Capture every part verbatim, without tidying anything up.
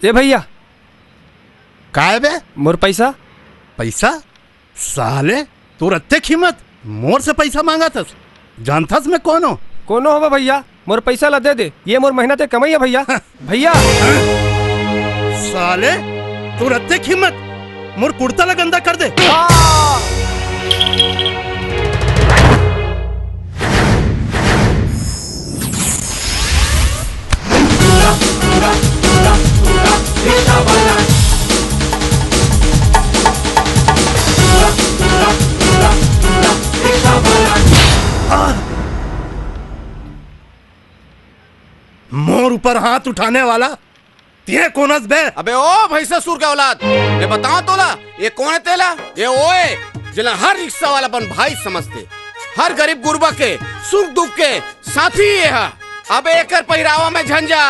ए भैया। काय बे? मोर पैसा। पैसा? साले, तोर अतेक हिम्मत, मोर से पैसा मांगत हस? जानथस मैं कोन हो? कोनो होबे भैया, मोर पैसा ला दे दे, ये मोर मेहनत के कमाई है भैया। भैया। साले, तोर अतेक हिम्मत, मोर कुर्ता ला गंदा कर दे। मोर ऊपर हाथ उठाने वाला, तें कोन अस बे? अबे ओ भैंसासुर के औलाद, मैं बताओं तोला, ये कोन है तेला? ये ओए, जेला हर रिक्शा वाला अपन भाई समझथे, हर गरीब गुरबा के सुख दुख के साथी ये हा। अबे एकर पहिरावा में झंझा,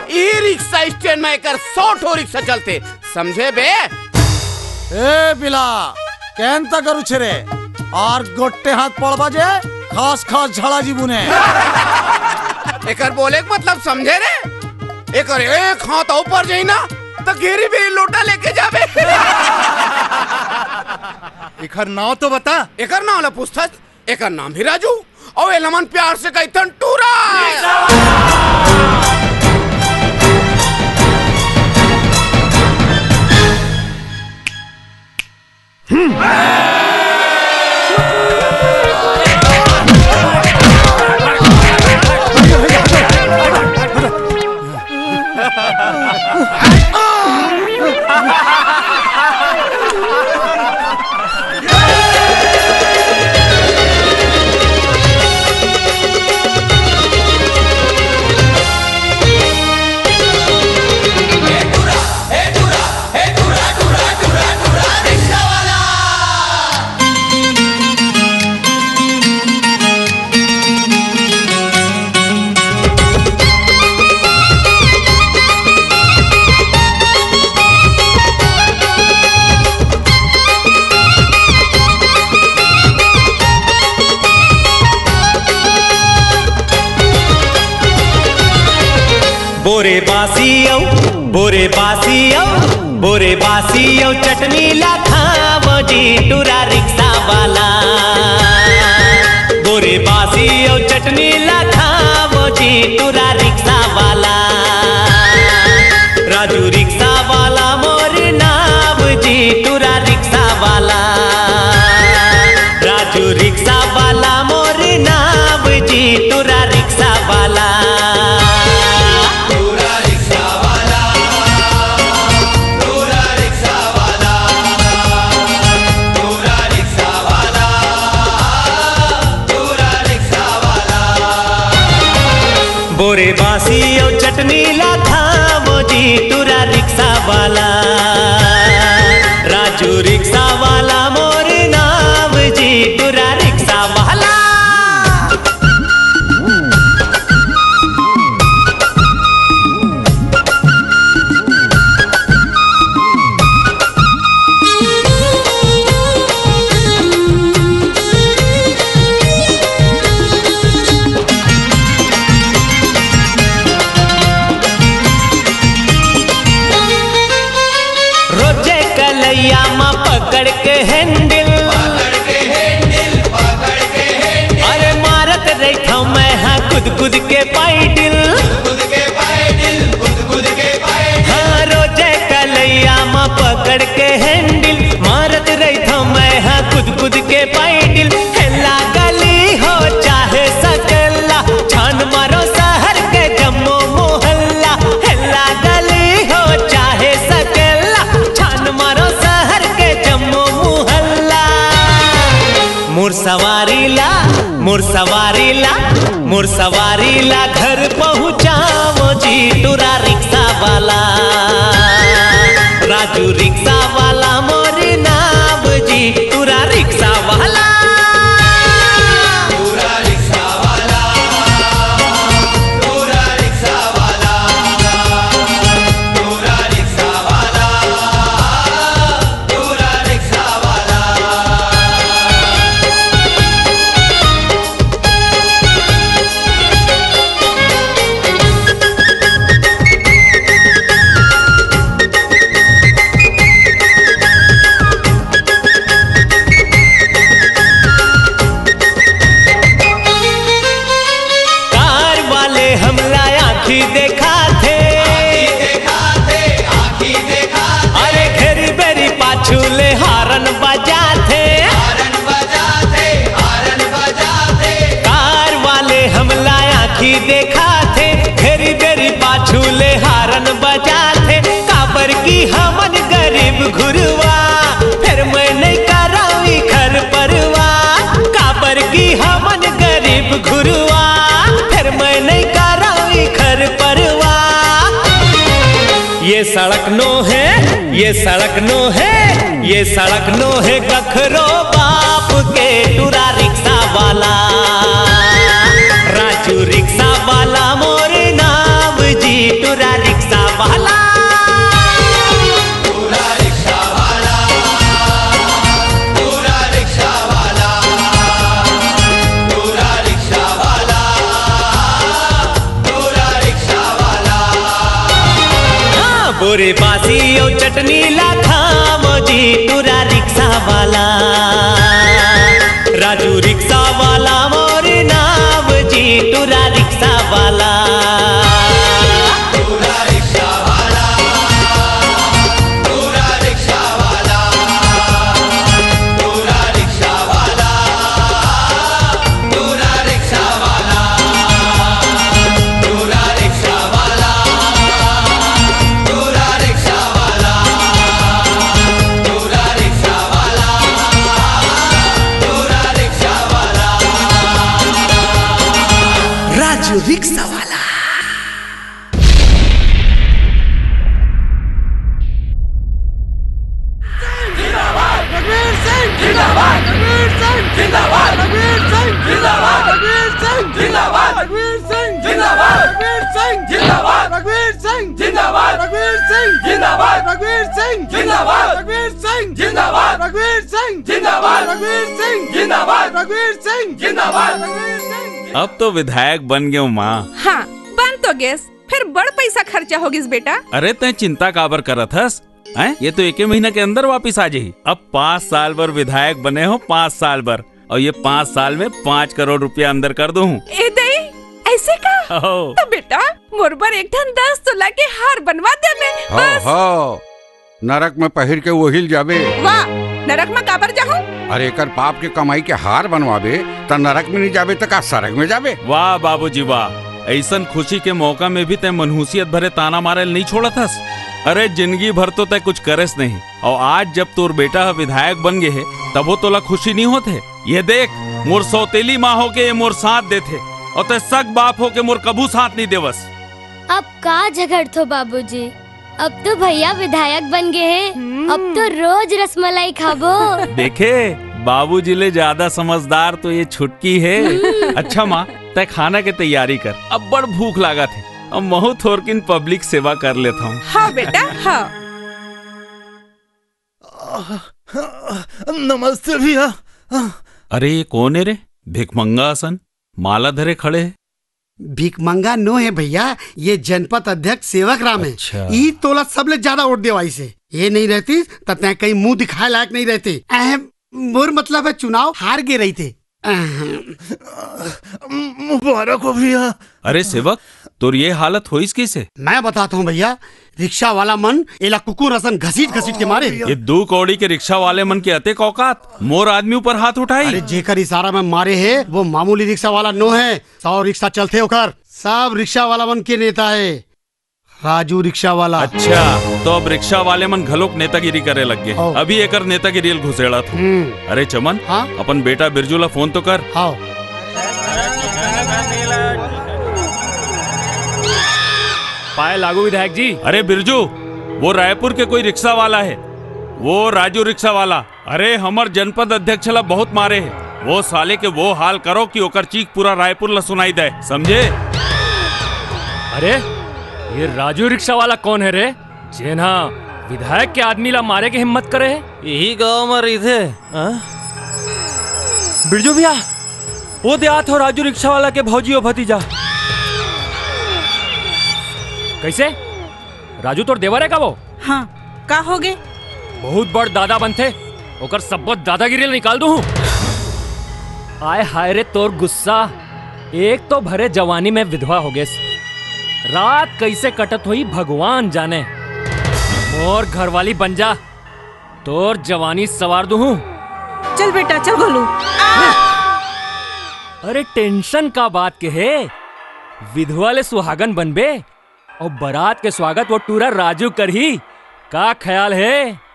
ई रिक्शा स्टैंड में एकर सौ ठो रिक्शा चलथे, समझे बे? ए बिला, केन त करू छे रे? और गोट्टे हाथ पड़बा जे, खास खास झड़ा जी बुने। एकर बोले के मतलब समझे रे? एकर एक हाथ ऊपर जाई ना, त घेरी बेरी लोटा लेके जाबे। एकर नाव तो बता। एकर नाव ला पूछथस? एकर नाम ही राजू, अउ एला मन प्यार से कहिथन टूरा। बोरे बासी अउ, बोरे बासी अउ, बोरे बासी अउ चटनी ला खावो जी टूरा रिक्शा वाला। बोरे बासी अउ चटनी ला खावो जी टूरा रिक्शा वाला। राजू रिक्शा वाला मोर नाव जी टूरा रिक्शा वाला। राजू रिक्शा वाला मोर नाव जी टूरा रिक्शा वाला। टूरा रिक्शा वाला, टूरा रिक्शा वाला, टूरा रिक्शा वाला, टूरा रिक्शा वाला। बोरे बासी अउ चटनी ला खावो जी टूरा रिक्शा वाला। राजू रिक्शा वाला मोर नाव जी टूरा रिक्शा वाला। रोजे कलैया म पकड़ के हैंडल, अरे मारत रहिथंव मैं हा कूद कूद के पाइडिल। हाँ, रोजे कलैया म पकड़ के हैंडल, मारत रहिथंव मैं हा कूद कूद के पाइडिल। हेल्ला गली हो चाहे सकेल्ला, छान मारो शहर के जम्मो मोहल्ला। हेल्ला गली हो चाहे सकेल्ला, छान मारो शहर के जम्मो मोहल्ला। मोर सवारी ला, मोर सवारी ला, मोर सवारी ला घर पहुँचावो जी टूरा रिक्शा वाला। राजू रिक्शा वाला मोर नाव जी टूरा रिक्शा वाला। टूरा रिक्शा वाला, टूरा रिक्शा वाला, टूरा रिक्शा वाला, टूरा रिक्शा वाला। ये सड़क नो है, ये सड़क नो है, ये सड़क नो है कखरो बाप के टूरा रिक्शा वाला। राजू रिक्शा वाला मोर नाम जी, टूरा रिक्शा वाला। हाँ, बोरे बासी अउ चटनी ला खाम जी, टूरा रिक्शा वाला। राजू रिक्शा वाला मोर नाम जी, टूरा रिक्शा वाला। राजू रिक्शा वाला। अब तो विधायक बन गेंव माँ। हाँ, बन तो गेस, फेर बड़ पइसा खर्चा हो गिस बेटा। अरे तैं चिंता काबर करत हस? हैं? ये तो एके महीना के अंदर वापिस आ जाही। अब पाँच साल बर विधायक बने हों, पाँच साल बर, अउ ये पाँच साल में पाँच करोड़ रुपया अंदर कर दूँ। ए दई, अइसे का? हो। त बेटा, मोर बर एक ठन दस तोला के हार बनवा देबे, हो, बस। हो। नरक में पहिर के ओहिल जाबे। वाह, नरक में काबर जाहूँ? अरे, एकर पाप के कमाई के हार बनवाबे, त नरक में नइ जाबे, त का सरग में जाबे? वाह बाबूजी, वाह। अइसन खुशी के मौका में भी तैं मनहूसियत भरे ताना मारे ल नइ छोड़त हस। अरे, जिनगी भर तो तैं कुछ करेस नहीं, अउ आज जब तोर बेटा ह विधायक बन गे हे, तभो तोला खुशी नइ होत हे? ये देख, मोर सौतेली माँ होके ये मोर साथ देथे, अउ तैं सग बाप होके मोर कभू साथ नइ देवस। अब का झगड़थो बाबूजी? अब तो भैया विधायक बन गे हे, हम्म। अब तो रोज रसमलाई खाबो। देखे, बाबूजी ले ज्यादा समझदार तो ये छुटकी हे। हम्म। अच्छा माँ, तैं खाना के तैयारी कर, अब्बड़ भूख लागत हे। अब महूँ थोरकिन पब्लिक सेवा कर लेथँव। हाँ बेटा, हाँ। नमस्ते भैया। अरे, ये कोन हे रे? भिखमंगा असन माला धरे खड़े हे। भिखमंगा नो हे भैया, ये जनपद अध्यक्ष सेवक राम हे। अच्छा। ई तोला सबले ज्यादा वोट देवाइस हे। ये नइ रहतिस, त तैं कहीं मुंह दिखाए लायक नइ रहते। अहम, मोर मतलब हे चुनाव हार गे रहिते। अहम। मुबारक हो भैया। अरे सेवक, तोर ये हालत होइस कइसे? मैं बताथँव भैया, रिक्शा वाला मन एला कुकुर असन घसीट घसीट के मारे। ये दू कौड़ी के रिक्शा वाले मन के अतेक औकात, मोर आदमी ऊपर हाथ उठाही। अरे जेकर इशारा में मारे हे, वो मामूली रिक्शा वाला नो हे, सौ रिक्शा चलथे ओकर, सब रिक्शा वाला मन के नेता हे। राजू रिक्शा वाला। अच्छा, तो अब रिक्शा वाले मन घलोक नेतागिरी करे लग गे। हाँ। अभी एकर नेतागिरी ल घुसेड़त हँव। हम्म। अरे चमन, हाँ? अपन बेटा बिरजू ला फोन तो कर। हाँ। पाए लागू विधायक जी। अरे बिरजू, वो रायपुर के कोई रिक्शा वाला हे, वो राजू रिक्शा वाला। अरे, हमर जनपद अध्यक्ष ला बहुत मारे हे। वो साले के वो हाल करो कि ओकर चीख पूरा रायपुर ला सुनाई दे, समझे? अरे, ये राजू रिक्शा वाला कौन हे रे, जेन हा विधायक के आदमी ला मारे के हिम्मत करे हे? यही गांव में रहिथे, हाँ? बिरजू भैया, वो दे आत हो राजू रिक्शा वाला के भौजी अउ भतीजा। कइसे? राजू तोर देवर हे का वो? हाँ, का होगे? बहुत बड़ दादा बनथे, ओकर सब्बो दादागिरी ल निकाल दूँ। आय हाय रे तोर गुस्सा, एक तो भरे जवानी में विधवा हो गेस, रात कइसे कटत होही भगवान जाने। मोर घरवाली बन जा, तोर जवानी सवार दूँ। चल बेटा, चल गोलू। अरे tension का बात के हे, विधवा ले सुहागन बनबे, अउ बरात के स्वागत वो टूरा राजू करही, का ख्याल हे?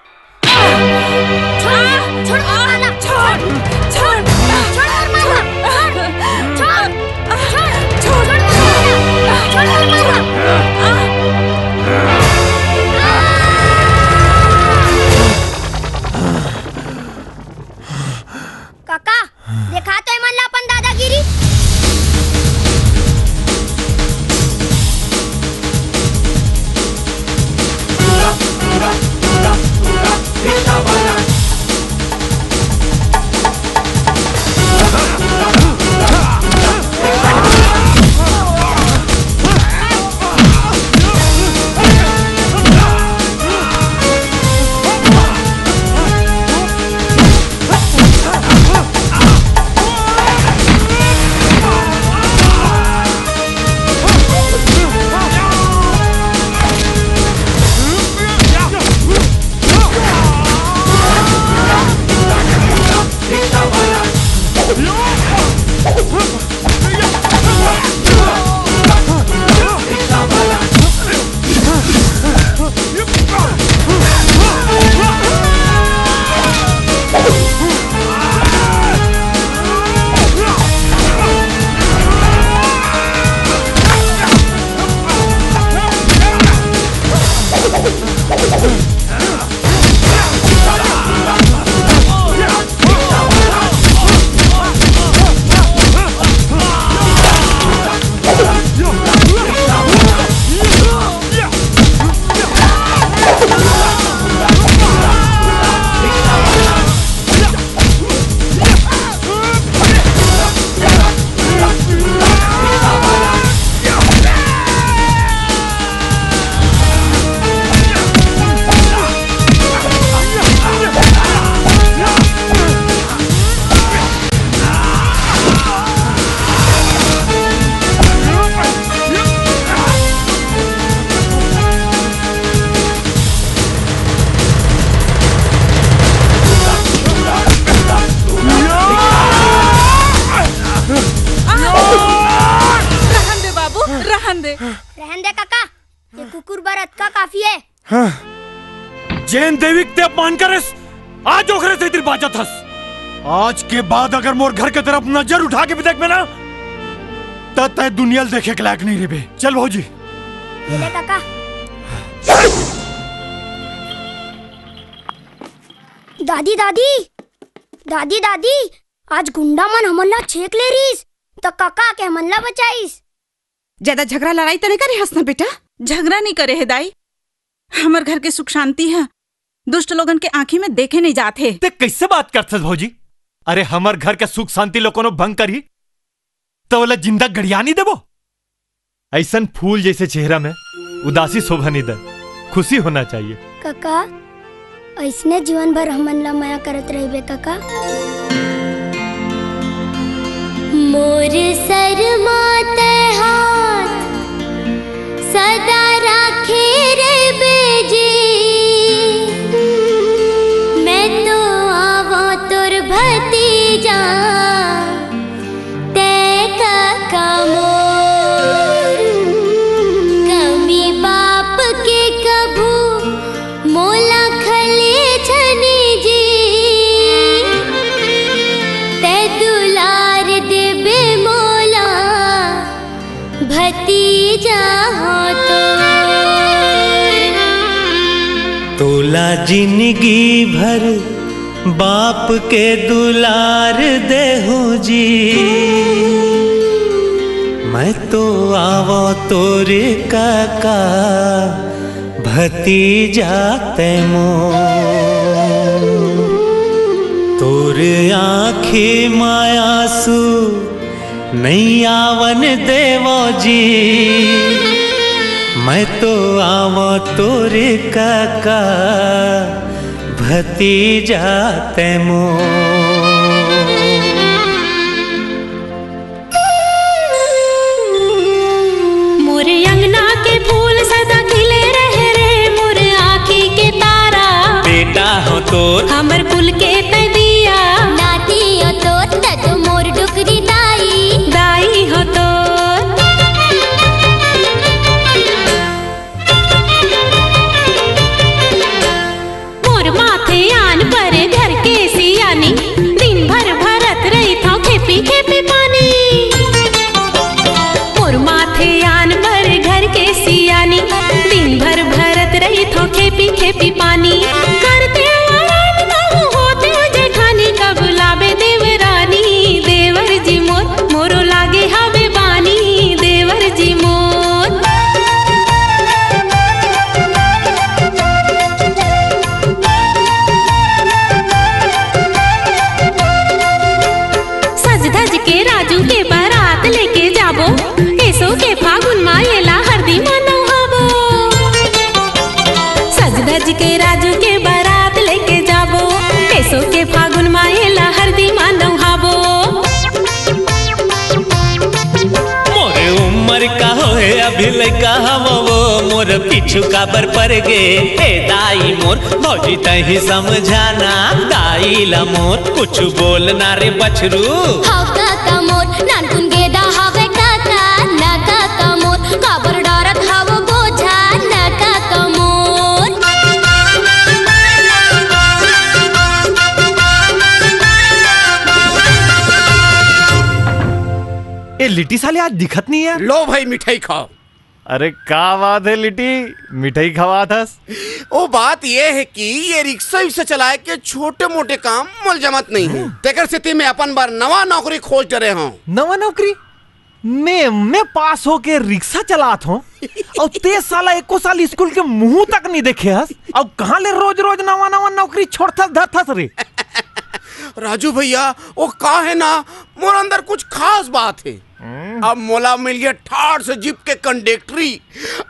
हाँ। जेन देवी के ते अपमान करेस, आज ओकरे सेती बाँचत हस। आज के बाद अगर मोर घर के तरफ नजर उठा के भी देखबे ना, त तैं दुनिया ल देखे के लायक नहीं रहिबे। चल भौजी। ले काका। दादी, दादी, दादी, दादी, आज गुंडा मन हमन ला छेक ले रिहिस, त काका के हमन ला बचाइस। ज्यादा झगरा लड़ाई त नहीं करे हस ना बेटा? झगरा नहीं करे हे दाई, हमर घर के सुख शांति ह दुष्ट लोगन के आंखी में देखे नहीं जात हे। ते कैसे बात करथस भौजी? अरे हमर घर के सुख शांति ला कोनो भंग करही त ओला जिंदा गड़िया नहीं देबो? ऐसन फूल जैसे चेहरा में उदासी शोभा नहीं दे, खुशी होना चाहिए। काका, ऐसने जीवन भर हमन ला मया करत रहिबे काका। मोर सर माते हाथ सदा राखे रे बेजी, मैं तो आवा तोर भतीजा। तै काका मोर कमी बाप के कभू मोला खले छनी जी, तै दुलार देबे मोला भतीजा हो तो। तोला जिंदगी भर बाप के दुलार देहूं जी, मैं तो आवो तोर काका भतीजा तै मोर। तोर आँखी मा आंसू नहीं आवन देवो जी, मैं तो आवो तोर काका भतीजा तै मोर। मोर अंगना के फूल सदा खिले रहे रे, मोर आँखी के तारा। बेटा हो तोर। हमर कुल के तै दिया। नाती हो तोर, तै तो मोर डुकरी दाई। दाई हो तोर। मोर माथे आन पर घर के सियानी, दिन भर भरत रहिथौं खेपी खेपी पानी। मोर माथे आन पर घर के सियानी, दिन भर भरत रहिथौं खेपी खेपी पानी। करते आराम नहु होते जेठानी, कब लाबे देवरानी, देवर जी मोर, मोरो लागे हवे बानी, देवर जी मोर। सज धज के राजू के बारात लेके जाबो, एसो के फागुन मा एला हरदी मा नहाबो। सज धज के राजू के बारात लेके जाबो, एसो के फागुन मा एला हरदी मा नहाबो। मोर उम्र का होए, अभी लइका हवं वो, मोर पीछू काबर परगे, हे दाई मोर, भौजी तहीं समझाना, दाई ला मोर, कुछ बोलना रे बछरू। हव काका मोर, नानकुन गेदा हवे काका, ना काका मोर, काबर डरत हव बोझा, ना काका मोर। ए लिट्टी साले आज दिखत नहीं है। लो भाई मिठाई खाओ। अरे का बात है लिट्टी, मिठाई खवात हस? ओ बात ये है कि ये रिक्शा विक्शा चलाए के छोटे मोटे काम मोल जमत नहीं है। तेकर सेती मैं अपन बर नवा नौकरी खोज डरे हूँ। नवा नौकरी? मैं मैं पास होके रिक्शा चलात हूँ और ते साला एको साल स्कूल के मुंह तक नहीं देखे हस। अब कहाँ ले रोज रोज नवा नवा नौकरी छोड़थस धरथस रे? राजू भैया, वो का है ना, मोर अंदर कुछ खास बात है। अब मोला मिल गया ठाठ से जीप के कंडक्टरी।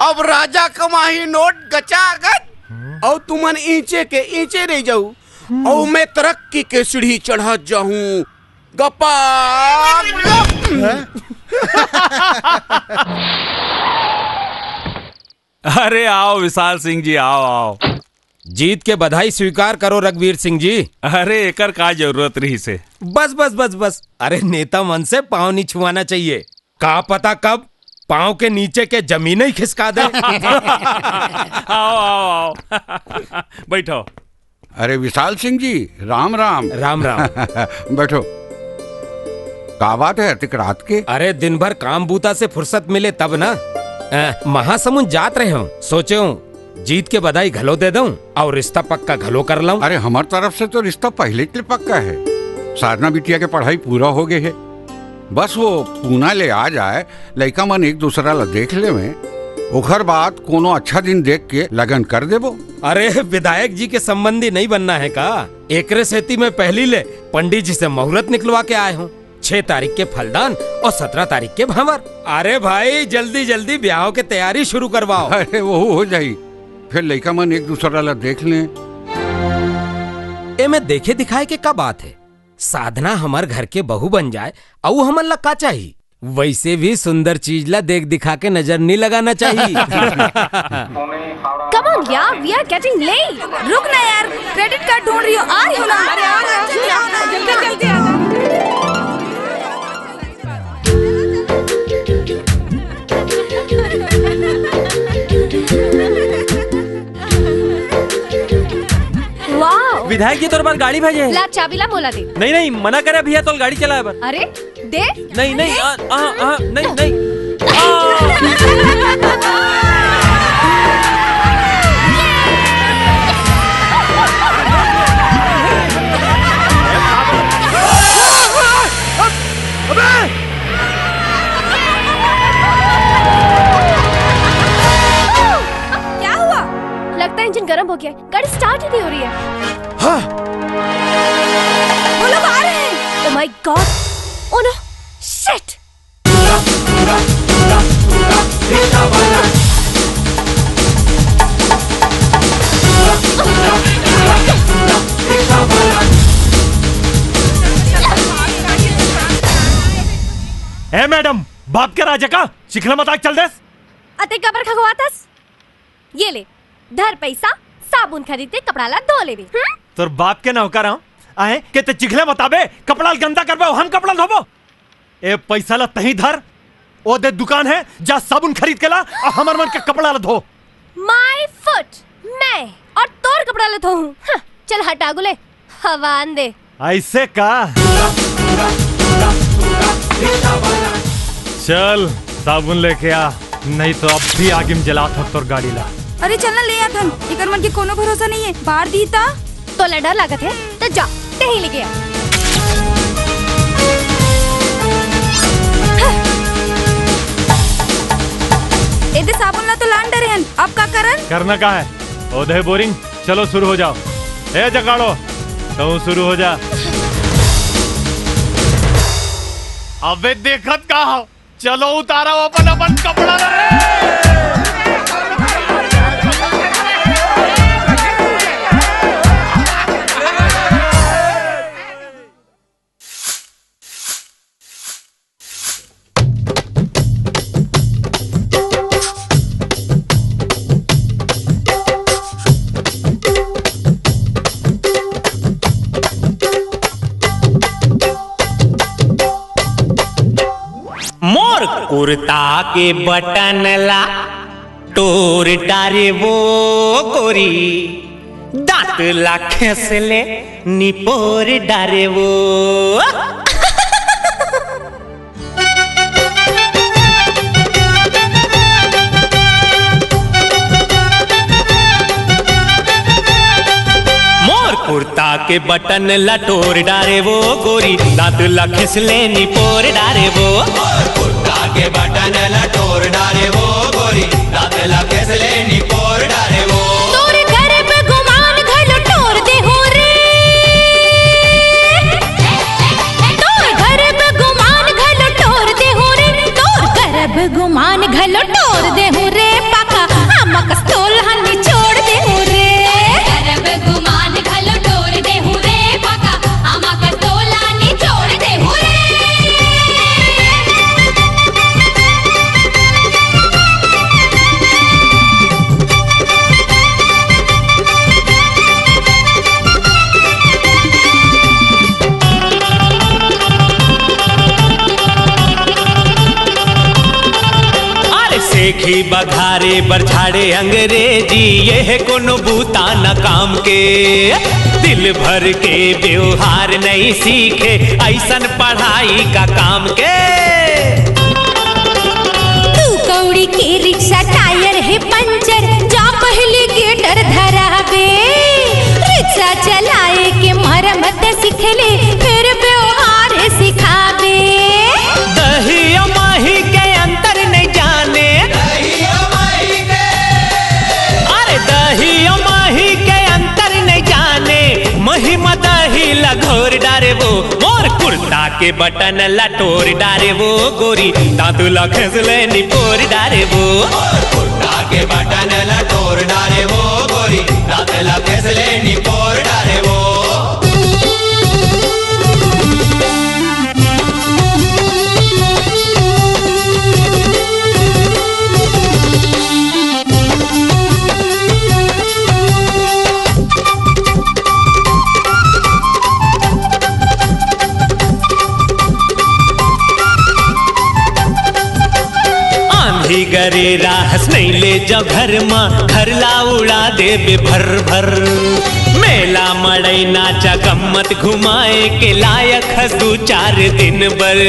अब राजा कमाही नोट गचागच। और तुमन ईंचे के ईंचे रह जाऊ। और मैं तरक्की के सीढ़ी चढ़त जाहूं। गपा गप। अरे आओ विशाल सिंह जी, आओ आओ। जीत के बधाई स्वीकार करो रघुवीर सिंह जी। अरे एकर का जरूरत रहिसे? बस बस बस बस, अरे नेता मन से पाँव नहीं छुआना चाहिए। का पता कब पाँव के नीचे के जमीन ही खिसका दे। आओ, आओ, आओ। बैठो। अरे विशाल सिंह जी, राम राम। राम राम। बैठो। का बात है अतिक रात के? अरे, दिन भर काम बूता से फुर्सत मिले तब ना। अ, महासमुंद जात रहे हूँ, सोचे हूँ जीत के बधाई घलो दे दूं और रिश्ता पक्का घलो कर लूं। अरे, हमर तरफ से तो रिश्ता पहले के पक्का है। साधना बिटिया के पढ़ाई पूरा हो गए है, बस वो पूना ले आ जाए, लइका मन एक दूसरा ला देख लेवे, ओखर बाद कोनो अच्छा दिन देख के लगन कर देबो। अरे, विधायक जी के संबंधी नहीं बनना है का? एकरे सेती मैं पहली ले पंडित जी से मुहूर्त निकलवा के आए हूँ। छह तारीख के फलदान और सत्रह तारीख के भांवर। अरे भाई, जल्दी जल्दी ब्याह के तैयारी शुरू करवाओ। अरे, वो हो जाई, फिर लइका मन एक दूसरा ला देख लें। एमे देखे दिखाए के का बात है? साधना हमर घर के बहू बन जाए, अऊ हमन ला का चाही? वैसे भी सुंदर चीज ला देख दिखा के नजर नहीं लगाना चाहिए। Come on यार, we are getting late। रुक ना यार, credit card ढूंढ रही हूँ, आ रही हूँ ना। अरे, आ रहा है, जल्दी आ, जल्दी, जल्दी आ। Wow। विधायक जी तोर बर गाड़ी भेजे हे। ला, चाबी ला, मोला दे। नहीं, नहीं, मना करे भैया, तोल गाड़ी चलाए बर। अरे, दे। नहीं, नहीं, दे। आ, आ, आ, नहीं, नहीं। आ। अबे! क्या हुआ? लगता है इंजन गर्म हो गया है, गाड़ी स्टार्ट ही नहीं हो रही है। हाँ। वो लोग आ रहे हैं। Oh my God! Oh no! Shit! A madam, बाप के राज का चिखला मताक चल देस। अते काबर खगवातस? ये ले, धर पैसा, साबुन खरीद के कपड़ा ला धो लेबे। हम्म? तोर बाप के नौकर हूँ, आए के ते चिखले मताबे, कपड़ा ला गंदा करबे, हम कपड़ा धोबो? ए पैसा ला तहीं धर, ओ दे दुकान है, जा साबुन खरीद के ला, और हमर मन के कपड़ा ला धो। My foot, मैं और तोर कपड़ा ला धोहूँ। हाँ, चल हटा गुले, हवा आन दे। ऐसे का? चल, साबुन लेके आ, नहीं तो अब भी आगी में जलात हँव तोर गाड़ी ला। अरे चल ना, ले आथन, एकर मन के कोनो भरोसा नहीं है, बार दी ता। तोला डर लागत है, त जा, तहीं लेके आ। एदे साबुन ला तो लान डरे हन, अब का करन? करना का है? ओधे बोरिंग, चलो शुरू हो जाओ। ए जकाड़ो, तू शुरू हो जा। अबे देखत का हो? चलो उतारो अपन अपन कपड़ा रे। मोर कुर्ता के बटन ला टोर डारे वो गोरी, दांत ला खेस ले निपोर डारे वो। मोर कुर्ता के बटन ला टोर डारे वो गोरी, दांत ला खेस ले निपोर डारे वो। मोर कुर्ता के बटन ला टोर डारे वो गोरी, दांत ला खेस ले निपोर डारे वो। तोर गर्भ गुमान घलो टोर देहूं रे। तोर गर्भ गुमान घलो टोर देहूं रे। तोर गर्भ गुमान घलो टोर देहूं रे पाका, आमा कस तोल हा निचोड़ देहूं रे। गर्भ गुमान घलो टोर देहूं रे पाका, आमा कस तोल हा निचोड़ देहूं रे। देखी बघारे बर झाड़े अंग्रेजी, ये है कोनो बूता न काम के। दिल भर के व्यवहार नहीं सीखे, ऐसन पढ़ाई का काम के। दू कौड़ी के रिक्शा टायर हे पंचर, जा पहली गेटर धराबे। रिक्शा चलाए के मरम्मत सीख ले, फिर व्यवहार सिखाबे। दही अउ माही के अंतर नहीं जाने। अरे दही अउ माही के अंतर नहीं जाने, मही म दही ल घोर डारे वो। मोर कुर्ता के बटन ल टोर डारे वो गोरी, दांत ल खेस ले निपोर डारे वो। मोर कुर्ता के बटन ल टोर डारे वो गोरी, दांत ल खेस ले निपोर डारे वो। आंधी गरे राहस नहीं ले जाओ घर मा, घर ला उड़ा देबे भर भर। मेला मड़ई नाचा गम्मत घुमाए के लायक हस दू चार दिन बर।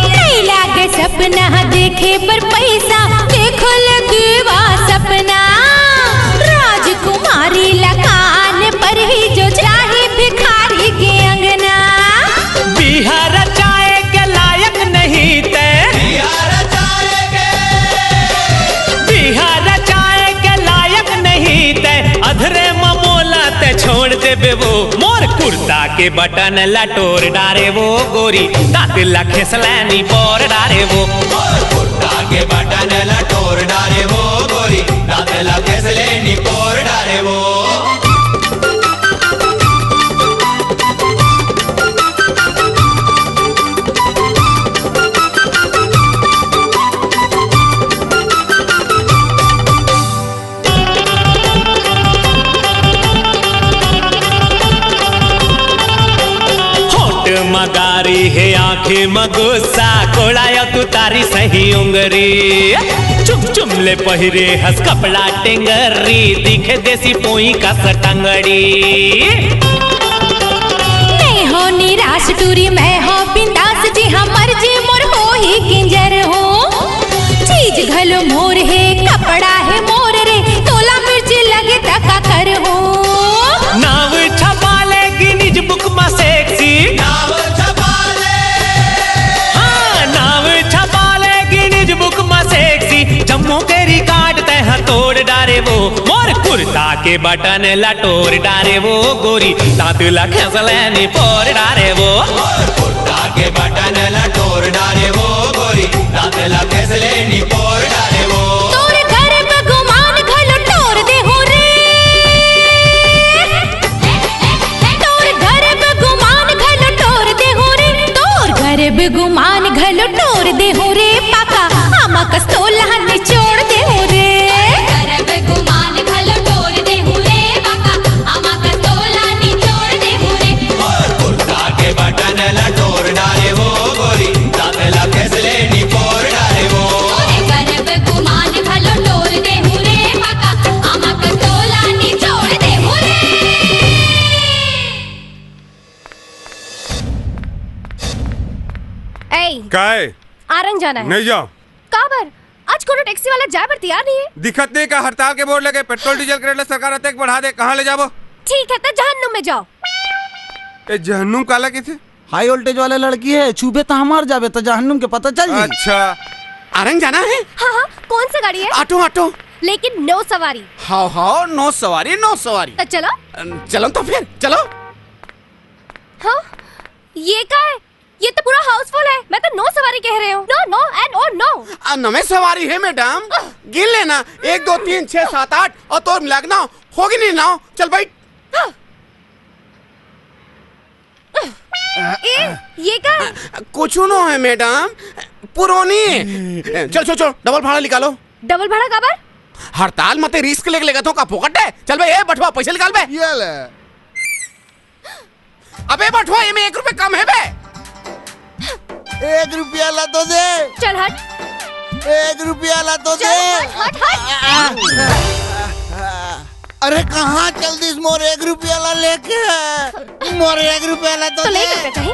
नहीं लागे सपना देखे बर पैसा, देखो ले दीवा सपना। राजकुमारी लकान पर ही जो चाहे भिखारी के अंगना। बिहार चाय के लायक नहीं ते। बिहार चाय के, बिहार चाय के लायक नहीं ते। अधरे म मोला ते छोड़ देबे वो। मोर कुर्ता के बटन ला टोर डारे वो गोरी, दांत ला खेसलैनी पोर डारे वो। मोर कुर्ता के बटन ला टोर डारे वो गोरी, दांत ला खेसलैनी पोर डारे वो। होठ म गारी हे, आंखे म गुस्सा, कोड़ायो तू तारी सही उंगरी। चुम चुम ले पहिरे हस कपड़ा टेंगरी, दिखे देसी पोई कस टंगड़ी। नहीं हो निराश टूरी, मैं हो बिंदास जी, हमर जी मोर हो ही किंजर हो। चीज घलो मोर हे, कपड़ा हे मोर रे, तोला मिर्ची लगे त का कर हो। नाव छपा ले गिनीज बुक म सेक्सी। नाव छपा ले। हाँ, नाव छपा ले गिनीज बुक म सेक्सी। जम्मो के रिकॉर्ड तैं ह तोड़ डारे वो। मोर कुर्ता के बटन ला टोर डारे वो गोरी, दांत ला खेसलैनी पोर डारे वो। मोर कुर्ता के बटन ला टोर डारे वो गोरी, दांत ला खेसलैनी पोर डारे वो। तोर गर्भ गुमान घलो टोर दे हो रे। तोर गर्भ गुमान घलो टोर दे हो रे। तोर गर्भ गुमान घलो टोर दे हो रे पाका। आमा कस तोला निचोड़ दे हो रे। करब गुमान घलो टोर दे हो रे पाका, आमा कस तोला निचोड़ दे हो रे। मोर कुर्ता के बटन ला टोर डारे वो गोरी, दांत ला खेसलैनी पोर डारे वो। ओरे करब गुमान घलो टोर दे हो रे पाका, आमा कस तोला निचोड़ दे हो रे। ए, काय? आरंग जाना है। नहीं जाओ। काबर? आज कोनो टैक्सी वाला जाए बर तैयार नहीं है। दिखत नहीं का हड़ताल के बोर्ड लगे, पेट्रोल डीजल के रेट ला सरकार अतेक बढ़ा दे, कहाँ ले जाबो? ठीक है, तो जहन्नुम में जाओ। ए, जहन्नुम काला कथे? हाई वोल्टेज वाला लड़की है, छूबे तो हमार जाबे तो जहन्नुम के पता चल जाई। अच्छा। आरंग जाना है? हाँ, हाँ, कौन सा गाड़ी है? Auto, auto. लेकिन नौ सवारी। हाँ, हाँ, नौ सवारी, नौ सवारी। तो चलो। अम, चलो तो फिर, चलो। हाँ, ये का है? ये तो पूरा हाउसफुल है। मैं तो नौ सवारी कह रहे हूँ। No, no and और no। आ, नवे सवारी है मैडम, गिन लेना, एक, दो, तीन, छह, सात, आठ और तोर मिला के नौ। होगी नहीं नौ? चल बैठ। ए, ये का? कुछ नो है मैडम, पुरानी। चल, चल, चल, डबल भाड़ा निकालो। डबल भाड़ा काबर? हड़ताल मते रिस्क लेके लेगा तो का फोकट है? चल बे, ए बठवा, पैसे निकाल बे। ये ले। अबे बठवा, एमे एक रुपये कम है बे। एक रुपया ला तो दे। चल हट। एक रुपया ला तो दे। चल, हट, हट, हट। अरे, कहाँ चल दिस मोर एक रुपया ला लेके? मोर एक रुपया ला तो तो ले दे। ले बेटा, ले।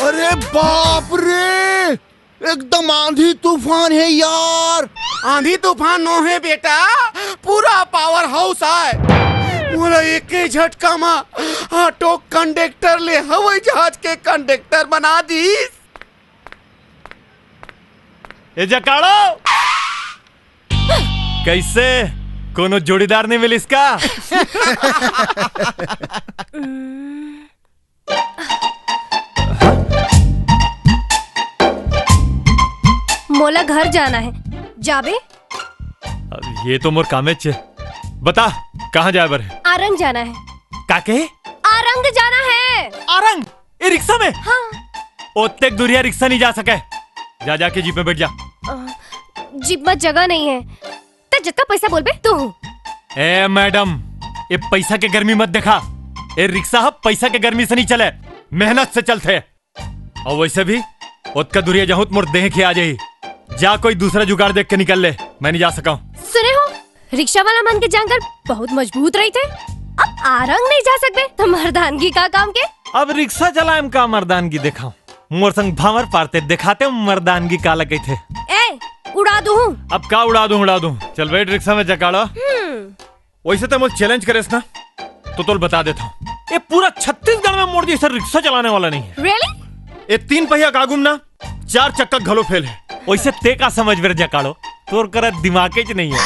अरे बाप रे, एकदम आंधी तूफान है यार। आंधी तूफान नो है बेटा, पूरा पावर हाउस आय। मोला एक ही झटका मा ऑटो कंडक्टर ले हवाई जहाज के कंडक्टर बना दीस। ए जकाड़ो, कैसे, कोनो जोड़ीदार नहीं मिलिस का? मोला घर जाना है, जाबे? अब ये तो मोर कामेच है। बता, कहाँ जाए बर है? आरंग जाना है। का कहे? आरंग जाना है। आरंग? ए रिक्शा में? हाँ। ओतेक दूरिया रिक्शा नहीं जा सके। जा, जाके जीप में बैठ जा। अ, जीप में जगह नहीं है। त जतका पैसा बोलबे, तू हूँ। ए मैडम, ये पैसा के गर्मी मत देखा। ये रिक्शा ह पैसा के गर्मी से नहीं चले, मेहनत से चलथे। और वैसे भी ओतका दूरिया जाहूं त मोर देह के आ जाही। जा, कोई दूसरा जुगाड़ देख के निकल ले, मैं नहीं जा सका हूँ। सुने हो, रिक्शा वाला मन के जांगर बहुत मजबूत रहिथे। अब आरंग नहीं जा सकबे त मर्दानगी का काम के? अब रिक्शा चलाए म का मर्दानगी देखाऊं? मोर संग भांवर पारते देखाते मर्दानगी काला कहिथे। ए, उड़ा दूं। अब का उड़ा दूं, उड़ा दूं। चल बैठ रिक्शा में जकाड़ा। हम्म। वैसे तो मोर चैलेंज करेस ना, तो तोल बता देता हूँ। ये पूरा छत्तीसगढ़ में मोर जैसा रिक्शा चलाने वाला नहीं है। Really? ये तीन पहिया का आगू म ना, चार चक्का घलो फेल है। वैसे ते का समझ बेर जकाड़ो, तोर करा दिमाग च नहीं है।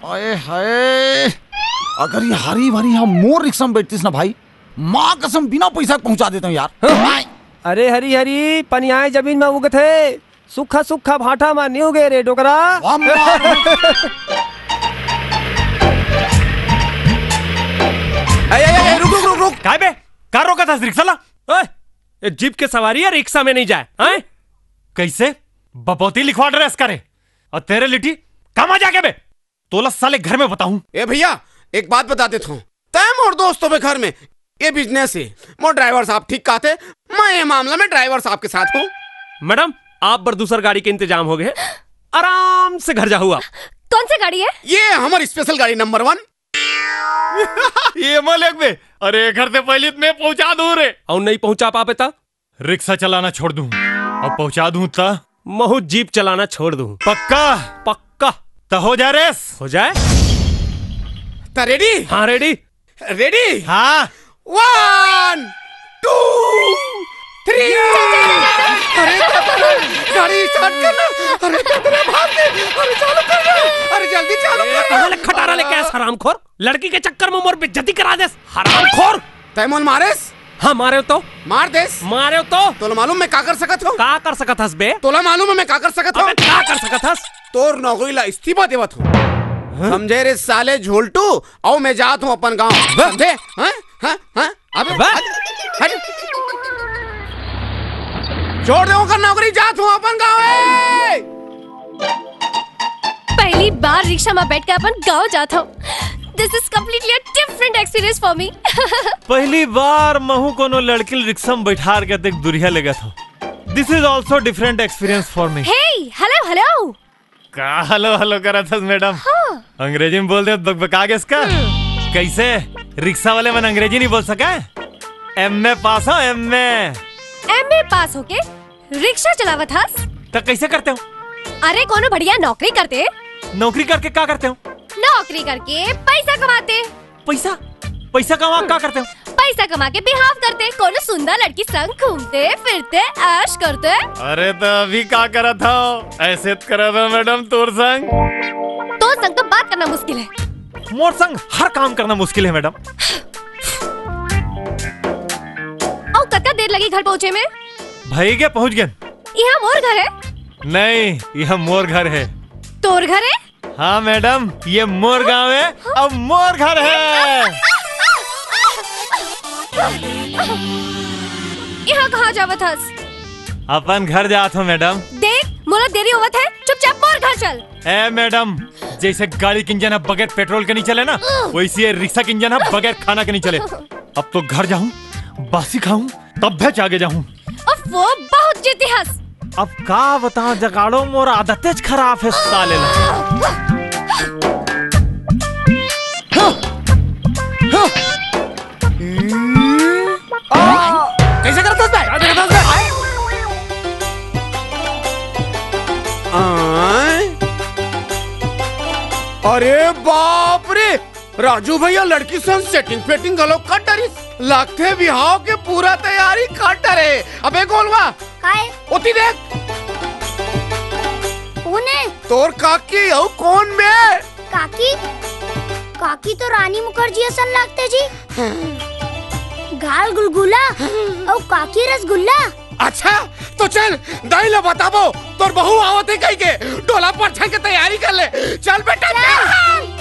आए हाय, अगर ये हरी भरी हम मोर रिक्शा में बैठतीस ना भाई, माँ कसम बिना पैसा के पहुंचा देता हूँ यार। अरे हरी हरी, पनियाए जमीन में उगथे, सुखा सुखा भाटा मा नी उगे रे डोकरा। वाह मार। ए, ए, ए, रुक, रुक, रुक, रुक। काय बे? का रोकत हस रिक्शा ला? ओए, ये जीप के सवारी है, रिक्शा में नहीं जाए, हैं? कैसे? बपौती लिखवा ड्रेस करे। और तेरे लिट्टी कमा जाके बे? तोला साले घर में बताऊं। ए भैया, एक बात बता देता हूँ, तय मोर दोस्त होबे घर में, ये बिजनेस है, मोर ड्राइवर साहब ठीक कहते, मैं ये मामला में ड्राइवर साहब के साथ हूँ। मैडम, आप बर दूसर गाड़ी के इंतजाम हो गए, आराम से घर जाहू आप। कौन सी गाड़ी है? ये हमर स्पेशल गाड़ी नंबर वन। ये मलिक बे, अरे घर से पहले मैं पहुंचा दूं रे। और नहीं पहुंचा पाबे ता? रिक्शा चलाना छोड़ दूं, अब पहुंचा दूं त? महू जीप चलाना छोड़ दूं। पक्का? पक्का। त हो जाए रेस। हो जाए। त रेडी? हाँ, रेडी। रेडी? हाँ। वन, टू, थ्री। अरे, गाड़ी स्टार्ट कर ना। अरे, भाग दे। अरे, चालू कर ना। अरे, जल्दी चालू ए, कर ना। कहाँ ले खटारा लेके आया हरामखोर? लड़की के चक्कर में मोर बेइज्जती करा देस, हरामखोर। तय मोल मारेस? हाँ, मारे तो। मार देस? मारे तो। तोला मालूम मैं का कर सकत हूँ? का कर सकत हस बे? तोला मालूम है मैं का कर सकत हूँ? अबे का कर सकत हस? तोर नौकरी ला इस्तीफा देवत हूँ। हाँ? समझे रे साले झोलटू, आओ मैं जात हूँ अपन गाँव। बे- समझे? हाँ? हाँ? हाँ? अबे बे- हट, हट। छोड़ दे ओकर नौकरी, जात हूँ अपन गाँव। ए! पहली बार रिक्शा में बैठ के अपन गाँव जात हूँ। This is completely a different experience for me. पहली बार महू कोनो लड़की ल रिक्शा में बैठार के देख दुरिहा लेगत हूँ। This is also different experience for me. Hey, hello, hello. का हेलो हेलो करत हस मैडम? हाँ। अंग्रेजी में बोल दे, बकबका गेस का? हम्म। कैसे, रिक्शा वाले मन अंग्रेजी नहीं बोल सके? एमए पास हो, एमए। एमए पास होके रिक्शा चलावत हस? त कैसे करते हो? अरे कोनो बढ़िया नौकरी करते। नौकरी करके का करते हो? नौकरी करके पैसा कमाते। पैसा? पैसा कमा का करते हो? पैसा कमा के बिहाव करते, कोनो सुंदर लड़की संग घूमते फिरते ऐश करते। अरे त अभी का करत हो? ऐसे त करत हो मैडम तोर संग। तोर संग तो बात करना मुश्किल है। मोर संग हर काम करना मुश्किल है मैडम। अउ कतका देर लगी घर पहुँचे में? भई गे पहुँच गेन। इहाँ मोर घर है। नहीं, इहाँ मोर घर है। तोर घर है? हाँ मैडम, ये मोर गाँव है, अब मोर घर है। इहाँ कहाँ जावत हस? अपन घर जात हूँ मैडम। देख, मोला देरी होवत है, चुपचाप मोर घर चल। ए मैडम, जैसे गाड़ी के इंजन ह बगैर पेट्रोल के नहीं चले ना, वैसे ये रिक्शा के इंजन ह बगैर खाना के नहीं चले। अब तो घर जाऊं, बासी खाऊं, तब भे आगे जाऊं। उफ, वो बहुत जीती हस। अब का बताओ जगाड़ो, मोर आदतेच खराब है साले ला। कैसे करत हस बे? का करत हस बे? आय? अरे बाप रे, राजू भैया लड़की सन सेटिंग फेटिंग घलो कर डरिस। लगथे बिहाव के पूरा तैयारी कर डरे। अबे गोलवा, काय? ओती देख। कोन हे? तोर काकी अउ कोन बे? काकी? काकी तो रानी मुखर्जी असन लगथे जी। गाल गुलगुला अउ काकी रसगुल्ला। अच्छा, तो चल, दाई ला बताबो, तोर बहू आवत हे कहिके, डोला परछन के तैयारी कर ले। चल बेटा, चल।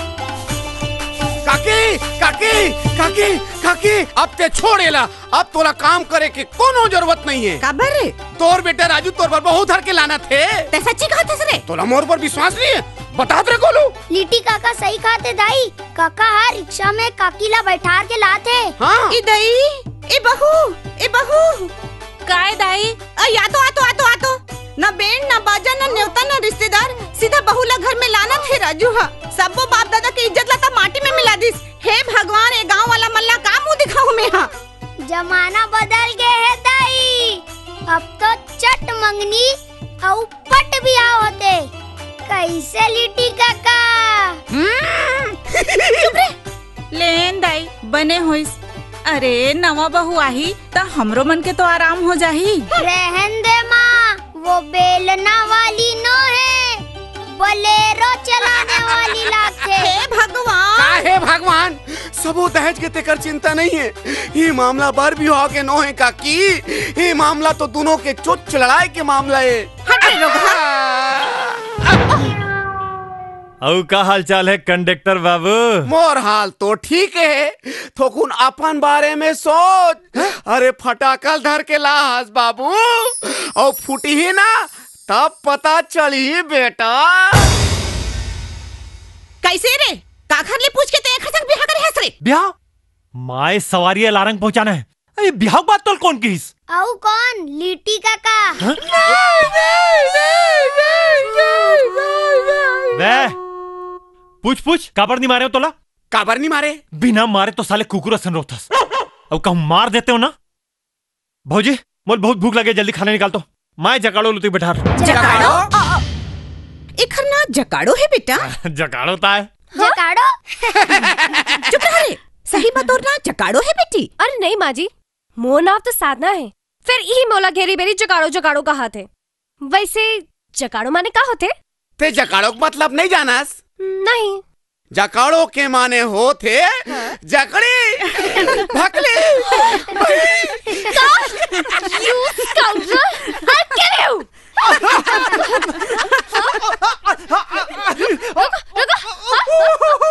काकी, काकी, काकी, काकी, अब ते छोड़ एला, अब तोला काम करे के कोनो जरूरत नहीं है। काबर रे? तोर बेटा राजू तोर बर बहू धर के लानत हे। ते सच्ची कहत हस रे? तोला मोर पर विश्वास नहीं है? बतात रे गोलू। लिट्टी काका सही कहत हे दाई, काका ह रिक्शा में काकी ला बैठार के लात हे। हाँ। ए दाई, ए बहू, ए बहू। काय दाई? अ, या तो, आ तो, आ तो, आ तो। ना बैंड, ना बाजा, ना नेवता, ना रिश्तेदार, सीधा बहू ला घर में लानत हे राजू ह। सब्बो बाप दादा के इज्जत ला त माटी में मिला दिस। हे भगवान, ए गांव वाला मन ला का मुंह दिखाऊं मैं हा? जमाना बदल गे हे दाई, अब तो चट मंगनी अउ पट बिहाव होथे। कैसे लिट्टी काका? हम्म। चुप रे। लेन दाई, बने होइस। अरे, नवा बहू आही, त हमरो मन के तो आराम हो जाही। रहन दे माँ, वो बेलना वाली नो हे, बोलेरो चलाने वाली लागथे। हे भगवान! का हे भगवान? सबो दहेज के तेकर चिंता नहीं है। ये मामला बर बिहाव के नो हे काकी, ये मामला तो दोनों के चोच लड़ाई के मामला है। हट रे रोगहा। अउ का हाल चाल है कंडक्टर बाबू? मोर हाल तो ठीक है, थोकुन अपन बारे में सोच। अरे फटाकल धर के लाहस बाबू, अउ फूटही ना तब पता चलही बेटा। कैसे रे? काखर ले पूछ के ते एक हसक बिहा करे हस रे? बिहा? माय सवारी अलारंग पहुंचाना है। अरे बिहाव के बात तोल कौन किस? अउ कौन? लिट्टी काका। हाँ? बे, पूछ पूछ, काबर नहीं मारे हो तोला? काबर नहीं मारे? बिना मारे तो साले कुकुर असन रोथस। अब कहूँ मार देते हो ना। भौजी, मोल बहुत भूख लगे, जल्दी खाना निकाल तो। माय जकाड़ो लुती बैठार। जकाड़ो? एखर ना जकाड़ो है बेटा। जकाड़ो ता है। जकाड़ो? चुप रह रे। सही में तोर ना जकाड़ो है बेटी। अरे नहीं माँ जी, मोर नाव तो साधना है। फिर इही मोला घेरी बेरी जकाड़ो जकाड़ो कहाथे। वैसे जकाड़ो माने का होथे? ते जकाड़ो के मतलब नहीं जानस? नहीं। जकाड़ो के माने होथे जकड़ी, भकली। का? You scoundrel! I'll kill you! रुको, रुको।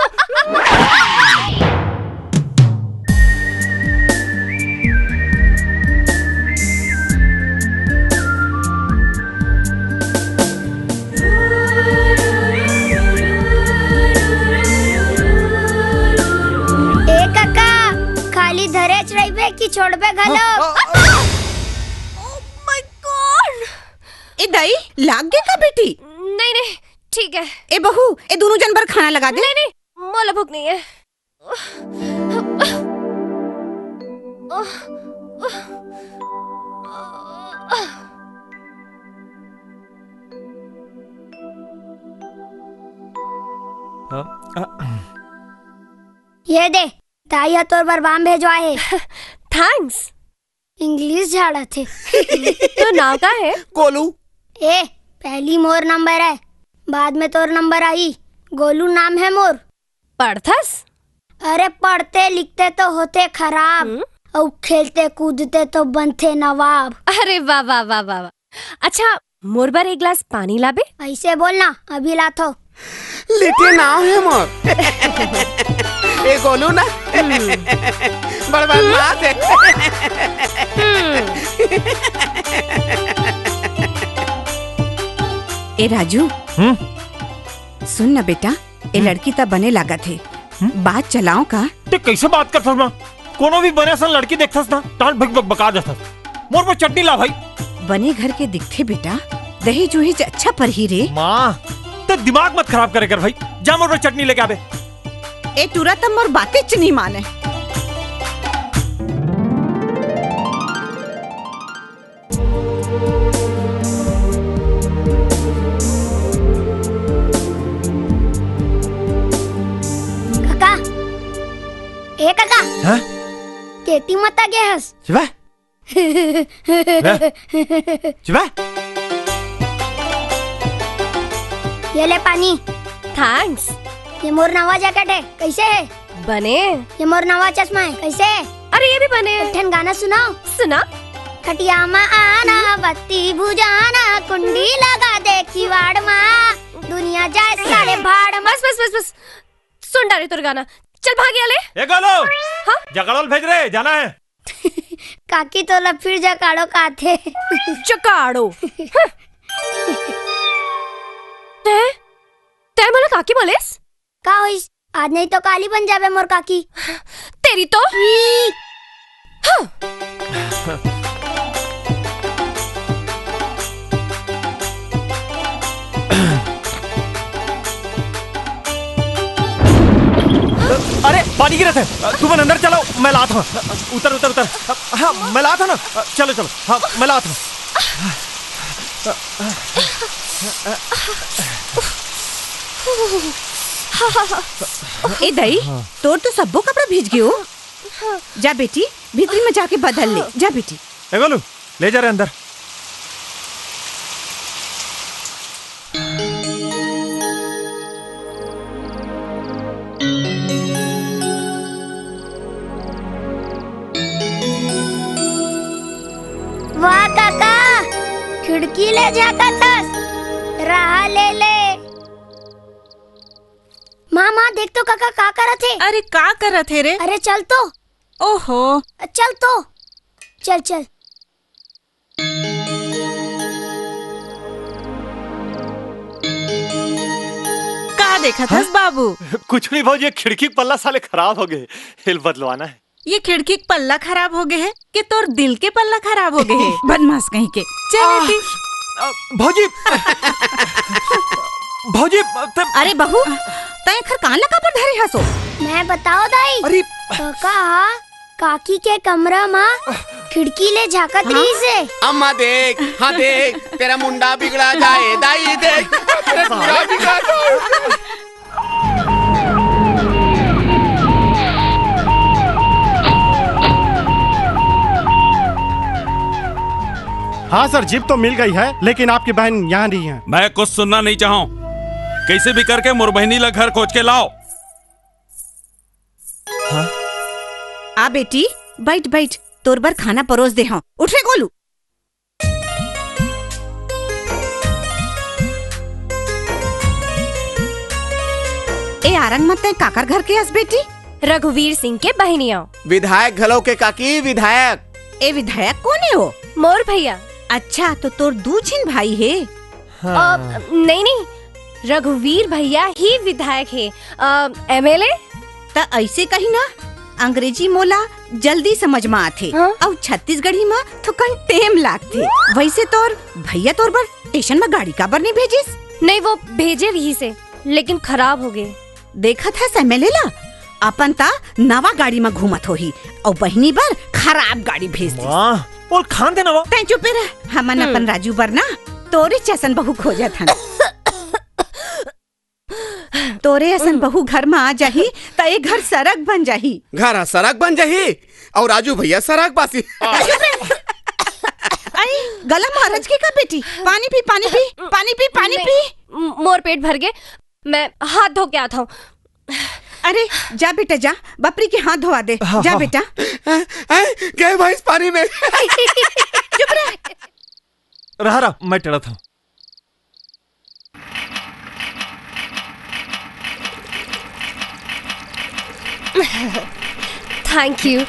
ए काका, खाली धरेच रहिबे कि छोड़बे घलो? Oh my God! ए दाई, लाग गे का बेटी? नहीं, नहीं, ठीक है। ए बहू, ए दोनों जन बर खाना लगा दे। नहीं, नहीं, मोला भूख नहीं है। ये दे, दाई ह तोर बर बाम भेजवाए हे। Thanks। English झाड़त हे। तोर नाव का हे? गोलू। ए, पहली मोर नंबर है, बाद में तोर नंबर आई। गोलू नाम है मोर। पढ़थस? अरे पढ़ते लिखते तो होथे खराब, हम्म। अउ खेलते कूदते तो बनथे नवाब। अरे वाह, वाह, वाह, वाह, वाह। अच्छा, मोर बर एक गिलास पानी लाबे? ऐसे बोलना, अभी लाथो। लिट्टी नाव है मोर। ए गोलू ना, हम्म। बड़ बदमाश है। हम्म। ए राजू, हम्म? सुन ना बेटा, ए हम्म? लड़की त बने लागत हे। हम्म? बात चलाओ का? ते कैसे बात करथस माँ? कोनो भी बने सन लड़की देखथस ना, तान भक भक बका जाथस। मोर बर चटनी ला भाई। बने घर के दिखथे बेटा, दहेज उहेज अच्छा परही रे। माँ, ते दिमाग मत खराब करे कर भाई, जा मोर बर चटनी लेके आबे। ए टूरा त मोर बातेच नहीं माने। काका, ए काका, हाँ? केती मता गे हस? शिवा? ले। शिवा? ये ले पानी। Thanks। ये मोर नवा जैकेट हे, कइसे हे? बने। ये मोर नवा चश्मा हे, कइसे हे? अरे, ये भी बने। एक ठन गाना सुनाओ। सुना। खटिया मा आना, बत्ती बुझाना, कुंडी लगा दे किवाड़ मा, दुनिया जाए सारे भाड़ मा। बस, बस, बस, बस। सुन डारे तोर गाना। चल भाग यहाँ ले। ए गोलू, हाँ? जगाड़ो ल भेज रे, जाना हे। काकी तोला फिर जकाड़ो काथे। जकाड़ो। हं। तैं, तैं मोला काकी बोलेस? का होइस? आज नहीं तो काली बन जाबे मोर काकी। तेरी तो। हं। अरे, पानी गिरत हे। तुमन अंदर चलो, मैं लात हूँ। उतर, उतर, उतर। हाँ, मैं लात हूँ ना। चलो, चलो। हाँ, मैं लात हूँ। ए दाई, तोर तो सब्बो कपड़ा भीज गे हो। जा बेटी, भीतरी में जाके बदल ले। जा बेटी। ए गोलू, ले जा रे अंदर। वाह काका, खिड़की ले झाकत हस, रहा ले ले। माँ, माँ, देख तो काका का करत हे। अरे का करत हे रे? अरे चल तो। ओहो। चल तो। चल, चल। का देखत हस बाबू? कुछ नहीं भौजी, ये खिड़की के पल्ला साले खराब हो गए, एला बदलवाना हे। ये खिड़की के पल्ला खराब हो गए हे कि तोर दिल के पल्ला खराब हो गए हे? बदमाश कहीं के। चल आह, बेटी। अ, भौजी, भौजी, ते अरे बहू, तैं एखर कान ला काबर धरे हस ओ? मैं बताओ दाई। अरे। काका हा काकी के कमरा मा खिड़की ले झाकत हाँ? रहिस हे। अम्मा देख, हाँ देख, तेरा मुंडा बिगड़ा जाए, दाई देख, तेरा मुंडा बिगड़ा जाए। हाँ सर, जीप तो मिल गई है, लेकिन आपकी बहन यहाँ नहीं है। मैं कुछ सुनना नहीं चाहूँ। कैसे भी करके मोर बहिनी ला घर खोज के लाओ। हाँ? आ बेटी, बैठ बैठ, तोर बर खाना परोस दे हूँ। उठ रे गोलू। ए आरंग म तैं काकर घर के हस बेटी? रघुवीर सिंह के बहिनी आंव। विधायक घलो के काकी, विधायक। ए विधायक कोन हे ओ? मोर भैया। अच्छा, तो तोर दू झिन भाई हे? हाँ। अ, नहीं, नहीं, रघुवीर भैया ही विधायक हे, अ, एमएलए। त अइसे कही ना, अंग्रेजी मोला जल्दी समझ म आथे, हाँ? अउ छत्तीसगढ़ी म थोकन टेम लागथे। वइसे तोर भैया तोर बर स्टेशन म गाड़ी काबर नइ भेजिस? नहीं, वो भेजे रहिस हे, लेकिन खराब हो गए। देखत हस एमएलए ला, अपन त नवा गाड़ी म घूमत होही, अउ बहिनी बर खराब गाड़ी भेज दिस। माँ, बोल खान दे ना वो। तैं चुपे रह, हमन हम्म। अपन राजू बर ना तोरे जैसन बहू खोजत हन। तोरे असन बहू घर म आ जाही, त ए घर सरग बन जाही। घर ह सरग बन जाही, अउ राजू भैया सरग बासी। अरे, गला महाराज के का बेटी? पानी पी, पानी पी, पानी पी, पानी नहीं, पी। म-, मोर पेट भर गे, मैं हाथ धो के आत हूँ। अरे, जा बेटा, जा, बपरी के हाथ धोवा दे। हाँ, जा हाँ। बेटा। हैं? हैं? गए भैंस पानी में। चुप रह। रहा, रहा, मैं टड़त हूँ। Thank you।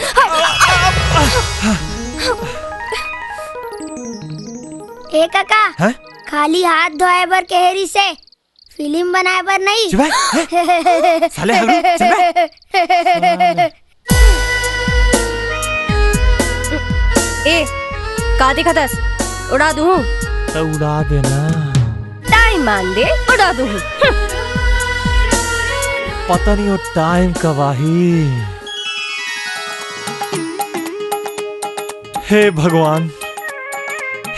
ए काका, हैं? खाली हाथ धोए बर कहे रिसे, फिल्म बनाए बर नहीं। चुप है, हैं? साले हलू, चुप है। ए, का देखत हस? उड़ा दूं। त उड़ा दे ना। टाइम आन दे, उड़ा दूं। पता नहीं वो टाइम कब आही। हे भगवान,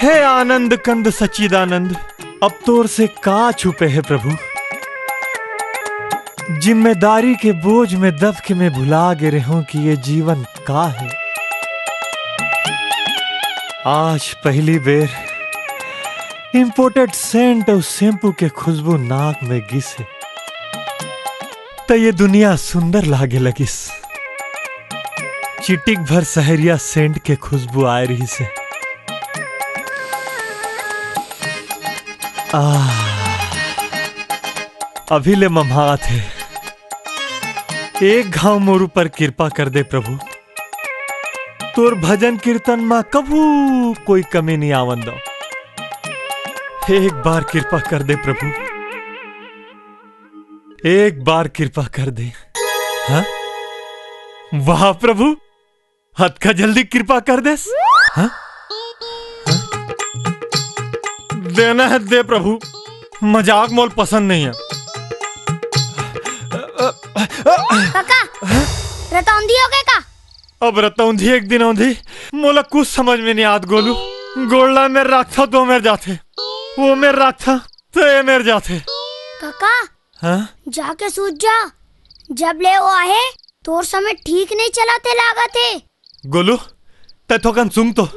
हे आनंद कंद सच्चिदानंद, अब तोर से का छुपे हे प्रभु? जिम्मेदारी के बोझ में दब के मैं भुला गे रेहों कि ये जीवन का हे। आज पहली बेर इंपोर्टेड सेंट अउ शैम्पू के खुशबू नाक में गिस हे, त ये दुनिया सुंदर लागे लगिस। चिटिक भर सहरिया सेंट के खुशबू आए रहिस हे। आह, अभी ले मम्हात हे। एक घांव मोर ऊपर किरपा कर दे प्रभु, तोर भजन कीर्तन मा कभू कोई कमी नहीं आवन दो। एक बार किरपा कर दे प्रभु, एक बार किरपा कर दे। हाँ? वाह प्रभु, अतका जल्दी किरपा कर देस। हाँ? हाँ? देना हे दे प्रभु, मजाक मोल पसंद नहीं हे। काका, रतौंधी हो गए का? अब रतौंधी एक दिन औंधी, मोला कुछ समझ में नहीं आत गोलू। गोड़ ला मेर राखथा तो मेर जाथे, वो मेर राखथा तो ये मेर जाथे। काका, हाँ? जाके सूत जा, जब ले वो आहे तोर समय ठीक नहीं चलाते लागत हे। गोलू, तै थोकन सूंघ तो,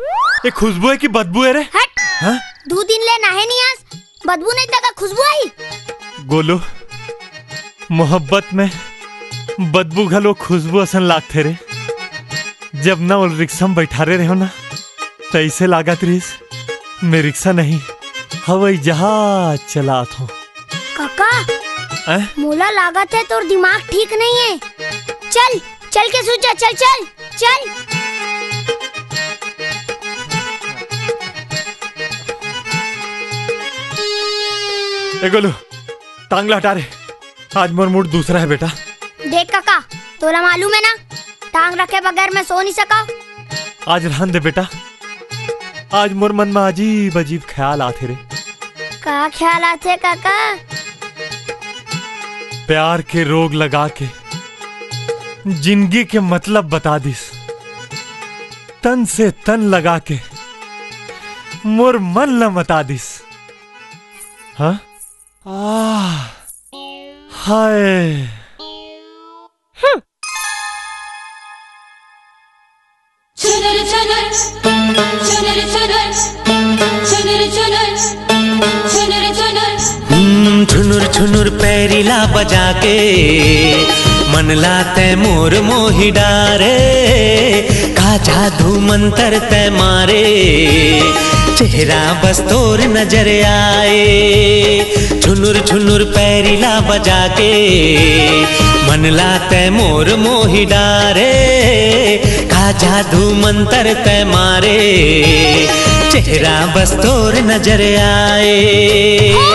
ये खुशबू हे कि बदबू हे रे? हट। हाँ? दू दिन ले नहाए नहीं आस, बदबू नहीं त का खुशबू आही? गोलू, मोहब्बत में बदबू घलो खुशबू असन लागथे रे। जब ना ओला रिक्शा में बैठारे रेहों ना, त ऐसे लागत रहिस, मैं रिक्शा नहीं, हवाई जहाज चलात हों। काका, हैं? मोला लागत हे तोर दिमाग ठीक नहीं हे। चल, चल के सूत जा, चल, चल, चल। ए गोलू, टांग ला हटा रे। आज मोर मूड दूसरा हे बेटा। देख काका, तोला मालूम हे ना, टांग रखे बगैर मैं सो नहीं सकंव। आज रहन दे बेटा, आज मोर मन में अजीब अजीब ख्याल आथे रे। का ख्याल आथे काका? प्यार के रोग लगा के जिंदगी के मतलब बता दिस, तन से तन लगा के मोर मन ल मता दिस। हाँ? आह, हाय। छुनुर छुनुर, छुनुर छुनुर, छुनुर छुनुर, छुनुर छुनुर। हम्म, छुनुर छुनुर पैरी ला बजा के, मन ला तै मोर मोही डारे। का जादू मंतर तै मारे, चेहरा बस तोर नजर आए। छुनुर छुनुर पैरी ला बजा के, मन ला तै मोर मोही डारे। का जादू मंतर तै मारे, चेहरा बस तोर नजर आए। ओ,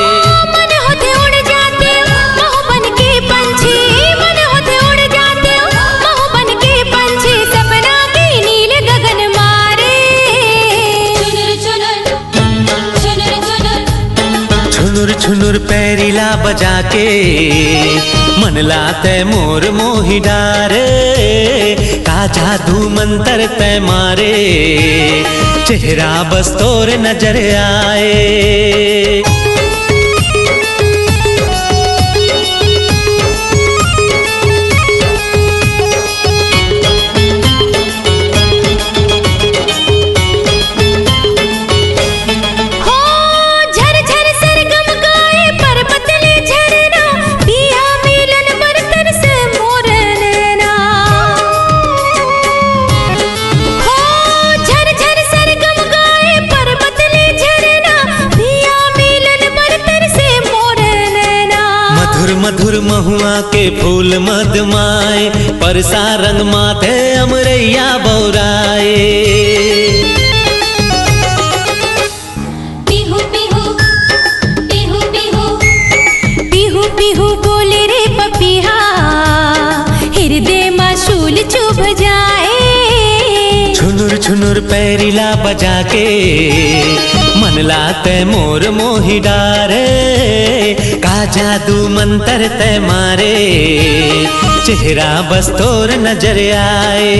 मन होथे उड़ जातेंव, महूं बन के पंछी, मन होथे उड़ जातेंव, महूं बन के पंछी, सपना के नील गगन मारे। छुनुर छुनुर, छुनुर छुनुर। छुनुर छुनुर पैरी ला बजा के, मन ला तै मोर मोही डारे। का जादू मंतर तै मारे, चेहरा बस तोर नजर आए। हो झरझर सरगम गाए पर्वत ले झरना, पिया मिलन बर तरसे मोर नैना। हो झरझर सरगम गाए पर्वत ले झरना, पिया मिलन बर तरसे मोर नैना। मधुर मधुर महुआ के फूल मदमाए, परसा रंग माथे अमरैया बौराए। पिहू, पिहू, पिहू, पिहू। पिहू, पिहू बोले रे पपिहा, हिरदे मा शूल चुभ जाए। छुनुर झुनुर पैरी ला बजा के, मन ला तै मोर मोही डारे, का जादू मंतर तै मारे, चेहरा बस तोर नजर आए।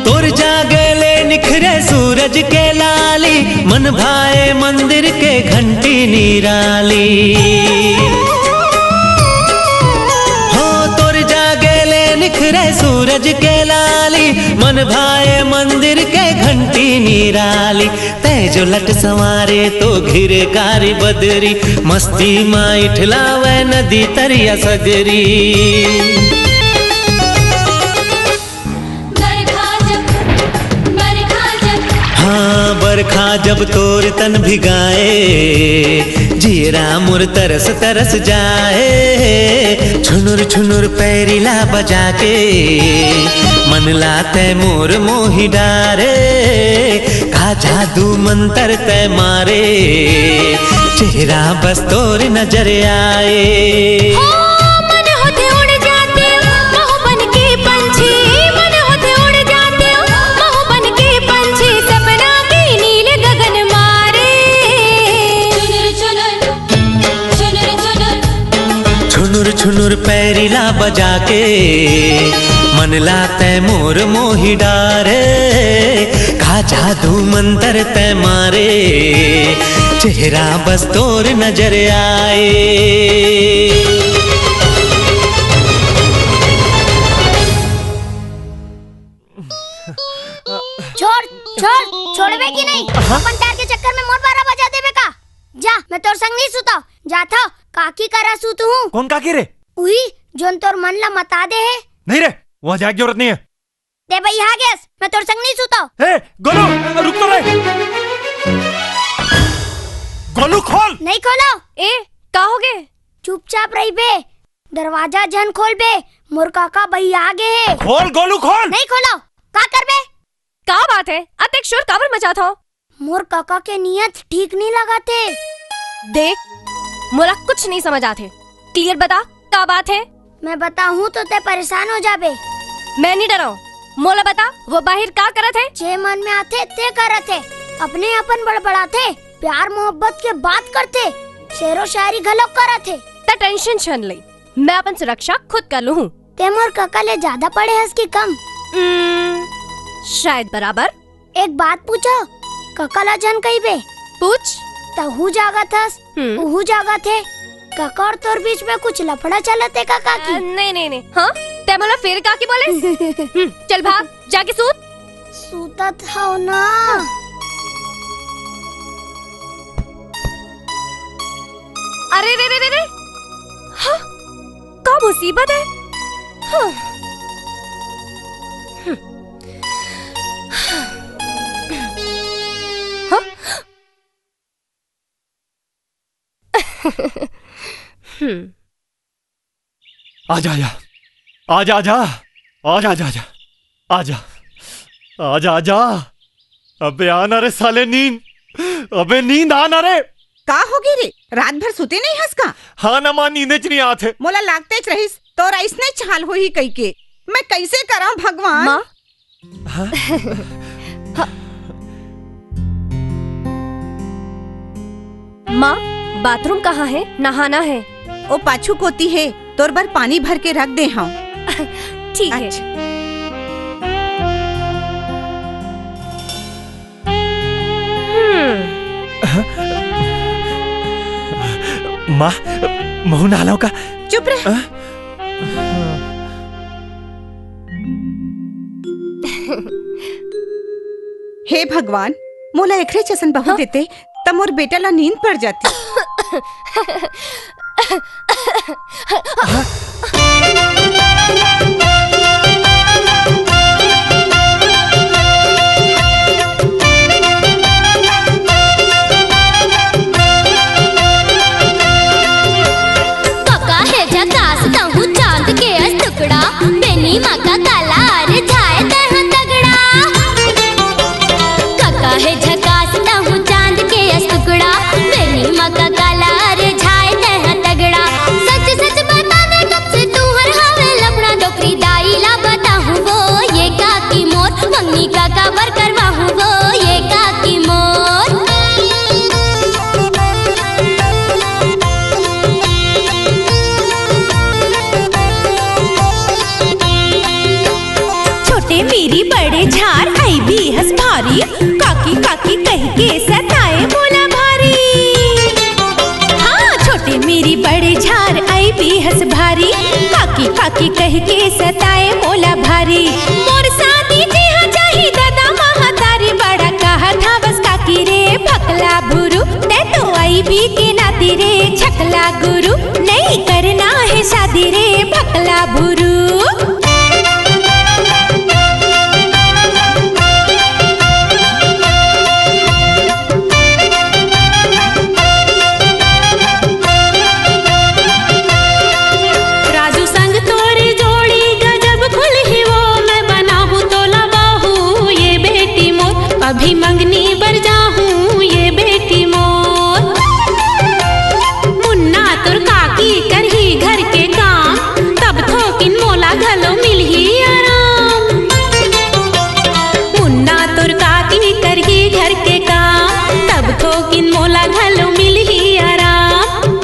तोर जागे ले निखरे सूरज के लाली, मन भाए मंदिर के घंटी निराली। हो तोर जागे ले निखरे सूरज के लाली, मन भाए मंदिर के घंटी निराली। तै जो लट संवारे तो घिरे कारी बदरी, मस्ती मा इठलावै नदी तरिया सगरी। बरखा जब, बरखा जब हाँ, बरखा जब तोर तन भिगाए, जियरा मोर तरस तरस जाए। छुनुर छुनुर पैरी ला बजा के, मन ला तै मोर मोही डारे, का जादू मंतर तै मारे, चेहरा बस तोर नजर आए। हो, मन होथे उड़ जाते, महू बन के पंछी, मन होथे उड़ जाते, महू बन के पंछी, सपना के नील गगन मारे। चुनुर चुनुर, चुनुर चुनुर। छुनुर छुनुर पैरी ला बजा के, मन ला तै मोर मोही डारे, का जादू मंतर तै मारे, चेहरा बस तोर नजर आए। छोड़, छोड़, छोड़बे कि नहीं? हाँ? अपन प्यार के चक्कर में मोर बारा बजा देबे का? जा, मैं तोर संग नहीं सुता। जाथव, काकी करा सुत हूँ। कौन काकी रे? उही, जोन तोर मन ला मता दे हे। नहीं रे, वहाँ जाए की जरूरत नहीं है। दे भाई, आ गेस, मैं तोर संग नहीं सुता। ए, गोलू, रुक तो रे। गोलू, खोल। नहीं खोलो। ए, का हो गे? चुपचाप रहिबे, दरवाजा झन खोलबे, मोर काका भाई आ गे हे। खोल गोलू, खोल। नहीं खोलो। का करबे? का बात है, अतेक शोर काबर मचात हो? मोर काका के नियत ठीक नहीं लगाथे। देख, मोला कुछ नहीं समझ आथे। क्लियर बता, का बात है? मैं बताहूँ तो ते परेशान हो जाबे। मैं नहीं डराऊँ, मोला बता, वो बाहिर का करत है? जे मन में आथे, ते करत है। अपने अपन बड़बड़ाथे, प्यार मोहब्बत के बात करथे, शेरो शायरी घलो करत है। त टेंशन छन ले, मैं अपन सुरक्षा खुद कर लूँ। ते मोर काका ले ज्यादा पढ़े हस कि कम? उम्म, शायद बराबर। एक बात पूछो, काका ला झन कहिबे। पूछ। तहू जागत हस, हम्म। उहू जागत हे। काका और तोर बीच में कुछ लफड़ा चलत हे का काकी? अ, नहीं, नहीं, नहीं। हाँ? ते मोला फिर काकी बोले? हम्म, चल भाग, जाके सूत। सूतत हव ना। अरे रे रे रे रे। हाँ? का मुसीबत है? हाँ। हाँ? हम्म। आजा, आजा। आजा, आजा। आजा, आजा, आजा। आजा। आजा, आजा। अबे आना रे साले नींद। अबे नींद आना रे। का होगे रे? रात भर सुते नहीं हस का? हाँ ना माँ, नींदे च नहीं आथे। मोला लागतेच रहिस, तोर अइसने चाल होही कहिके। मैं कइसे करंव भगवान? माँ, हाँ? माँ, बाथरूम कहाँ है? नहाना है। ओ पाछू कोती हे, तोर बर पानी भर के रख दे हंव। ठीक है। अच्छा। हम्म। माँ, महूँ नहा लंव का? चुप रह। हाँ? हे भगवान, मोला एखरे जइसन बहू हाँ? देते, त मोर बेटा ला नींद पड़ जाती। कका हे झकास तहूँ चांद के अस टुकड़ा, बेनी मा का काला अरे झाय तैं हा तगड़ा। बड़े झार आई बीहस भारी, काकी काकी कह के सताए मोला भारी। मोर शादी जिहाँ चाही दादा महतारी, बड़ा कहत हवस काकी रे भकला भुरू। तै तो आई बी के नाती रे छकला गुरु, नहीं करना है शादी रे भकला भुरू। राजू संग तोरे जोड़ी गजब खुलही वो, मैं बनाहूँ तोला बहू ये बेटी मोर। अभी मंगनी बर जाहूँ ये बेटी मोर। मुन्ना तोर काकी करही घर के काम, तब थोकिन मोला घलो मिलही आराम। मुन्ना तोर काकी करही घर के काम, तब थोकिन मोला घलो मिलही आराम।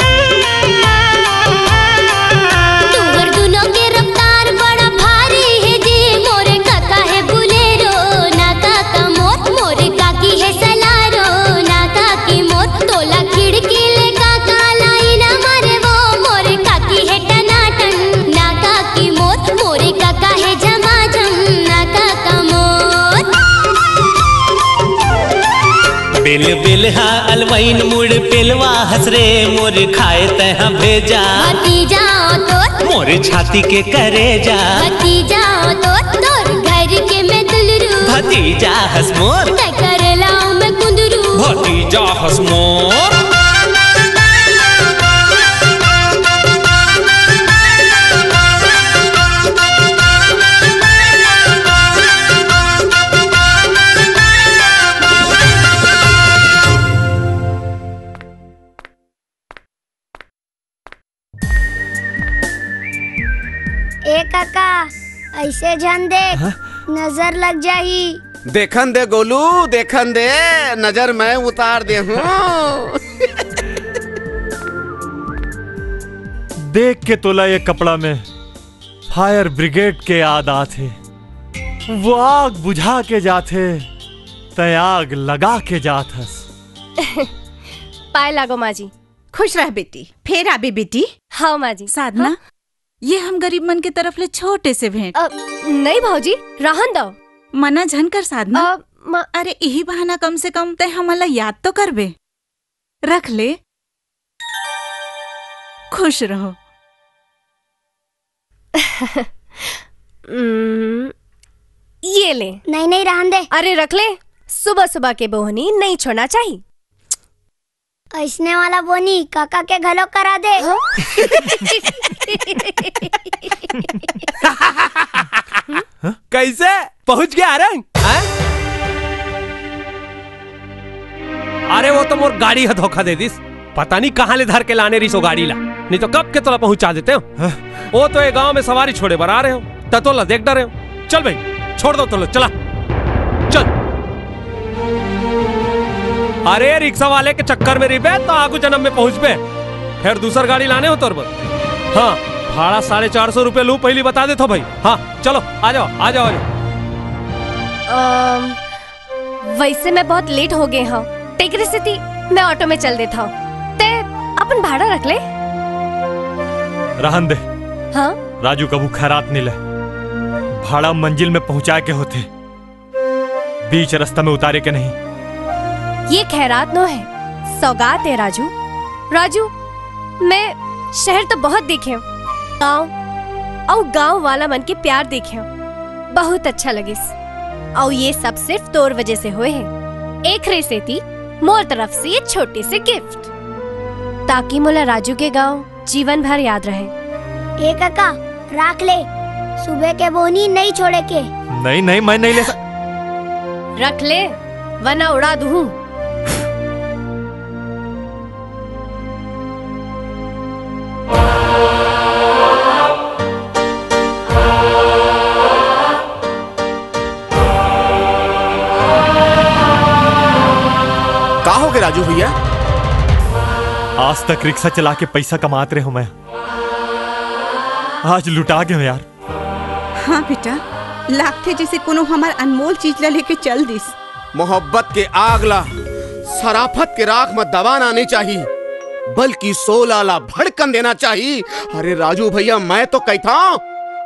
तुंहर दुनो के रफ्तार बड़ा भारी हे जी, मोरे काका हे बुलेरो, ना काका मोर, मोरे काकी हे सलारो, ना काकी मोर, तोला खिड़की ले काका लाई ना मारे वो, मोरे काकी हे टनाटन, ना काकी मोर, मोरे काका हे झमाझम, ना काका मोर। बेल बेल हा अलवैन मुड़ पेलवा हस रे, मोर खाए तैहा भेजा। भतीजा ओ तोर। मोर छाती के करेजा। भतीजा ओ तोर, तोर घर के मैं दुलरू। भतीजा हस मोर। तै करेला मैं कुंदरू। भतीजा हस मोर। ए काका, ऐसे झन देख, हाँ? नजर लग जाही। देखन दे गोलू, देखन दे, नजर मैं उतार दे हूँ। देख के तोला ये कपड़ा में फायर ब्रिगेड के याद आथे। वो आग बुझा के जाथे, तै आग लगा के जात हस। पाए लागो माँ जी। खुश रह बेटी, फेर आबे बेटी। हाँ माँ जी। साधना, हाँ? ये हम गरीब मन के तरफ ले छोटे से भेंट। अ, नहीं भौजी, रहन दो। मना झन कर साधना। अ, म- अरे इही बहाना कम से कम तै हमन ला याद तो करबे। रख ले, खुश रहो। हम्म, ये ले। नहीं, नहीं, रहन दे। अरे रख ले, सुबह सुबह के बोहनी नहीं छोड़ना चाहिए। ऐसने वाला बोनी काका के घलो करा दे। हाँ? कैसे पहुंच गया रंग? हाँ? अरे वो तो मोर गाड़ी ह धोखा दे दिस। पता नहीं कहाँ ले धर के लाने रिसो गाड़ी ला, नहीं तो कब के तोला पहुंचा देते हो। हाँ? वो तो ये गांव में सवारी छोड़े बर आ रहे हो, त तोला देख डरे हो। चल भाई, छोड़ दो तोला, चला चल। अरे रिक्शा वाले के चक्कर में रहिबे तो आगू जन्म में पहुंचबे। फिर दूसर गाड़ी लाने हो तोर बर। हाँ, भाड़ा साढ़े चार सौ रुपये लू, पहली बता देता भाई। हाँ, चलो आ जाओ, आ जाओ, आ जाओ। अम, वैसे मैं बहुत लेट हो गए हूँ, तेकरे सेती मैं ऑटो में चल देता हूँ। ते अपन भाड़ा रख ले। रहन दे। हाँ? राजू कभू खैरात नहीं ले। भाड़ा मंजिल में पहुंचाए के होथे, बीच रास्ता में उतारे के नहीं। ये खैरात नो है, सौगात है राजू। राजू, मैं शहर तो बहुत देखे हूँ, गाँव अउ गाँव वाला मन के प्यार देखे हूँ, बहुत अच्छा लगिस। अउ ये सब सिर्फ तोर वजह से होए है। एकरे सेती मोर तरफ से ये छोटे से गिफ्ट, ताकि मोला राजू के गाँव जीवन भर याद रहे। ए काका, राख ले, सुबह के बोनी नहीं छोड़े के। नहीं, नहीं, मैं नहीं ले सक- रख ले, वरना उड़ा दूँ। का हो गए राजू भैया? आज तक रिक्शा चला के पैसा कमात रहे हूँ मैं, आज लुटा गए यार। हाँ बेटा, लागथे जैसे कोनो हमार अनमोल चीज ला लेके चल दिस। मोहब्बत के आग ला शराफत के राख में दबाना नहीं चाहिए। बल्कि सोला ला भड़कन देना चाही। अरे राजू भैया, मैं तो कहता हूँ,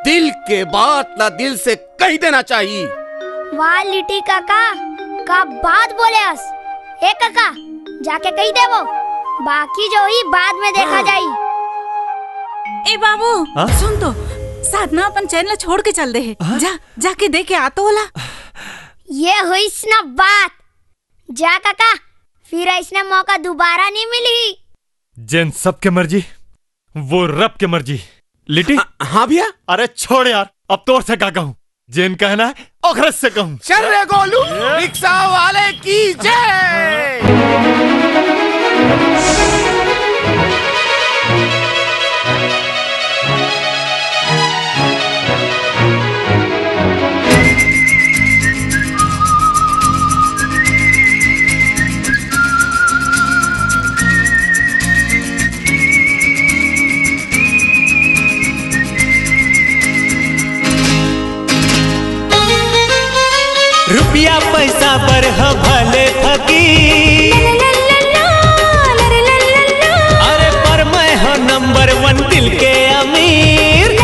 दिल के बात ला दिल से कह देना चाही। वाह लिट्टी काका, का बात बोले हस। ए काका, जाके कह देबो, बाकी जो ही बाद में देखा जाई। ए बाबू, हाँ? सुन तो, साधना अपन चैन ला छोड़ के चल दे हे। हाँ? जा, जाके दे के आ तो ओला। ये होइस ना बात। जा काका, फिर ऐसने मौका दोबारा नहीं मिली। जेन सबके मर्जी, वो रब के मर्जी। लिट्टी? हाँ, हाँ भैया। अरे छोड़ यार, अब तोर से का कहूँ, जेन कहना है ओखरे से कहूँ। चल रे गोलू, ये रिक्शा वाले की जय। रुपया पैसा बर ह भले फकीर, अरे पर मैं ह नंबर वन दिल के अमीर।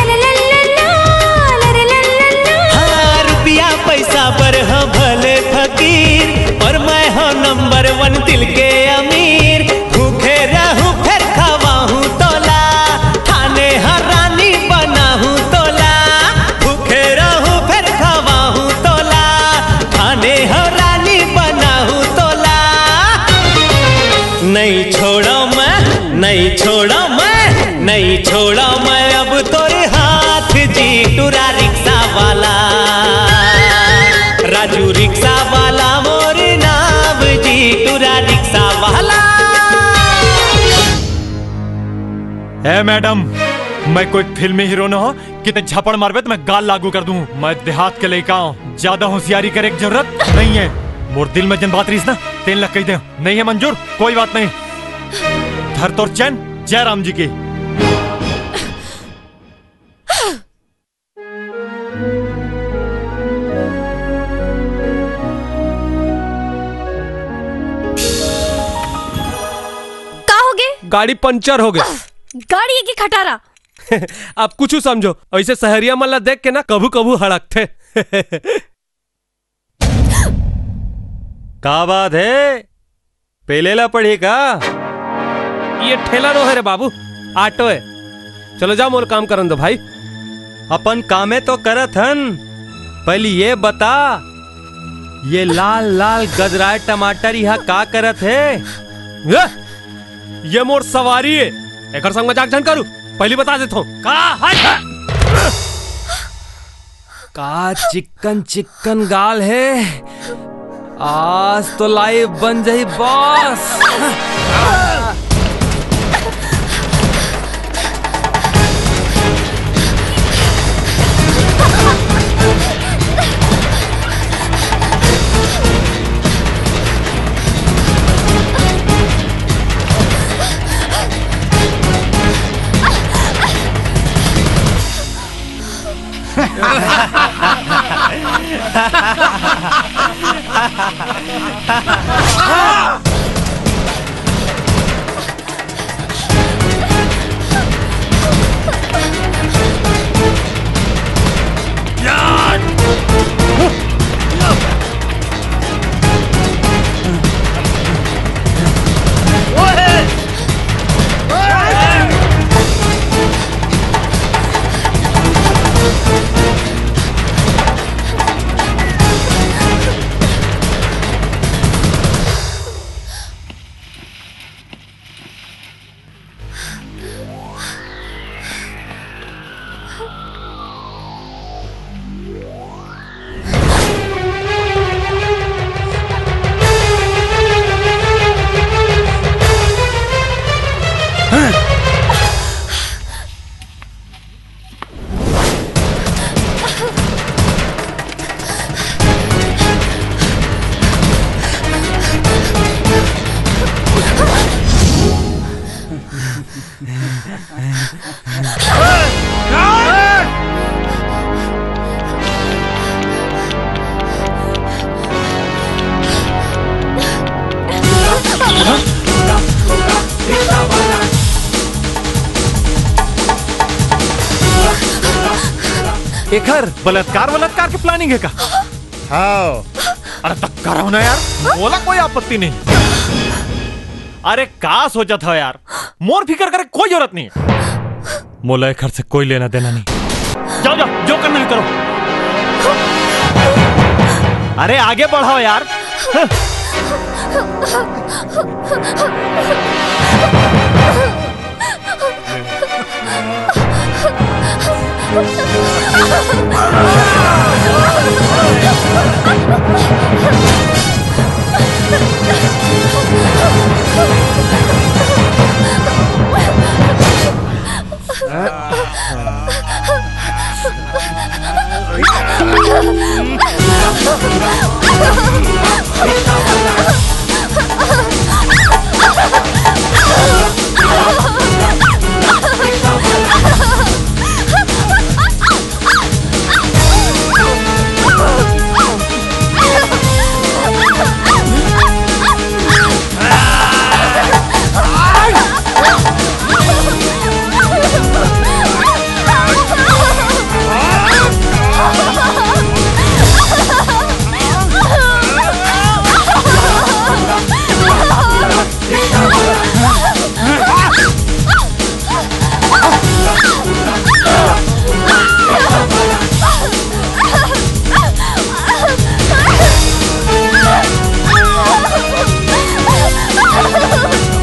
हाँ, रुपया पैसा बर ह भले फकीर, पर मैं ह नंबर वन दिल के अमीर। भूखे रहूं फेर खवाहूं तोला, थाने ह रानी बनाहूं तोला। भूखे रहूं फेर खवाहूं तोला, थाने ह रानी बनाहूं तोला। नहीं छोड़ा मैं, नहीं छोड़ा मैं, नहीं छोड़ा मैं अब तोर हाथ जी, टूरा रिक्शा वाला। राजू रिक्शा वाला मोर नाम जी, टूरा रिक्शा वाला। ए मैडम, मैं कोई फिल्मी हीरो न हो, किते झापड़ मारबे त मैं गाल लागू कर दूं। मैं देहात के लइका हूं, ज्यादा होशियारी करे के जरूरत नहीं है। मोर दिल में जन बात रहीस ना, तेन ला कह दे, नहीं है मंजूर, कोई बात नहीं। धर तोर चैन, जय राम जी की। का होगे? गाड़ी पंचर होगे। गाड़ी के खटारा। अब कुछू समझो, ऐसे सहरिया मन ला देख के ना कभू कभू हड़कथे। का बात है, पेले ला पड़ी का? ये ठेला नो है रे बाबू, ऑटो है। चलो जाओ, मोर काम करन दो भाई। अपन कामे तो करत हन, पहली ये बता, ये लाल लाल गजराए टमाटर यहाँ का करत है? ये, ये मोर सवारी है, एकर संग मजाक झन करू, पहली बता देत हूँ। का है? का चिक्कन चिक्कन गाल है, आज तो लाइव बन जाई बॉस। एखर बलात्कार, बलात्कार के प्लानिंग हे का? हाँ। अरे त करव ना यार, मोला कोई आपत्ति नहीं। अरे का सोचत हव यार, मोर फिकर करे कोई जरूरत नहीं हे। मोला एखर से कोई लेना देना नहीं। जाओ, जाओ, जो करना है करो। अरे आगे बढ़व यार।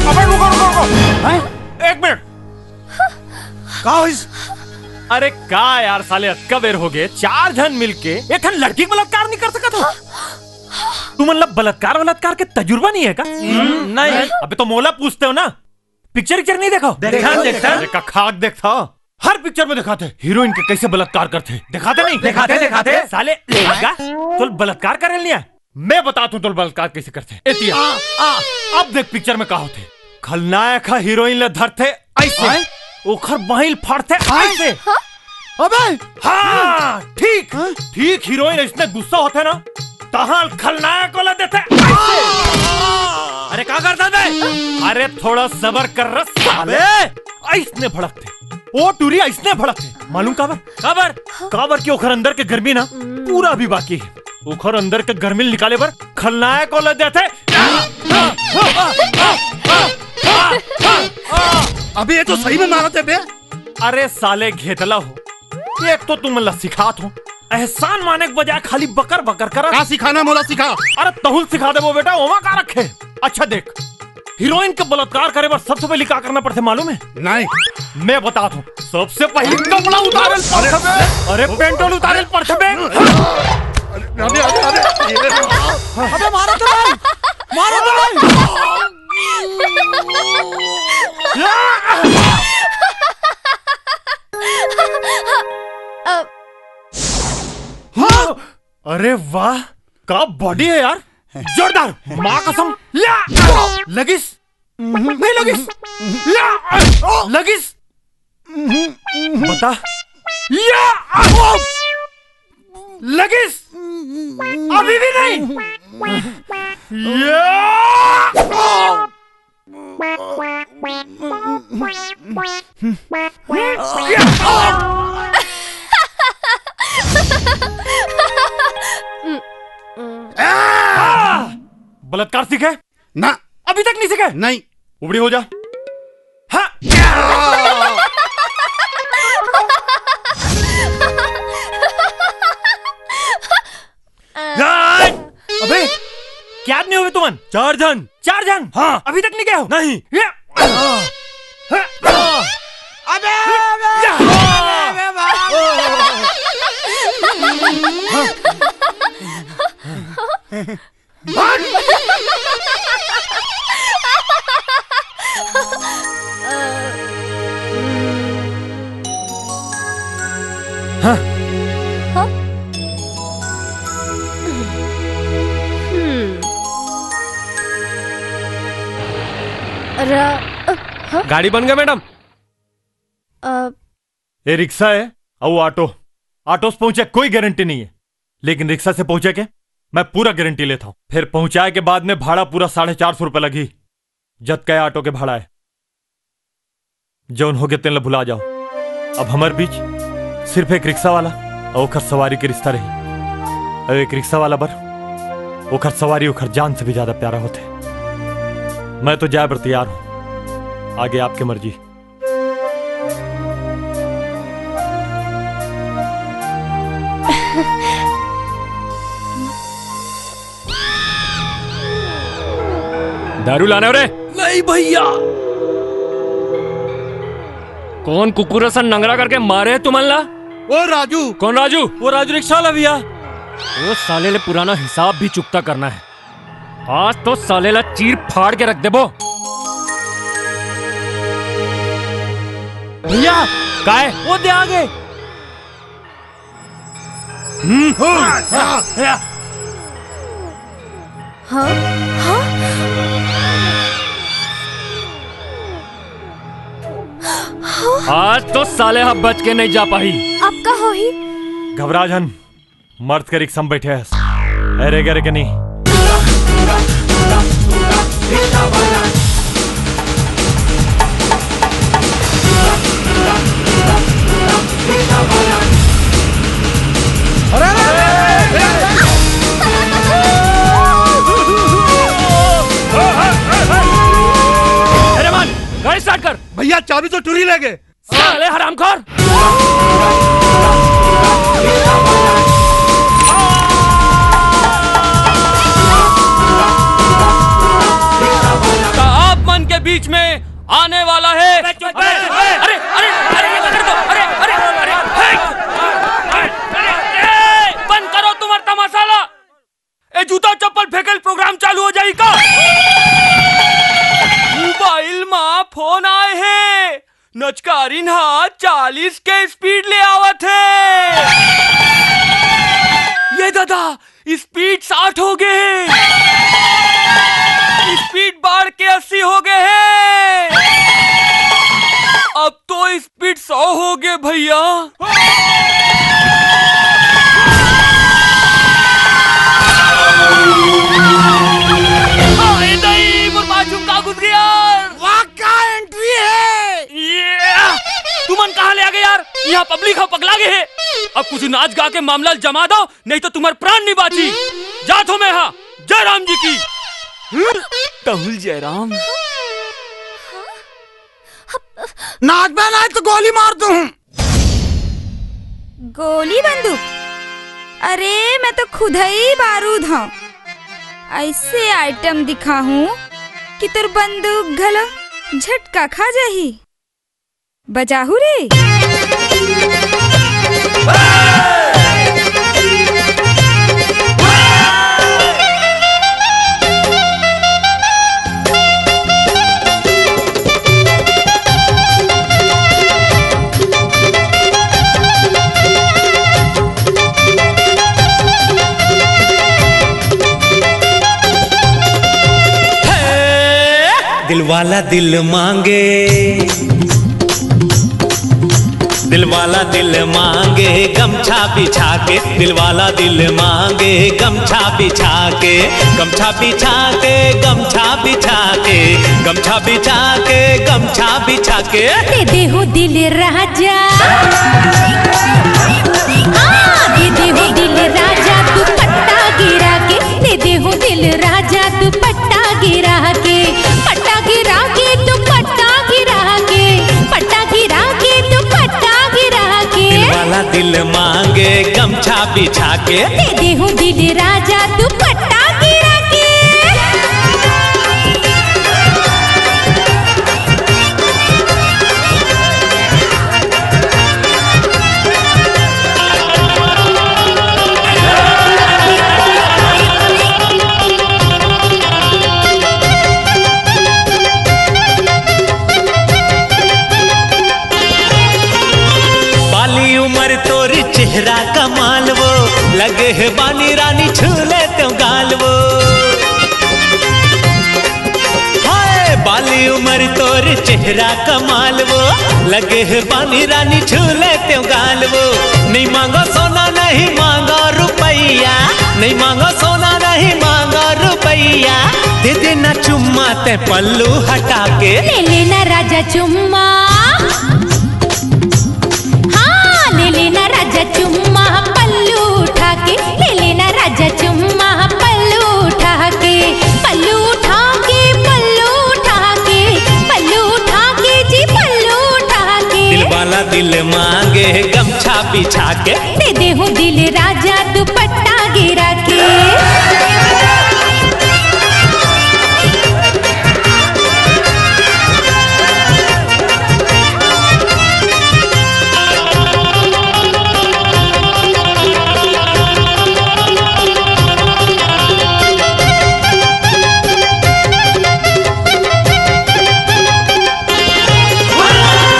अबे रुको, रुको, रुको। हैं? एक मिनट। का होइस? अरे का यार साले, अतका बेर होगे, चार झन मिलके एक ठन लड़की के बलात्कार नहीं कर सकत हो? तुमन ला बलात्कार, बलात्कार के तजुर्बा नहीं हे का? नहीं। अबे तो मोला पूछते हो ना, पिक्चर, पिक्चर नहीं देखो? देखथन, देखथन। अरे का खाक देखथव? हर पिक्चर में देखाथे हीरोइन के कैसे बलात्कार करथे, देखाथे नहीं? देखाथे, देखाथे। साले लेगा, तोल बलात्कार करे नहीं आय? मैं बताथंव तोल बलात्कार कैसे करथे। एती आ, आ, अब देख पिक्चर में का होथे। खलनायक ह हीरोइन ला धरथे ऐसे, आय? ओखर बाहिं ल फाड़थे ऐसे। अबे! हाँ, ठीक, हाँ? ठीक हीरोइन अइसने गुस्सा होथे ना, तहां ल खलनायक वाला देथे ऐसे। अरे का करथस बे? अरे थोड़ा सबर कर रे साले। अबे! अइसने भड़कथे। ओ टूरी अइसने भड़कथे। मालूम काबर? काबर? काबर कि ओखर अंदर के गर्मी ना पूरा भी बाकी हे। ओखर अंदर के गर्मी ल निकाले बर खलनायक वाला देथे। अबे ये तो सही में मारत हे बे। अरे साले घेतला हो, एक तो तुमन ला सिखात हों, एहसान माने के बजाय खाली बकर बकर करत। का सिखाना मोला सिखा। अरे तहूं ल सिखा देबो बेटा, ओमा का रखे। अच्छा देख, हीरोइन के बलात्कार करे बर सबसे पहली का करना पड़थे मालूम हे? नहीं। मैं बताथंव, सबसे पहली कपड़ा उतारे ल पड़थे बे। अरे पेंटोल उतारे ल पड़थे बे। अरे, अरे, अरे, अरे, ये अबे मारो तो नहीं, मारो तो नहीं। अ, हाँ? अरे वाह, का बॉडी हे यार, जोरदार। माँ कसम, या, लगिस, नहीं लगिस, या, लगिस, बता, या, लगिस, अभी भी नहीं, या। बलात्कार सीखे? ना। अभी तक नहीं सीखे? नहीं। उबड़ी हो जा। हाँ। अबे, क्या आदमी हो बे तुमन? चार झन। चार झन? हाँ। अभी तक नहीं गए हो? नहीं। ये अबे, अबे, अबे, अबे, भाग। हाँ। हाँ? हम्म। र-, अ, हाँ? गाड़ी बन गया मैडम। अ, ये रिक्शा हे अउ ऑटो। ऑटो से पहुंचे कोई गारंटी नहीं हे, लेकिन रिक्शा से पहुंचे के मैं पूरा गारंटी लेथंव। फिर पहुंचाए के बाद में भाड़ा पूरा साढ़े चार सौ रुपए लगही। जतका ए ऑटो के भाड़ा हे, जौन होगे तेन ला भुला जाओ। अब हमर बीच सिर्फ एक रिक्शा वाला अउ ओखर सवारी के रिश्ता रही। अउ एक रिक्शा वाला बर ओखर सवारी ओखर जान से भी ज्यादा प्यारा होथे। मैं तो जाए बर तैयार हूँ, आगे आपके मर्जी। दारू लाने हो रे? नहीं भैया। कौन कुकुर असन नंगरा करके मारे हे तुमन ला? वो राजू। कौन राजू? वो राजू रिक्शा वाला भैया। वो साले ले पुराना हिसाब भी चुकता करना है। आज तो साले ला चीर फाड़ के रख देबो। भैया, काय? वो दे आगे। हम्म। हाँ? हाँ? आज तो साले हा बच के नहीं जा पाही। अब का होही? घबरा झन, मर्द के रिक्शा में बैठे हस। अरे गरे के नहीं। अरे, अरे, अरे, अरे, अरे। अरे मान, गाड़ी स्टार्ट कर। भैया, चाबी तो टुरी ले गे। साले हरामखोर। तो आप मन के बीच में आने वाला है। अरे, अरे, अरे, ये पकड़ दो। अरे, अरे, अरे, हे! अरे, बंद करो तुम्हारा तमाशा ला। ए, जूता चप्पल फेंकल प्रोग्राम चालू हो जाही का? मोबाइल मा फोन आए हे, नचकारिन हा चालीस के स्पीड ले आवत हे। ये दादा, स्पीड साठ हो गए हे, स्पीड बाढ़ के अस्सी हो गए हे। अब तो स्पीड सौ हो गए भैया। अरे नहीं, मोर बाजू का गुजरी यार। वाह, का एंट्री है। ये, तुमन कहाँ ले आ गए यार? यहाँ पब्लिक हा पगला गए हे। अब कुछ नाच गा के मामला जमा दो, नहीं तो तुम्हार प्राण नहीं बाची। जात हो मैं हा। जय राम जी की। तहुल जय राम। नाचबे नहीं तो गोली मार दूं। गोली बंदूक? अरे, मैं तो खुदई बारूद हूँ। ऐसे आइटम दिखाहूँ कि तोर बंदूक घलो झटका खा जाही। बजाहू रे। दिलवाला दिल मांगे, दिलवाला दिल मांगे गमछा बिछा के, दिलवाला दिल मांगे गमछा बिछा के, गमछा बिछा के, गमछा बिछा के, गमछा बिछा के, गमछा बिछा के। दे दे हो दिल राजा, हाँ, दे दे हो दिल राजा दुपट्टा गिरा के, दे दे हो दिल राजा दुपट्टा गिरा के, पट्टा गिरा के, दुपट्टा गिरा के, पट्टा गिरा के, दुपट्टा गिरा के। दिलवाला दिल मांगे गमछा बिछा के, दे दे हो दिल राजा दुपट्टा गिरा के। बाली उमर तोर चेहरा कमाल वो, लगे है बानी रानी छू ले तो गाल वो। हाय, बाली उमर तोर चेहरा कमाल वो, लगे है बानी रानी छू ले तो गाल वो। नहीं मांगो सोना, नहीं मांगो रुपैया, नहीं मांगो सोना, नहीं मांगो रुपैया, दे देना चुम्मा ते पल्लू हटा के। ले लेना राजा चुम्मा, हाँ, ले लेना राजा चुम्मा, दिल मांगे गमछा बिछा के। दे देहूं दिल राजा दुपट्टा गिरा के।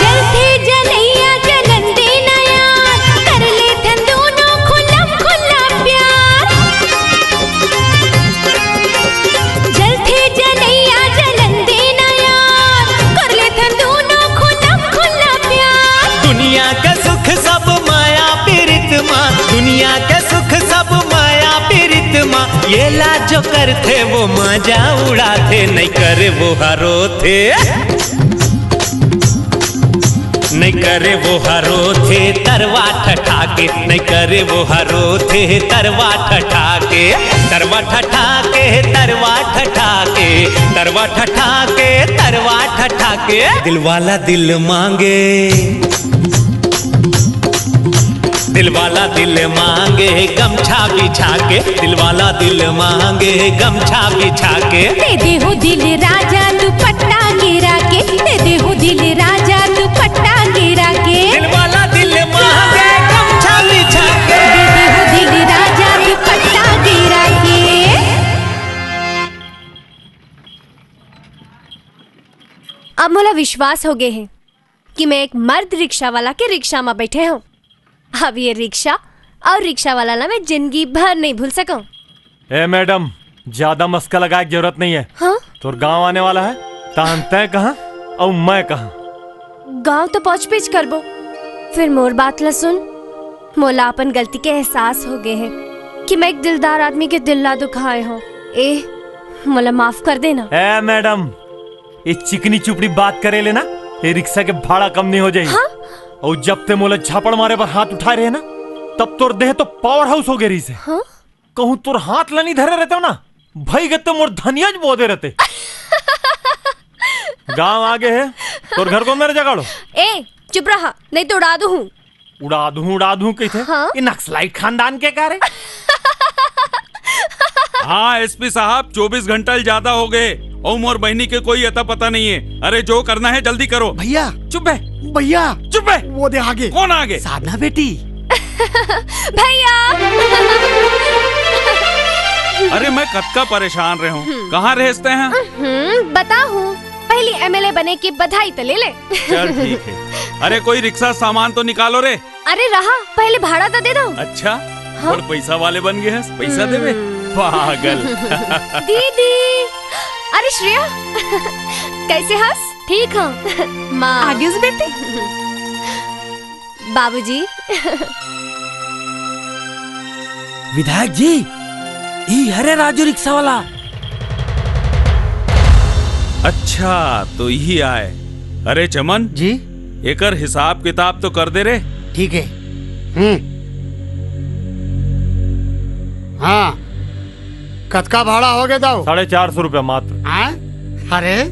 जलथे जलैया जलन देना यार, कर लेथन दूनों खुल्लम खुल्ला प्यार। जलथे जलैया जलन देना यार, कर लेथन दूनों खुल्लम खुल्ला प्यार। दुनिया के सुख सब माया पीरित मा, दुनिया के सुख सब माया पीरित मा, ये ला जो करथे वो मजा उड़ाथे, नहीं करे वो हरोथे। नहीं करे वो हरोथे तरवा ठठा के, नहीं करे वो हरोथे तरवा ठठा के, तरवा ठठा के, तरवा ठठा के, तरवा ठठा के, तरवा ठठा के। दिलवाला दिल मांगे, दिलवाला दिल मांगे गमछा बिछा के, दिलवाला दिल मांगे गमछा बिछा के। दे देहूं दिल राजा दुपट्टा गिरा के, दे देहूं दिल राजा दुपट्टा गिरा के। दिलवाला दिल मांगे गमछा बिछा के। दे देहूं दिल राजा दुपट्टा गिरा के। अब मोला विश्वास हो गए हे कि मैं एक मर्द रिक्शा वाला के रिक्शा में बैठे हूँ। अब ये रिक्शा और रिक्शा वाला ला मैं जिंदगी भर नहीं भूल सकूं। ए मैडम, ज्यादा मस्का लगाए के जरूरत नहीं है। हाँ? तोर गांव आने वाला है, तहन तय कहाँ और मैं कहाँ। गांव तो पहुंच पीछ करबो, फिर मोर बात ला सुन। मोला अपन गलती के एहसास हो गए है कि मैं एक दिलदार आदमी के दिल ला दुखाए हो। ए, मोला माफ कर देना। ए मैडम, ये चिकनी चुपड़ी बात करे ले ना, ये रिक्शा के भाड़ा कम नहीं हो जाए। हाँ? और जब ते मोला झापड़ मारे पर हाथ उठाए रहे ना, तब तोर देह तो पावर हाउस हो गए रही से। हाँ? कहूँ तोर हाथ ला नहीं धरे रहते हो ना, भाई गत्ते मोर धनिया ज बोदे रहते। गांव आगे है, तोर घर को मेरे जगाड़ो। ए, चुप रहा, नहीं तो उड़ा दूं हूँ। उड़ा दूं, उड़ा दूं कहते। हाँ? ये नक्सलाइट खानदान के का रे? हाँ एसपी साहब, चौबीस घंटा ले ज्यादा हो गए और मोर बहनी के कोई अता पता नहीं है। अरे जो करना है जल्दी करो। भैया। चुप बे। भैया। चुप बे। वो दे आगे। कौन आगे? साधना बेटी। भैया। अरे मैं कतका परेशान रहे हूँ। हम्म। कहाँ रहते हैं? हम्म, बताहूँ। पहली एमएलए बने की बधाई तो ले ले। चल ठीक है। अरे कोई रिक्शा सामान तो निकालो रे। अरे रहा, पहले भाड़ा तो दे दो। अच्छा, हाँ? और पैसा वाले बन गए हैं, पैसा देवे? हम्म। पागल। दीदी, अरे श्रेया, कैसे हस? ठीक हूँ। माँ। आगे से बेटे। बाबूजी। विधायक जी, ई हरे राजू रिक्शा वाला। अच्छा, तो यही आए। अरे चमन जी। एकर हिसाब किताब तो कर दे रे। ठीक है। हम्म। हाँ, कतका भाड़ा हो गए दाऊ? साढ़े चार सौ रुपया मात्र। हाँ? अरे,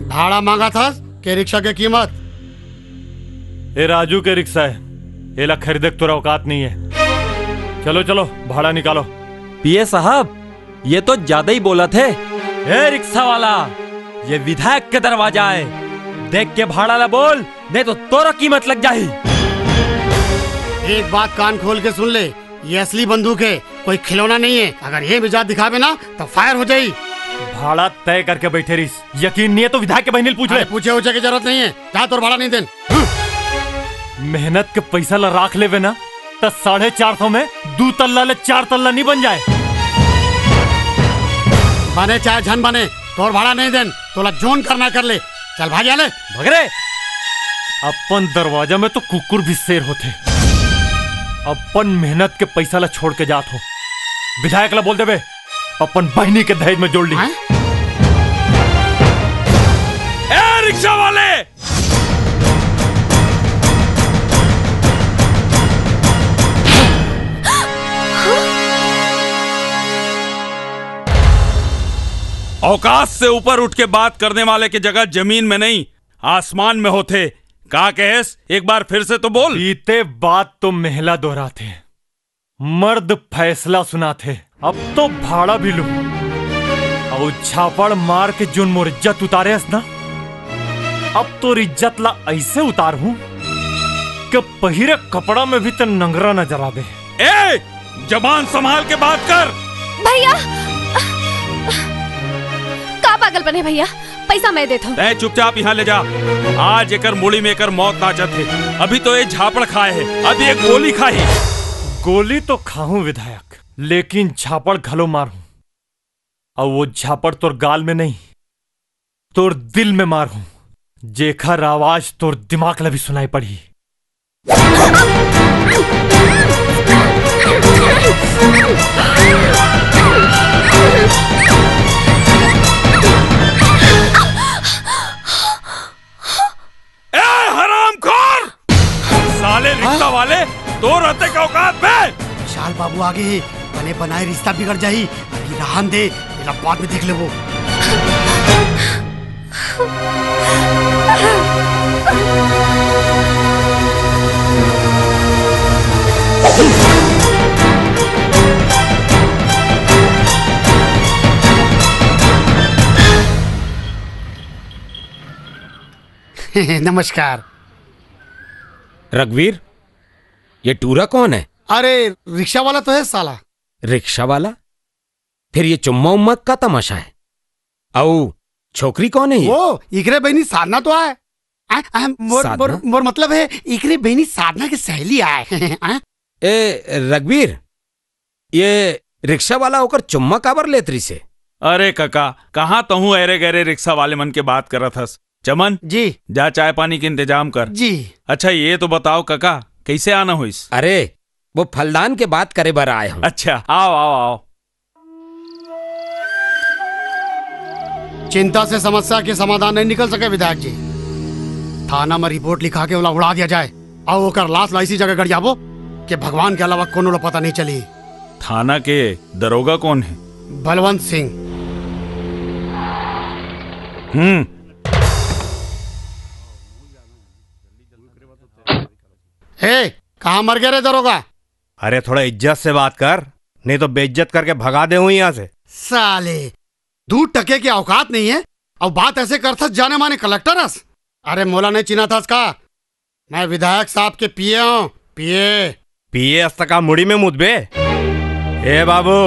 भाड़ा मांगा था के रिक्शा के कीमत? ए राजू के रिक्शा है, एला खरीदे के तोर औकात नहीं है। चलो चलो, भाड़ा निकालो। पीए साहब, ये तो ज्यादा ही बोलत हे। ए रिक्शा वाला, ये विधायक के दरवाजा है, देख के भाड़ा ला बोल, नहीं तो तोरो कीमत लग जाही। एक बात कान खोल के सुन ले, ये असली बंदूक है, कोई खिलौना नहीं है। अगर ये मिजाज दिखावे ना तो फायर हो जाई। भाड़ा तय करके बैठे रहिस, यकीन नहीं है तो विधायक के बहनी ले पूछ ले। अरे पूछे उछे की जरूरत नहीं है, जा तोर भाड़ा नहीं देन। मेहनत के पैसा ला राख लेवे ना, त साढ़े चार सौ में दू तल्ला ले चार तल्ला नहीं बन जाए। बने चाहे झन बने, तोर भाड़ा नहीं देन, तोला जोन करना कर ले। चल भाग ले। भग रे। अपन दरवाजा में तो कुकुर भी शेर होथे। अपन मेहनत के पैसा ला छोड़ के जात हो। विधायक ला बोल देबे, अपन बहिनी के दहेज में जोड़ ली। हाँ? ए रिक्शा वाले, औकात से ऊपर उठ के बात करने वाले की जगह जमीन में नहीं, आसमान में होथे। का कहेस? एक बार फिर से तो बोल। बीते बात तो महला दोहराथे, मर्द फैसला सुनाथे। अब तो भाड़ा भी लूं। अउ झापड़ मार के जोन मोर इज्जत उतारे हस ना, अब तोर इज्जत ला अइसे उतारहूं कि पहिरे कपड़ा में भी ते नंगरा नजर आबे। ए, जबान संभाल के बात कर। भैया, का पागल बने भैया? पैसा मैं देत हूँ। तै चुपचाप यहाँ ले जा। आज एकर मुड़ी में एकर मौत नाचत हे। अभी तो ये झापड़ खाए हे, अब ये गोली खाही। गोली तो खाहूं विधायक, लेकिन झापड़ घलो मारहूं। अउ वो झापड़ तोर गाल में नहीं, तोर दिल में मारहूं, जेखर आवाज तोर दिमाग ला भी सुनाई पड़ही। ए हरामखोर! साले रिक्शा वाले, तोर अतेक औकात बे? विशाल बाबू आगे हे, बने बनाए रिश्ता बिगड़ जाही। अभी रहन दे, एला बाद में देख लेबो। नमस्कार। रघुवीर, ये टूरा कौन है? अरे, रिक्शा वाला तो है साला। रिक्शा वाला? फिर ये चुम्मा उम्मा का तमाशा है? अऊ छोकरी कौन है ये? वो, इकरे बहिनी साधना तो आय। आ, आ, मोर, साधना? मोर, मोर मतलब है, इकरे बहिनी साधना के सहेली आय। आ? ए, रघुवीर, ये रिक्शा वाला ओकर चुम्मा काबर लेत रिसे? अरे कका, कहाँ तहूँ ऐरे गैरे रिक्शा वाले मन के बात करत हस? चमन जी। जा चाय पानी के इंतजाम कर। जी। अच्छा ये तो बताओ कका, कैसे आना होइस? अरे वो फलदान के बात करे बर आए हूँ। अच्छा आओ आओ आओ। चिंता से समस्या के समाधान नहीं निकल सके विधायक जी। थाना में रिपोर्ट लिखा के ओला उड़ा दिया जाए और ओकर लाश ला इसी जगह गड़ियाबो कि भगवान के अलावा कोनो ला पता नहीं चली। थाना के दरोगा कौन है? बलवंत सिंह। हम्म। ए, कहाँ मर गया रे दरोगा? अरे थोड़ा इज्जत से बात कर, नहीं तो बेइज्जत करके भगा दे हूँ यहाँ से। साले, दू टके के औकात नहीं है और बात ऐसे करथस जाने माने कलेक्टर हस। अरे मोला नहीं चिन्हा थस का? मैं विधायक साहब के पीए हूँ, पीए। पीए हस त का मुड़ी में मुदबे? ए बाबू,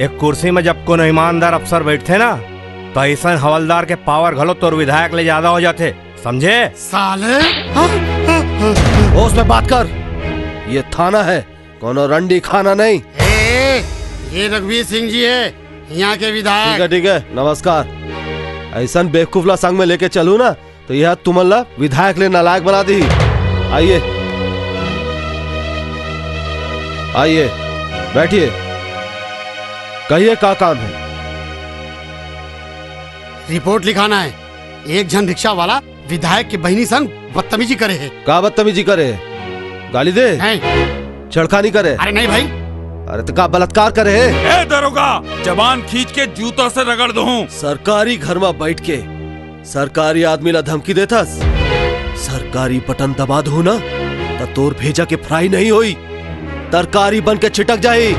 एक कुर्सी में जब कोनो ईमानदार अफसर बैठथे ना, तो ऐसन हवलदार के पावर घलो तोर विधायक ले ज्यादा हो जाथे, समझे? साले, हाँ, हाँ, हाँ। होश में बात कर, ये थाना है, कोनो रंडी खाना नहीं। ए, ये रघुवीर सिंह जी है, यहाँ के विधायक। ठीक है, ठीक है, नमस्कार। ऐसन बेवकूफ ला संग में लेके चलू ना, तो यह तुमन ला विधायक ले नालायक बना दी। आइए, आइए, बैठिए, कहिए का काम है? रिपोर्ट लिखाना है, एक झन रिक्शा वाला विधायक के बहिनी संग बदतमीजी करे हे। का बदतमीजी करे हे? गाली दे? नहीं। छेड़खानी करे? अरे नहीं भाई। अरे तो का बलात्कार करे हे? ए दरोगा, जबान खींच के जूता से रगड़ दूं। सरकारी घर में बैठ के सरकारी आदमी ला धमकी देथस? सरकारी बटन दबा दहूं ना, त तोर भेजा के फ्राई नहीं होई, तरकारी बन के छिटक जाही।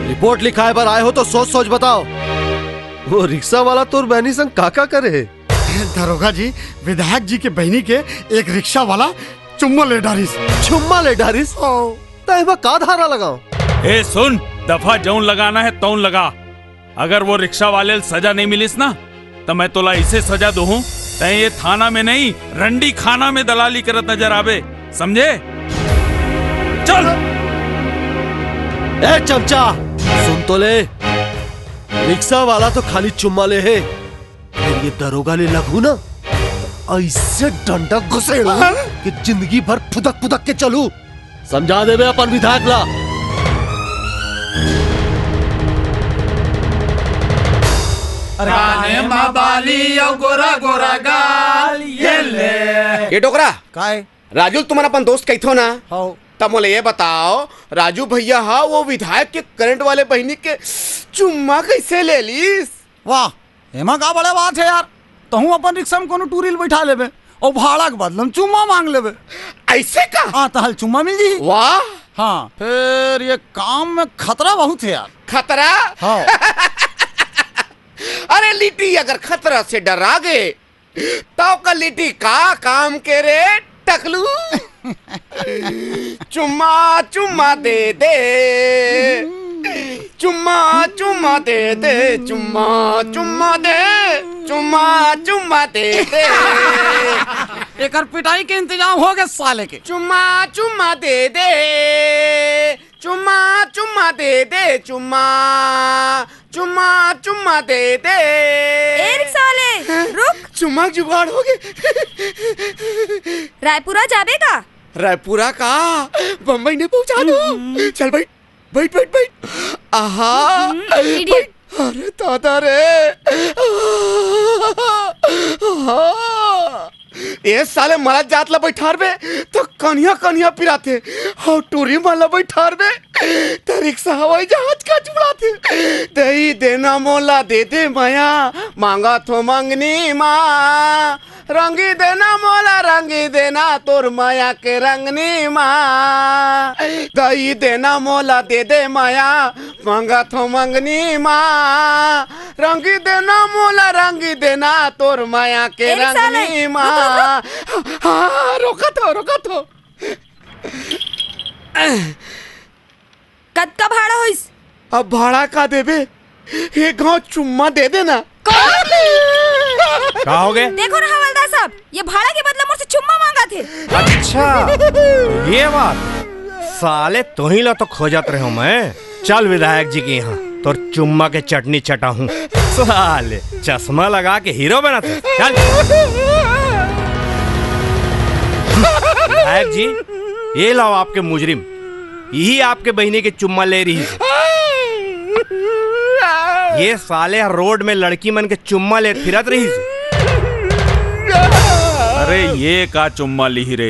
रिपोर्ट लिखाए बर आए हो तो सोच सोच बताओ। वो रिक्शा वाला तोर बहनी संग का का करे हे? दरोगा जी, विधायक जी के बहिनी के एक रिक्शा वाला चुम्मा ले डारिस। चुम्मा ले डारिस? ओ। त एमा का धारा लगाओ? ए सुन, दफा जौन लगाना है तौन लगा। अगर वो रिक्शा वाले ल सजा नहीं मिलिस ना, त मैं तोला ऐसे सजा दूं, तै ये थाना में नहीं, रंडी खाना में दलाली करत नजर आबे, समझे? चल। ए चमचा, सुन तो ले, रिक्शा वाला तो खाली चुम्मा ले हे, फिर ये दरोगा ले लगहू ना, त ऐसे डंडा घुसेड़ू कि जिंदगी भर फुदक फुदक के चलू। समझा देबे अपन विधायक ला। अरे काने मा बाली अउ गोरा गोरा गाल, ये ले। ये डोकरा, काय? राजू ल तुमन अपन दोस्त कहिथो ना? हौ। त मोला ये बताओ, राजू भैया हा वो विधायक के करंट वाले बहिनी के चुम्मा कैसे ले लीस? वाह, एमा का बड़े बात हे यार, तहूं अपन रिक्शा में कोनो टूरी ल बैठा लेबे। अउ भाड़ा के बदला म चुम्मा मांग लेबे। अइसे का? हाँ, तहल चुम्मा मिल जही। वाह। हाँ, फेर ये काम में खतरा बहुत हे यार। खतरा? हाँ। अरे लिट्टी अगर खतरा से डरा गे, तव का लिट्टी का काम के रे टकलू? चुम्मा चुम्मा दे दे, चुम्मा चुम्मा दे दे, चुम्मा चुम्मा दे, चुम्मा चुम्मा दे दे। एकर पिटाई के इंतजाम हो गे साले के। चुम्मा चुम्मा दे दे, चुम्मा चुम्मा दे दे, चुम्मा चुम्मा चुम्मा दे दे। ए रिक्शा वाले, रुक। चुम्मा के जुगाड़ हो गे। रायपुरा जाबे का? रायपुरा का? बम्बई ने पहुंचा दो। चल बैठ, बैठ, बैठ, बैठ। आहा, हम्म, idiot। बैठ। अरे दादा रे। आहा। ए साले, मरत जात ला बैठारबे त कनिहा कनिहा पिराथे, अउ टूरी मन ला बैठारबे त रिक्शा हवाई जहाज का उड़ाथे। दई देना मोला दे दे मया, मांगत हो मंगनी मा। रंगी देना मोला, रंगी देना तोर मया के रंगनी मा। दई देना मोला, दे दे मया, मांगत हो मंगनी मा। रंगी देना मोला, रंगी देना तोर मया के ए, साले, रंगनी मा। रुक, रुक। हाँ, रोकत हो, रोकत हो। कतका भाड़ा होइस? अब भाड़ा का देबे? एक घाव चुम्मा दे देना। कौन? का हो गे? देखो ना हवलदार साहब, ये भाड़ा के बदला मोर से चुम्मा मांगत हे। अच्छा, ये बात। साले, तुही ला तो खोजत रहेंव मैं। चल विधायक जी के यहाँ, तोर चुम्मा के चटनी चटाहूँ। साले, चश्मा लगा के हीरो बनत हे। चल। विधायक जी, ये लाव आपके मुजरिम। इही आपके बहिनी के चुम्मा ले रहिस। ये साले ह रोड में लड़की मन के चुम्मा लेत फिरत रहिस। अरे, ये का चुम्मा लिही रे?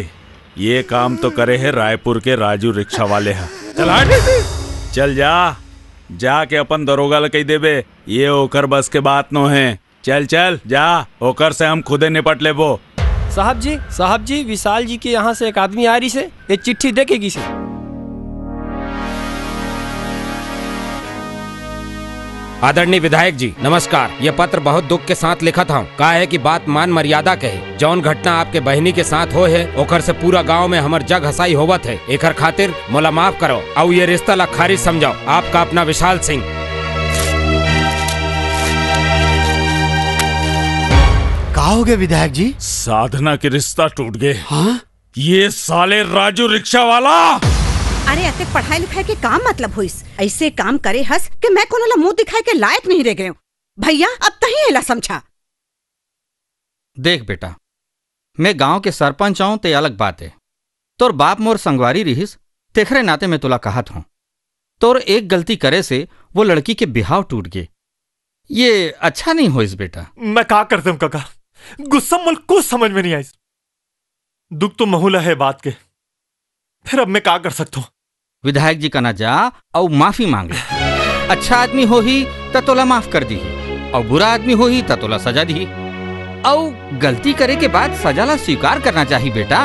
ये काम तो करे हे रायपुर के राजू रिक्शा वाले ह। चल हट। चल जा, जाके अपन दरोगा ल कहि देबे, ये ओकर बस के बात नो हे। चल चल जा, ओकर से हम खुदे निपट लेबो। साहब जी, साहब जी, विशाल जी के यहाँ से एक आदमी आय रहिसे, ये चिट्ठी दे के गिसे। आदरणीय विधायक जी, नमस्कार। ये पत्र बहुत दुख के साथ लिखत हौं। का हे कि बात मान मर्यादा के हे। जौन घटना आपके बहिनी के साथ होय हे, ओकर से पूरा गांव में हमर जग हंसाई होवत हे। एकर खातिर मोला माफ करो, अउ ये रिश्ता ला खारिज समझो। आपका अपना विशाल सिंह। का हो गे विधायक जी? साधना के रिश्ता टूट गे। हाँ? ये साले राजू रिक्शा वाला। अरे, अतेक पढ़ाई लिखाई के का मतलब होइस? अइसे काम करे हस कि मैं कोनो ला मुंह दिखाए के लायक नहीं रह गेंव। भइया, अब तहीं एला समझा। देख बेटा, मैं गांव के सरपंच हौं, ते अलग बात हे। तोर बाप मोर संगवारी रिहिस, तेखरे नाते मैं तोला कहत हौं। तोर एक गलती करे से वो लड़की के बिहाव टूट गे। ये अच्छा नहीं होइस बेटा। मैं का करतेंव कका, गुस्सा म मोला कुछ समझ में नहीं आइस। दुख तो महू ला हे बात के, फेर अब मैं का कर सकथौं? विधायक जी कना जा अउ माफी मांग ले। अच्छा आदमी होही त तोला माफ कर दिही, अउ बुरा आदमी होही त तोला सजा दिही। अउ गलती करे के बाद सजा ला स्वीकार करना चाही बेटा।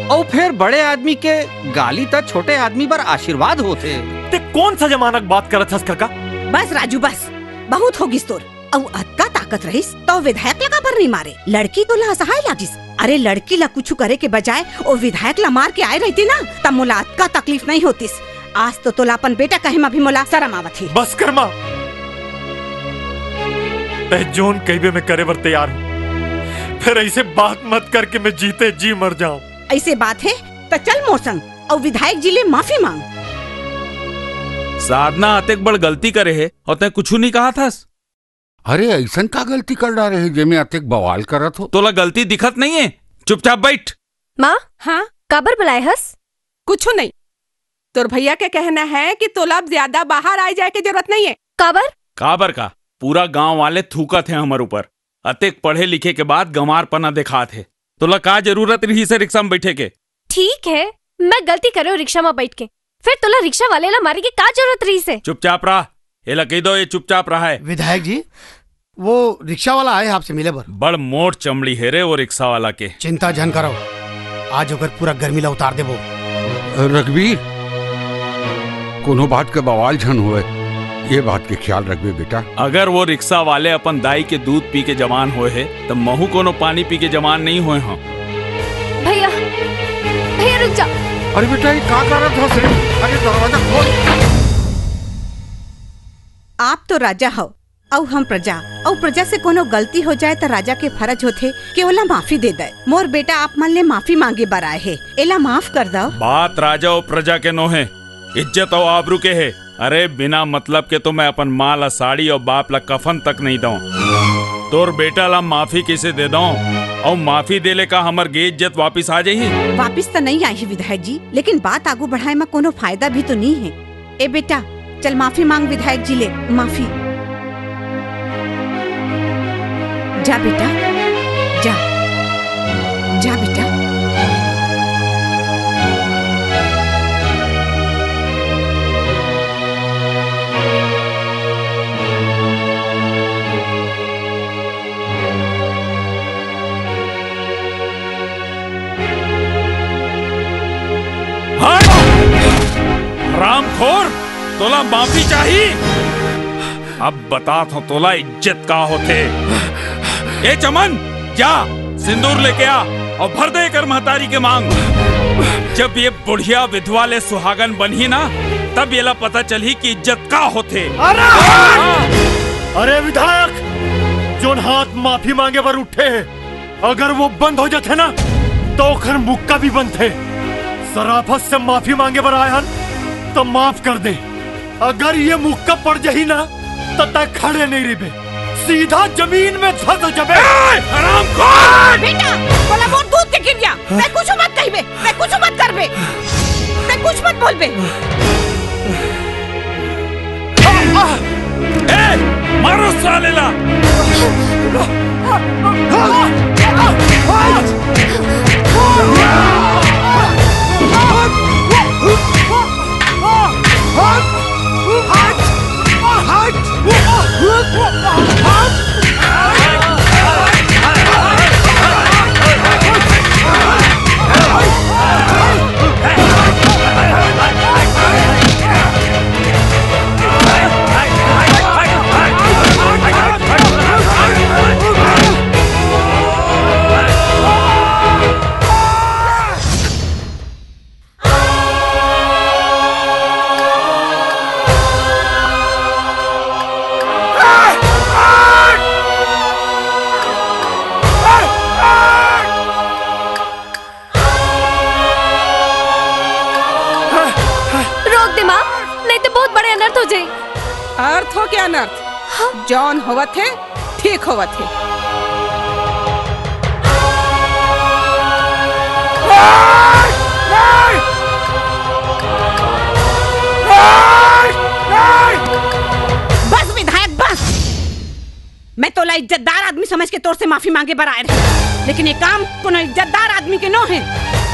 अउ फेर बड़े आदमी के गाली त छोटे आदमी बर आशीर्वाद होथे। ते कोन सा जमाना के बात करत हस कका? बस राजू बस, बहुत हो गिस तोर। अउ अतका ताकत रहिस, त ओ विधायक ला काबर नइ मारे? लड़की तोला असहाय लागिस। अरे, लड़की ला कुछु करे के बजाय ओ विधायक ला मार के आय रहिते ना, त मोला अतका तकलीफ नइ होतिस। आज तो तोला अपन बेटा कहे म भी मोला शरम आवत हे। बस कर माँ, तैं जोन कहिबे मैं करे बर तैयार हूँ। फेर अइसे बात मत करके मैं जीते जी मर जाऊं। अइसे बात हे त चल मोर संग अउ विधायक जी ले माफी मांग। साधना अतेक बड़ गलती करे हे अउ तैं कुछु नइ कहत हस। अरे, अइसन का गलती कर डारे हे, जेमे अतेक बवाल करत हो? तोला गलती दिखत नइ हे? चुपचाप बइठ। माँ, हाँ? काबर बुलाए हस? कुछु नइ। तोर भइया के कहना हे कि तोला अब ज्यादा बाहर आए जाए के जरूरत नइ हे। काबर? काबर का? पूरा गांव वाले थूकत हे हमर ऊपर। अतेक पढ़े लिखे के बाद गंवारपना देखात हे। तोला का जरूरत रिहिस हे रिक्शा म बइठे के? ठीक हे, मैं गलती करेंव रिक्शा म बइठ के, फेर तोला रिक्शा वाले ला मारे के का जरूरत रिहिस हे? चुपचाप रह, एला कहि दो, ये चुपचाप रहय। विधायक जी, वो रिक्शा वाला आए हे आपसे मिले बर। बड़ मोट चमड़ी हे रे वो रिक्शा वाला के। चिंता झन करव, आज ओकर पूरा गर्मी ला उतार देबो। रघबीर, कोनो बात के बवाल झन होय, ये बात के ख्याल रखबे बेटा। अगर वो रिक्शा वाले अपन दाई के दूध पी के जवान होय हे, त महू कोनो पानी पी के जवान नइ होय हंव। भैया, भैया रुक जा। अरे बेटा, ये का करत हस रे? अरे दरवाजा खोल। आप तो राजा हव, अउ हम प्रजा, अउ प्रजा से कोनो गलती हो जाए त राजा के फरज होथे कि ओला माफी दे दे। मोर बेटा आप मन ले माफी मांगे बर आए हे, एला माफ कर दव। बात राजा अउ प्रजा के नोहे, इज्जत अउ आबरू के हे। अरे बिना मतलब के तो मैं अपन माँ ला साड़ी अउ बाप ला कफन तक नइ दंव। तोर बेटा ला माफी कइसे दे दंव? अउ माफी दे ले का हमर गे इज्जत वापिस आ जाही? वापिस त नइ आही विधायक जी, लेकिन बात आगू बढ़ाए म कोनो फायदा भी तो नइ हे। ए बेटा, चल माफी मांग विधायक जी ले, माफी। जा बेटा, जा, जा बेटा। हट! हरामखोर, तोला माफी चाही? अब बतात हंव तोला इज्जत का होथे। ए चमन, जा, सिंदूर लेके आ अउ भर दे एकर महतारी के मांग। जब ये बुढ़िया विधवा ले सुहागन बनही ना, तब येला पता चलही कि इज्जत का होथे। अरे! अरे विधायक, जोन हाथ माफी मांगे बर उठे हे, अगर वो बंद हो जाथे ना, त ओखर मुक्का भी बनथे। सराफत से माफी मांगे बर आए हन, त माफ कर दे। अगर ये मुक्का पड़ जाही ना, त तैं खड़े नइ रहिबे, सीधा जमीन में धस जबे। ए, हरामखोर! बेटा, तोला मोर दूध के किरिया, तैं कुछू मत कहिबे, तैं कुछू मत करबे, तैं कुछ मत बोलबे। ए, मारो साले ला। रोक दे माँ, नहीं तो बहुत बड़े अनर्थ हो जाए। अर्थ हो के अनर्थ? हाँ। जौन होवत हे, ठीक होवत हे। बस विधायक, बस। मैं तोला इज्जतदार आदमी समझ के तोर से माफी मांगे बर आए रहेंव, लेकिन ये काम कोनो इज्जतदार आदमी के नो हे।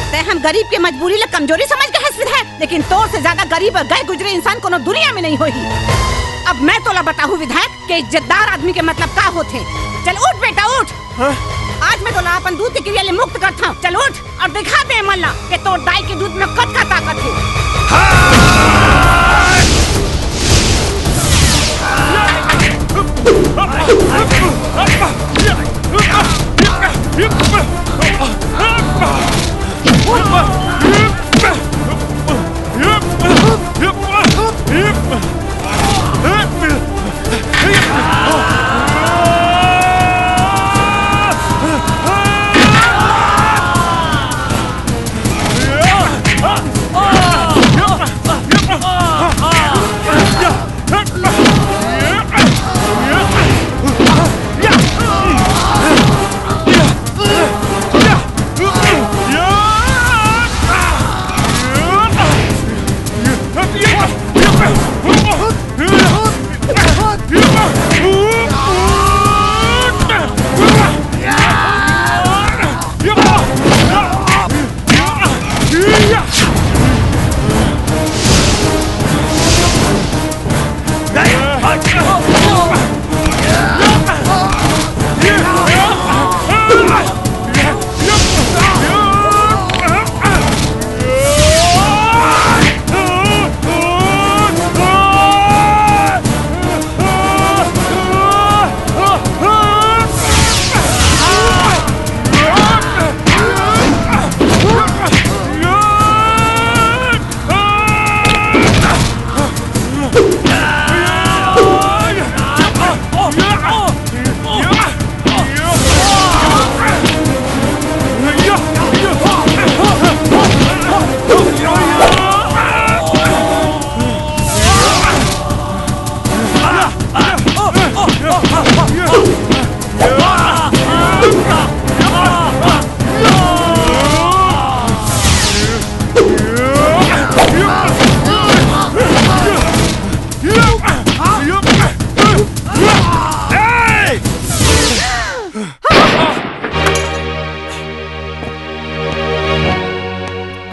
तैं हम गरीब के मजबूरी ला कमजोरी समझ गे हस विधायक, लेकिन तोर से ज्यादा गरीब अउ गए गुजरे इंसान कोनो दुनिया में नइ होही। अब मैं तोला बताहूँ विधायक, के इज्जतदार आदमी के मतलब का होथे। चल उठ बेटा, उठ। हाँ? आज मैं तोला अपन दूध के किरिया ले मुक्त करथंव। चल उठ अउ दिखा दे एमन ला के तोर दाई के दूध में कतका ताकत हे।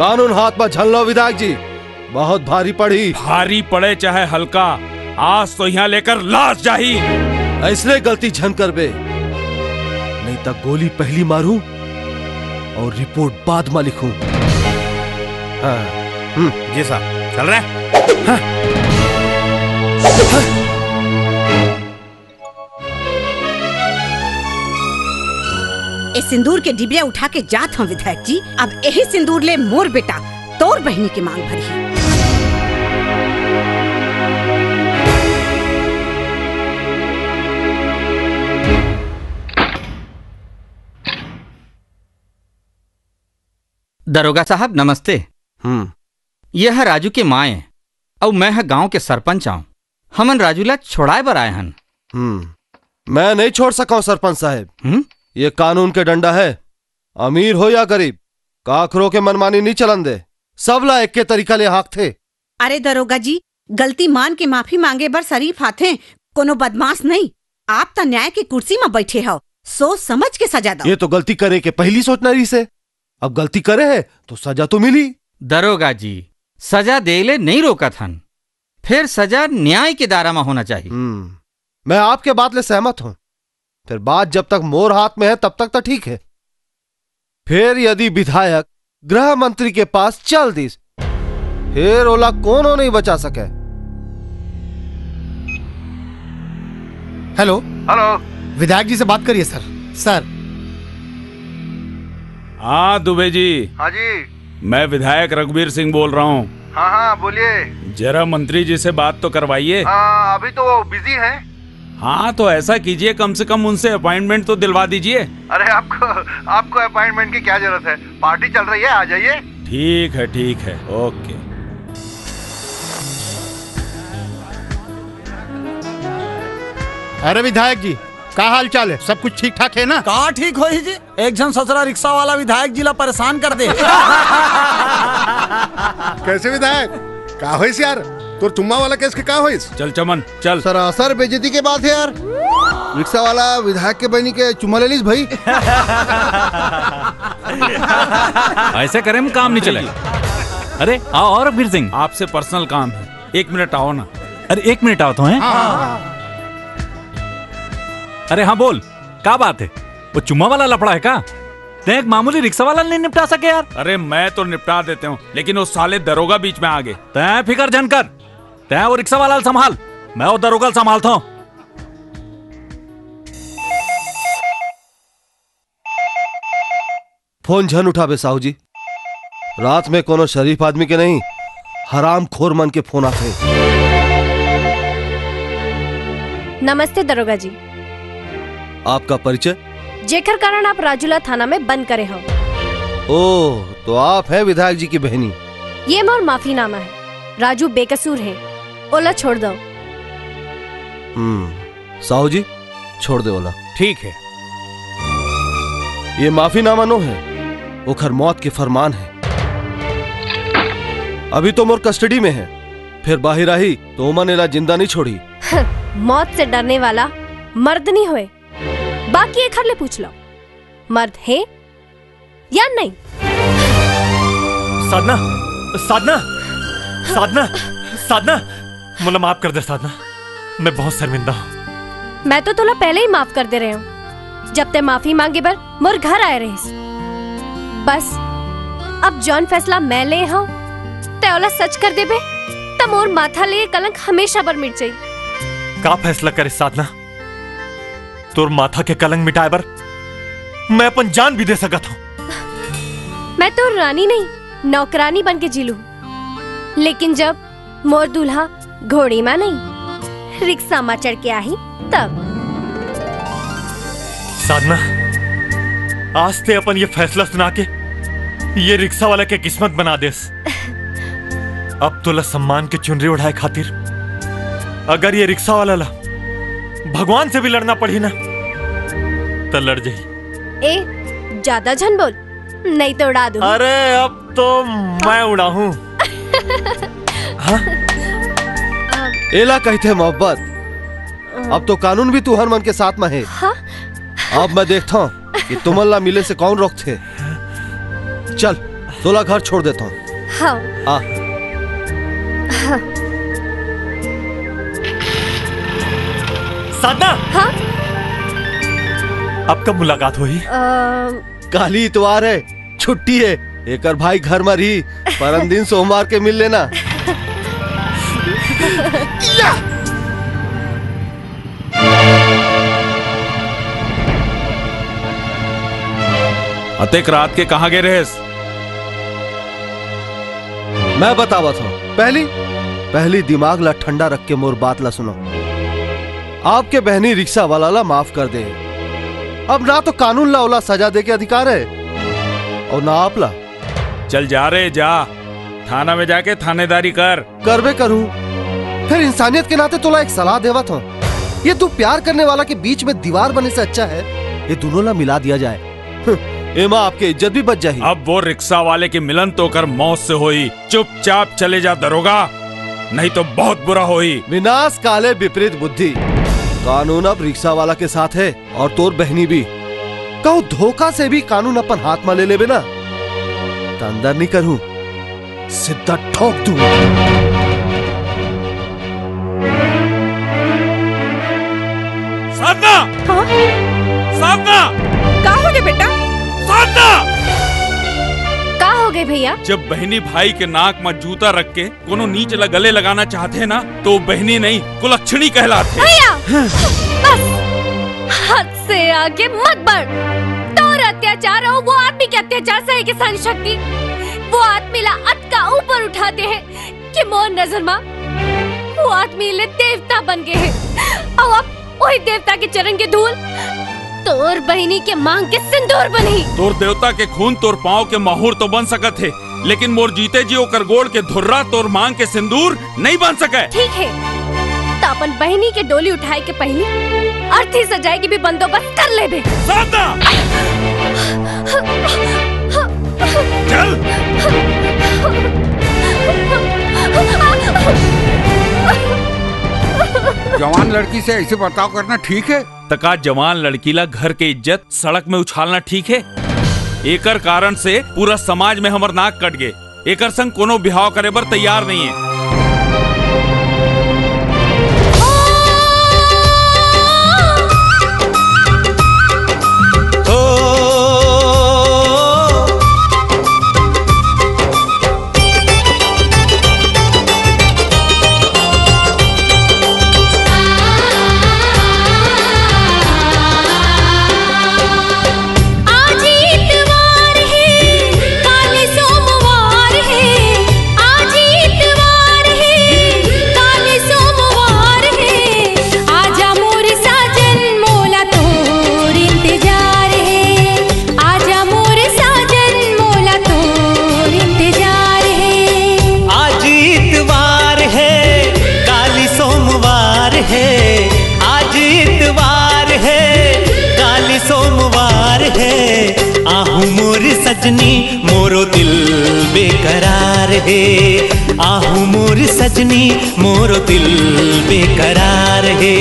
कानून हाथ में झन लो विधायक जी, बहुत भारी पड़ी। भारी पड़े चाहे हल्का, आज तो यहाँ लेकर लाश जाही। ऐसने गलती झन करबे, नहीं तो गोली पहली मारूं और रिपोर्ट बाद में लिखूं। हाँ। हम्म, जी साहब, चल रहे हैं। हाँ। ए सिंदूर के डिबिया उठा के जात हंव विधायक जी। अब एही सिंदूर ले मोर बेटा तोर बहिनी के मांग भरही। दरोगा साहब, नमस्ते। हम्म। यह राजू के माँ ए, अउ मैं ह गांव के सरपंच आंव। हमन राजू ला छोड़ाए बर आए हन। हम्म, मैं नहीं छोड़ सकंव सरपंच साहेब। हम्म? ये कानून के डंडा है, अमीर हो या गरीब, काखरो के मनमानी नहीं चलन दे। सब ला एक के तरीका ले हाँकथे। अरे दरोगा जी, गलती मान के माफी मांगे बर शरीफ आथे, कोनो बदमाश नहीं। आप त न्याय के कुर्सी म बैठे हव, सोच समझ के सजा दो। ये तो गलती करे के पहली सोचना रहिस हे। अब गलती करे है तो सजा तो मिली। दरोगा जी, सजा दे ले नहीं रोकत हन, फिर सजा न्याय के दायरा में होना चाहिए। हम्म, मैं आपके बात ले सहमत हूँ। फिर बात जब तक मोर हाथ में है तब तक तो ठीक है। फिर यदि विधायक गृह मंत्री के पास चल दिस, फिर ओला कोनो नहीं बचा सके। हेलो। हेलो। विधायक जी से बात करिए सर। सर। हाँ दुबे जी। हाँ जी। मैं विधायक रघुवीर सिंह बोल रहा हूँ। हाँ हाँ, बोलिए। जरा मंत्री जी से बात तो करवाइए। हाँ, अभी तो वो बिजी हैं। हाँ, तो ऐसा कीजिए, कम से कम उनसे अपॉइंटमेंट तो दिलवा दीजिए। अरे, आपको आपको अपॉइंटमेंट की क्या जरूरत है? पार्टी चल रही है, आ जाइए। ठीक है, ठीक है, ओके। अरे विधायक जी, का हाल चाल है? सब कुछ ठीक ठाक है ना? का ठीक होही जी? एक झन ससुरा रिक्शा वाला विधायक जी ला परेशान कर दे। कैसे विधायक, का होइस यार? तोर चुम्मा वाला केस के का होइस? चल चमन, चल। सरासर बेइज्जती के बात है यार। रिक्शा वाला विधायक के बहिनी के चुम्मा ले लिस भाई। ऐसे करे में काम नहीं चले। अरे आओ, और रघुवीर सिंह। आपसे पर्सनल काम है, एक मिनट आओ ना। अरे एक मिनट आओ तो हैं। हाँ, हाँ, हाँ। अरे हाँ बोल, का बात है? वो चुम्मा वाला लफड़ा है का? तैं एक मामूली रिक्शा वाला नहीं निपटा सके यार? अरे मैं तो निपटा देते हूँ, लेकिन वो साले दरोगा बीच में आ गए। तैं फिकर झन कर, तैं वो रिक्शा वाला संभाल, मैं वो दरोगा संभालता हूँ। फोन झन उठाबे साहू जी, रात में कोनो शरीफ आदमी के नहीं, हरामखोर मन के फोन आथे। नमस्ते दरोगा जी। आपका परिचय? जेकर कारण आप राजू ला थाना में बंद करे हो। ओह, तो आप हैं विधायक जी की बहनी। ये मोर माफीनामा है। राजू बेकसूर है, ओला छोड़ दो। हम्म, साहू जी, छोड़ दे ओला। ठीक है। ये माफीनामा नो है, ओखर मौत के फरमान है। अभी तो मोर कस्टडी में है, फिर बाहिर आही तो ओमन एला जिंदा नहीं छोड़ी। मौत से डरने वाला मर्द नहीं होए। बाकी एखर ले पूछ लो, मर्द है या नहीं? साधना, साधना, साधना, साधना, मोला माफ कर दे साधना, मैं बहुत शर्मिंदा हूँ। मैं तो तोला पहले ही माफ कर दे रहे हूँ, जब ते माफी मांगे बर मोर घर आए रहिस। बस, अब जौन फैसला मैं ले हूँ, ते ओला सच कर देबे, त मोर माथा ले ये कलंक हमेशा बर मिट जाई। का फैसला करे साधना? तोर माथा के कलंक मिटाए बर मैं अपन जान भी दे सकत हूँ। मैं तो रानी नहीं, नौकरानी बन के जी लूँ। लेकिन जब मोर दूल्हा घोड़ी मा नहीं, रिक्शा मा चढ़ के आही, तब। साधना, आज ते अपन ये फैसला सुना के ये रिक्शा वाला के किस्मत बना देस। अब तोला सम्मान के चुनरी ओढ़ाए खातिर अगर ये रिक्शा वाला ला भगवान से भी लड़ना पड़ी ना, त लड़ जाही। ए, ज्यादा झन बोल, नहीं तो उड़ा दूँ। अरे, अब तो मैं उड़ाहूँ। हाँ? एला कहिथे मोहब्बत। अब तो कानून भी तुहर मन के साथ में है। हाँ? अब मैं देखता हूँ कि तुमन ला मिले से कौन रोकथे। चल। तोला घर छोड़ देथंव। हाँ। आ। हाँ। साधना। हाँ? अब कब मुलाकात होही? अ, काली इतवार हे, छुट्टी हे। एकर भाई घर म रही, परन दिन सोमवार के मिल लेना। अतेक रात के कहाँ गे रहेस? मैं बतावत हंव। पहली, पहली दिमाग ला ठंडा रख के मोर बात ला सुनो। आपके बहनी रिक्शा वाला ला माफ कर दे। अब ना तो कानून ला ओला सजा दे के अधिकार हे अउ ना आप ला। चल जा रे, जा। थाना में जाके थानेदारी कर। करबे करूं। फिर इंसानियत के नाते तोला एक सलाह देवत हंव। ये दू प्यार करने वाला के बीच में दीवार बने से अच्छा हे, ये दूनों ला मिला दिया जाए। हं, एमा आपके इज्जत भी बच जाही। अब वो रिक्शा वाले के मिलन तो ओकर मौत से होही। चुपचाप चले जा दरोगा, नहीं तो बहुत बुरा होही। विनाश काले विपरीत बुद्धि। कानून अब रिक्शा वाला के साथ हे अउ तोर बहनी भी। कहूं धोखा से भी कानून अपन हाथ म ले लेबे ना, त अंदर नइ करहूं, सीधा ठोक दूं। साधना! हाँ? साधना! का हो गे बेटा? साधना! का हो गे भैया? जब बहनी भाई के नाक म जूता रख के कोनो नीच ला गले लगाना चाहथे ना, तो बहनी नहीं, कुलक्षणी कहलाथे। भैया, बस, हद से आगे मत बढ़। तोर अत्याचार अउ वो आदमी के अत्याचार सहे के सहन शक्ति वो आदमी ला अतका ऊपर उठा दे हे कि मोर नजर मा वो आदमी ले देवता बन गे हे। अउ अब वही देवता के चरण के धूल तोर बहिनी के मांग के सिंदूर बनही। तोर देवता के खून तोर पांव के माहुर तो बन सकत हे, लेकिन मोर जीते जी ओकर गोड़ के धुर्रा तोर मांग के सिंदूर नइ बन सकय। ठीक हे, त अपन बहिनी के डोली उठाए के पहिली अर्थी सजाए के भी बंदोबस्त कर लेबे। साधना! चल! जवान लड़की से ऐसे बर्ताव करना ठीक है? त का जवान लड़की ला घर के इज्जत सड़क में उछालना ठीक हे? एकर कारण से पूरा समाज में हमर नाक कट गे। एकर संग कोनो बिहाव करे बर तैयार नइ हे। आज इतवार हे, काली सोमवार हे। आज इतवार हे, काली सोमवार हे। आजा मोर साजन, मोला तोर इंतजार हे। आजा मोर साजन, मोला तोर इंतजार हे। आज इतवार हे, काली सोमवार हे। आज इतवार हे, काली सोमवार हे। आहू मोर सजनी, मोरो दिल बेकरार हे। आहू मोर सजनी, मोरो दिल बेकरार हे।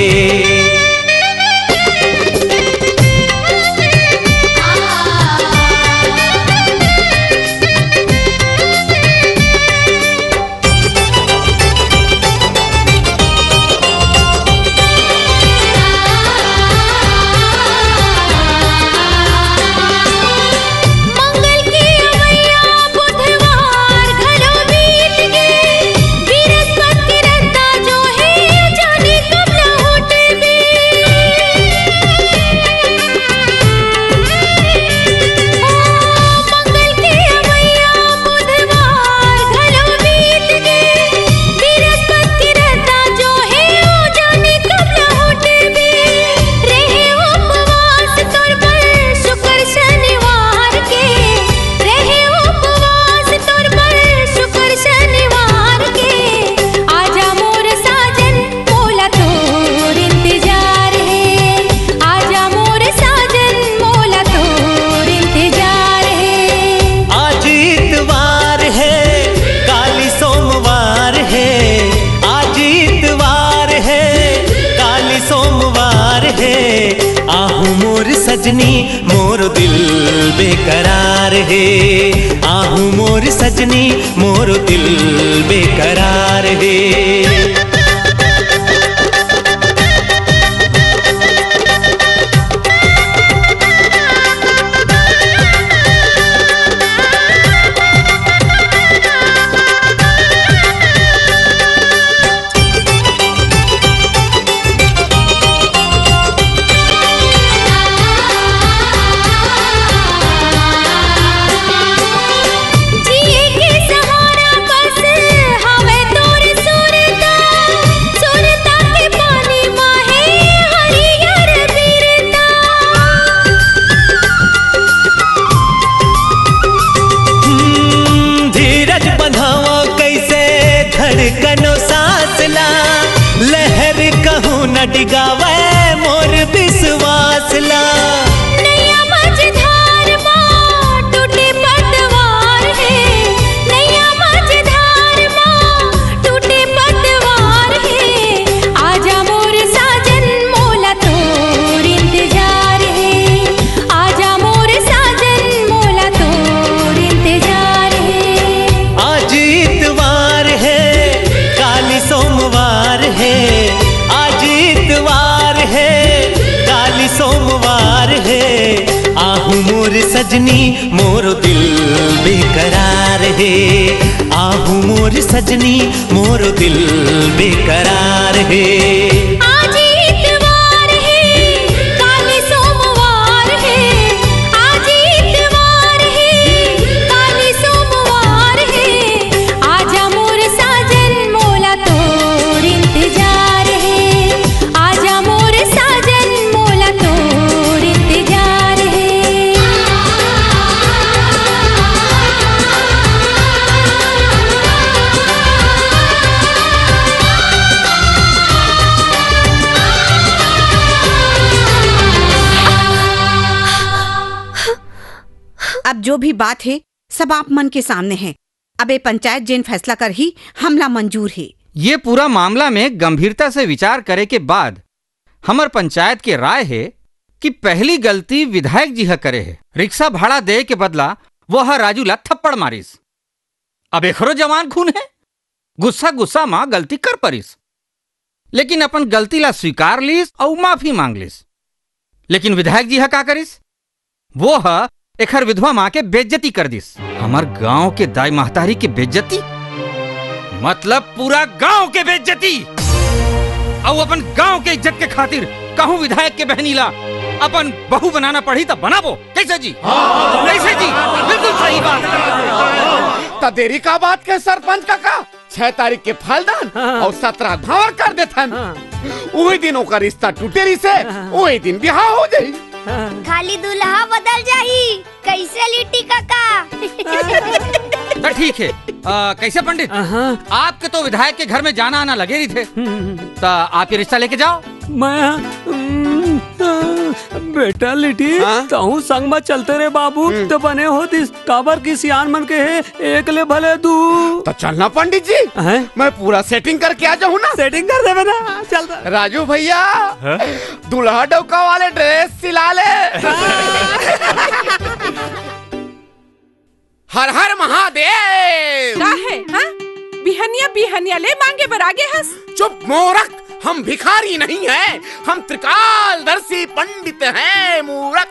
मंगल के अवैया बुधवार घलो बीत गे, बृहस्पति रद्दा जो हे, जाने कब लौटबे। ओ, मंगल के अवैया बुधवार घलो बीत गे, बृहस्पति रद्दा जो हे, ओ जाने कब लौटबे। रहे उपवास तोर बर शुक्र शनिवार के, रहे उपवास तोर बर शुक्र शनिवार के। आजा मोर साजन, मोला तोर इंतजार हे। आजा मोर साजन, मोला तोर इंतजार हे। आज इतवार हे, काली सोमवार हे। आज इतवार हे, काली सोमवार हे। आहू मोर सजनी, मोरो दिल बेकरार हे। आहू मोर मोर सजनी, मोर दिल बेकरार हे। जिए के सहारा बस हवे तोर सुरता, सुरता के पानी माहे हरियर बिरता। हम्म, धीरज बंधावा कैसे धड़कनो सांस ला, लहर कहूँ न डिगावे मोर विश्वास ला। नैया मझधार मा टूटे पतवार हे, नैया मझधार मा टूटे पतवार हे। आजा मोर साजन, मोला तोर इंतजार हे। आजा मोर साजन, मोला तोर इंतजार हे। आज इतवार हे, काली सोमवार हे। आज इतवार हे, काली सोमवार हे। आहू मोर सजनी, मोर दिल बेकरार हे। आहू मोर सजनी, मोर दिल बेकरार हे। आज इतवार हे, काली सोमवार हे। आज इतवार हे, काली सोमवार हे। आजा मोर साजन, मोला तोर इंतजार हे। आजा मोर साजन, मोला तोर इंतजार हे। अब जो भी बात हे, सब आप मन के सामने हे। अब ए पंचायत जेन फैसला करही, हमला मंजूर हे। ये पूरा मामला में गंभीरता से विचार करे के बाद हमर पंचायत के राय हे कि पहली गलती विधायक जी ह करे हे। रिक्शा भाड़ा दे के बदला वो ह राजू ला थप्पड़ मारिस। अब एखरो जवान खून हे, गुस्सा गुस्सा म गलती कर परिस, लेकिन अपन गलती ला स्वीकार लिस अउ माफी मांग लिस। लेकिन विधायक जी ह का करिस? वो ह एखर विधवा माँ के बेइज्जती कर दिस। हमर गांव के दाई महतारी के बेइज्जती, मतलब पूरा गांव के बेइज्जती। अउ अपन गांव के इज्जत के खातिर कहूं विधायक के बहनी ला अपन बहू बनाना पड़ही त बनाबो। कैसे जी? कैसे जी? बिल्कुल सही बात हे। त देरी का बात के सरपंच काका? छह तारीख के फलदान हाँ। अउ सतरह भांवर कर देथन। हाँ। उही दिन ओकर रिश्ता टूटे रिसे, हाँ। उही दिन बिहाव हो जाही। हाँ। खाली दूल्हा बदल जाही, कैसे लिट्टी काका? त ठीक हे। अ, कैसे पंडित? हाँ। आपके तो विधायक के घर में जाना आना लगे रहिथे। हम्म। त आप ये रिश्ता लेके जाओ। मैं, हम्म, बेटा लिट्टी, हाँ? तहूँ संग म चलते रे बाबू, हम्म। त बने होतिस। काबर कि सियान मन कहे, एक ले भले दू। त चलना पंडित जी, हैं? मैं पूरा setting करके आ जाहूँ ना। Setting कर देबे ना, चल त। राजू भैया, हाँ? दूल्हा डौका वाले dress सिला ले। हर हर महादेव। का हे, हाँ? बिहनिया बिहनिया ले मांगे बर आगे हस? चुप मूरख, हम भिखारी नहीं हैं, हम त्रिकालदर्शी पंडित हैं मूरख।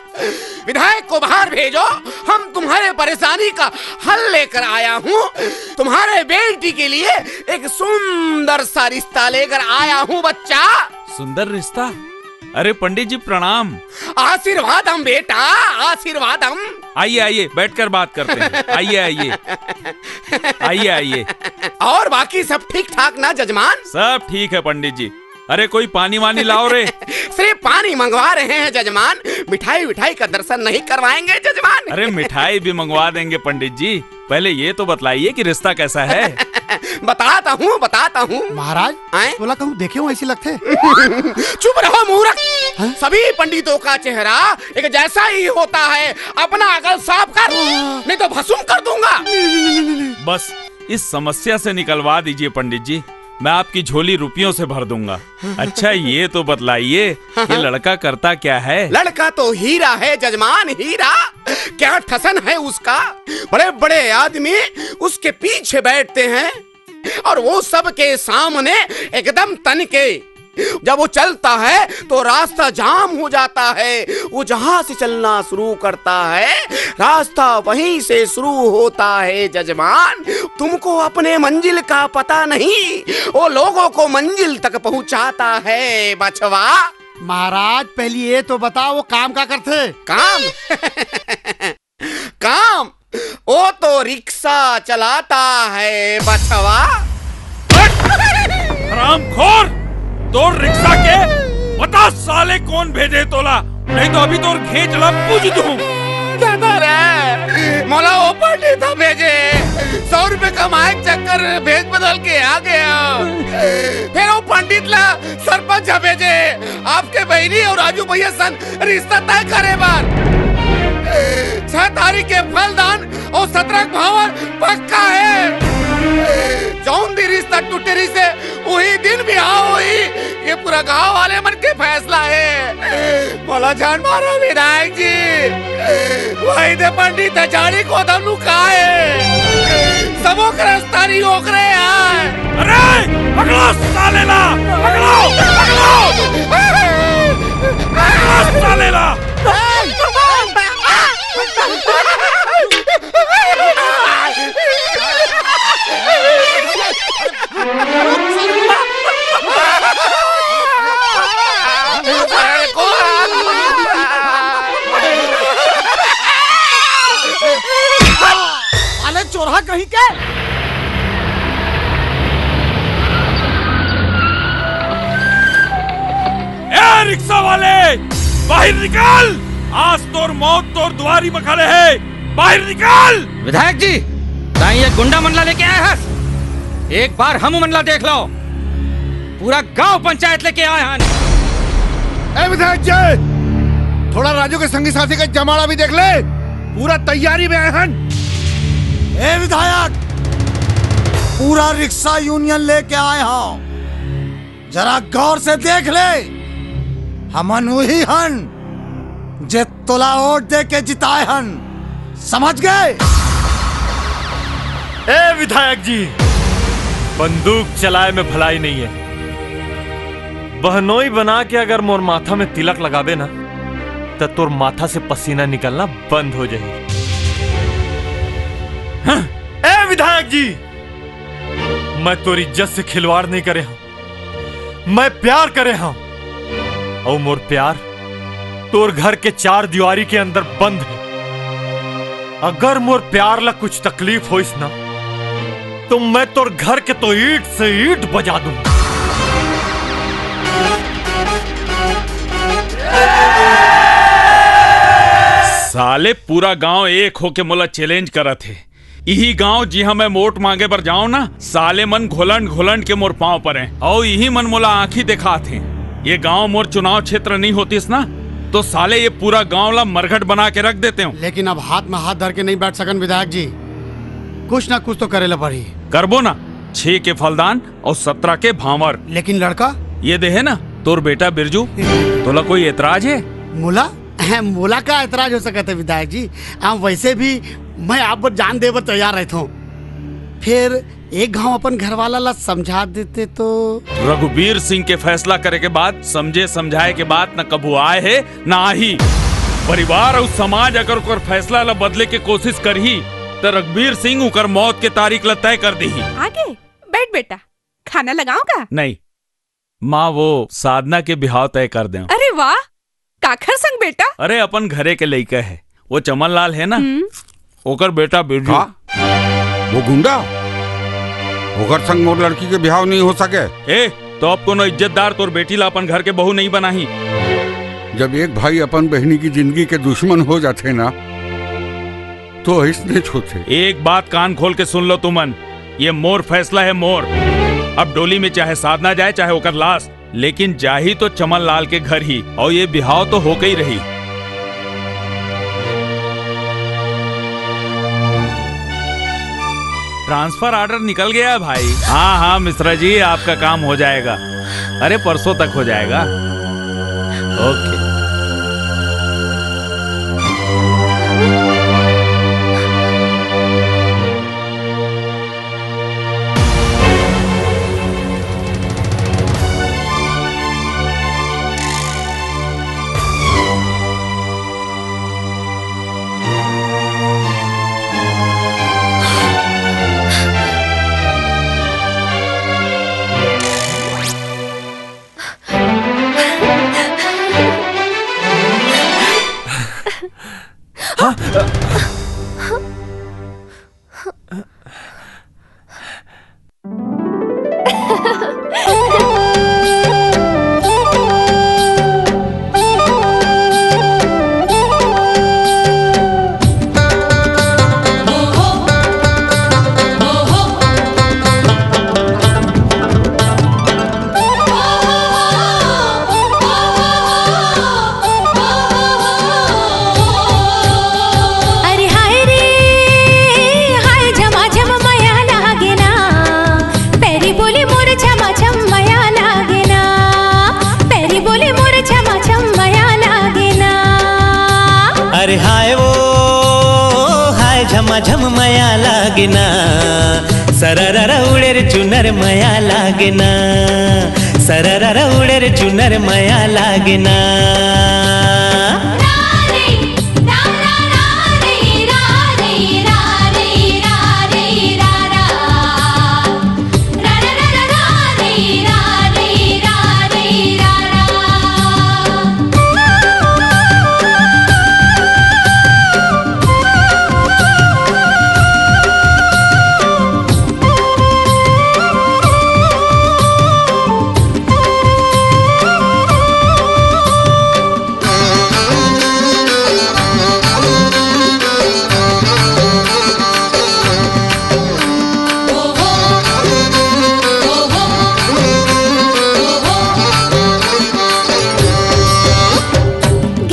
विधायक को बाहर भेजो, हम तुम्हारे परेशानी का हल लेकर आया हूँ। तुम्हारे बेटी के लिए एक सुंदर सा रिश्ता लेकर आया हूँ बच्चा। सुंदर रिश्ता? अरे पंडित जी प्रणाम। आशीर्वादम बेटा, आशीर्वादम। आइए आइए, बैठकर बात करते हैं। आइए आइए। आइए आइए। और बाकी सब ठीक ठाक ना जजमान? सब ठीक है पंडित जी। अरे कोई पानी वानी लाओ रे। सिर्फ पानी मंगवा रहे हैं जजमान, मिठाई विठाई का दर्शन नहीं करवाएंगे जजमान। अरे मिठाई भी मंगवा देंगे पंडित जी, पहले ये तो बतलाइए कि रिश्ता कैसा है। बताता हूँ, बताता हूँ। महाराज, आए? तोला कहूँ देखे हो ऐसी लगथे। चुप रहो मूरख। हाँ? सभी पंडितों का चेहरा एक जैसा ही होता है। अपना अकल साफ कर, हाँ। नहीं तो भसुम कर दूंगा। बस इस समस्या से निकलवा दीजिए पंडित जी। मैं आपकी झोली रुपयों से भर दूंगा। अच्छा, ये तो बतलाइए, ये लड़का करता क्या है? लड़का तो हीरा है जजमान, हीरा। क्या ठसन है उसका। बड़े बड़े आदमी उसके पीछे बैठते हैं और वो सबके सामने एकदम तन के। जब वो चलता है तो रास्ता जाम हो जाता है। वो जहां से चलना शुरू करता है, रास्ता वहीं से शुरू होता है जजमान। तुमको अपने मंजिल का पता नहीं, वो लोगों को मंजिल तक पहुंचाता है बचवा। महाराज, पहली ये तो बताओ, वो काम का करथे? काम? काम? वो तो रिक्शा चलाता है बचवा। हरामखोर, तोर रिक्शा के बता साले कौन भेजे तोला, नहीं तो अभी तोर घेंच ला पूज दूं। दादा रे, मोला वो पंडित ह भेजे, सौ रुपए कमाए के चक्कर में भेज बदल के आ गया। फिर वो पंडित ला सरपंच ह भेजे, आपके बहिनी और राजू भैया सन रिश्ता तय करे बर। छह तारीख के फलदान और सत्रह के भांवर पक्का है। जौन दिन रिश्ता टूटे रहिसे, वही दिन बिहाव होई। ये पूरा गांव वाले मन के फैसला है। मोला झन मारो विधायक जी, वही दे पंडित ह जानी कोदम नु का है। सबो के रस्ता नहीं ओकरे आय। अरे, पकड़ो साले ला, पकड़ो, पकड़ो, पकड़ो साले ला। साले चोरहा कहीं के। ए रिक्शा वाले, बाहर निकल। आज तोर मौत तोर दुआरी में खड़े है, बाहर निकल। विधायक जी, ताई ये गुंडा मन ला लेके आए हस। एक बार हम मन ला देख लो, पूरा गांव पंचायत लेके आए हन। ए विधायक जी, थोड़ा राजू के संगी साथी का जमाड़ा भी देख ले, पूरा तैयारी में आए हन। ए विधायक, पूरा रिक्शा यूनियन लेके आए हन। जरा गौर से देख ले, हमन उही हन जे तोला वोट दे के जिताए हन, समझ गए? ए विधायक जी, बंदूक चलाए में भलाई नहीं है। बहनोई बना के अगर मोर माथा में तिलक लगाबे ना, त तोर माथा से पसीना निकलना बंद हो जाही। हं, ए विधायक जी, मैं तोर इज्जत से खिलवाड़ नहीं करे हंव। मैं प्यार करे हंव, अउ मोर प्यार तोर घर के चार दीवारी के अंदर बंद है। अगर मोर प्यार ला कुछ तकलीफ होइस ना, तो मैं तोर घर के तो ईंट से ईंट बजा दूं। साले, पूरा गांव एक होके मोला चैलेंज करत हे। इही गांव जिहां मैं वोट मांगे बर जांव ना, साले मन घोलंड घोलंड के मोर पांव परे, अउ इही मन मोला आंखी देखात हे। ये गांव मोर चुनाव क्षेत्र नहीं होतिस ना, तो साले ये पूरा गांव ला मरघट बना के रख देते हंव। लेकिन अब हाथ में हाथ धर के नहीं बैठ सकन विधायक जी, कुछ ना कुछ तो करे ला पड़ही। करबो ना, छह के फलदान अउ सत्रह के भांवर। लेकिन लड़का? ये दे हे ना, तोर बेटा बिरजू। तोला कोई एतराज हे? मोला? मोला का एतराज हो सकत हे विधायक जी? आ, वैसे भी मैं आप बर जान दे बर तैयार रहत हंव। फिर एक घांव अपन घरवाला ला समझा देते तो। रघुबीर सिंह के फैसला करे के बाद, समझे समझाए के बाद न कभू आए हे, न आही। परिवार अउ समाज अगर ओकर फैसला ला बदले के कोशिश करही, त रघुबीर सिंह ओकर मौत के तारीख ला तय कर देही। आगे बैठ बेटा, खाना लगाऊं का? नहीं माँ, वो साधना के बिहाव तय कर देंव। अरे वाह, काखर संग बेटा? अरे अपन घरे के लइका हे, वो चमन लाल हे ना, हम्म। ओकर बेटा बिरजू। का? वो गुंडा? ओकर संग मोर लड़की के बिहाव नहीं हो सके। ए, तो अब कोनो इज्जतदार तोर बेटी ला अपन घर के बहू नहीं बनाही। जब एक भाई अपन बहिनी की जिंदगी के दुश्मन हो जाथे ना, तो अइसनेच होथे। एक बात कान खोल के सुन लो तुमन, ये मोर फैसला हे, मोर। अब डोली में चाहे साधना जाए, चाहे ओकर लाश, लेकिन जाही तो चमन लाल के घर ही, अउ ये बिहाव तो होके ही रही। ट्रांसफर ऑर्डर निकल गया है भाई। हाँ हाँ मिश्रा जी, आपका काम हो जाएगा। अरे परसों तक हो जाएगा। ओके। अरे हाय रे, हाय झमाझम मया लागे ना। पैरी बोली मोर झमाझम मया लागे ना। पैरी बोली मोर झमाझम मया लागे ना। अरे हाय ओ, हाय झमाझम मया लागे ना। सररर उड़े रे चुनर मया लागे ना। सररर उड़े रे चुनर मया लागे ना।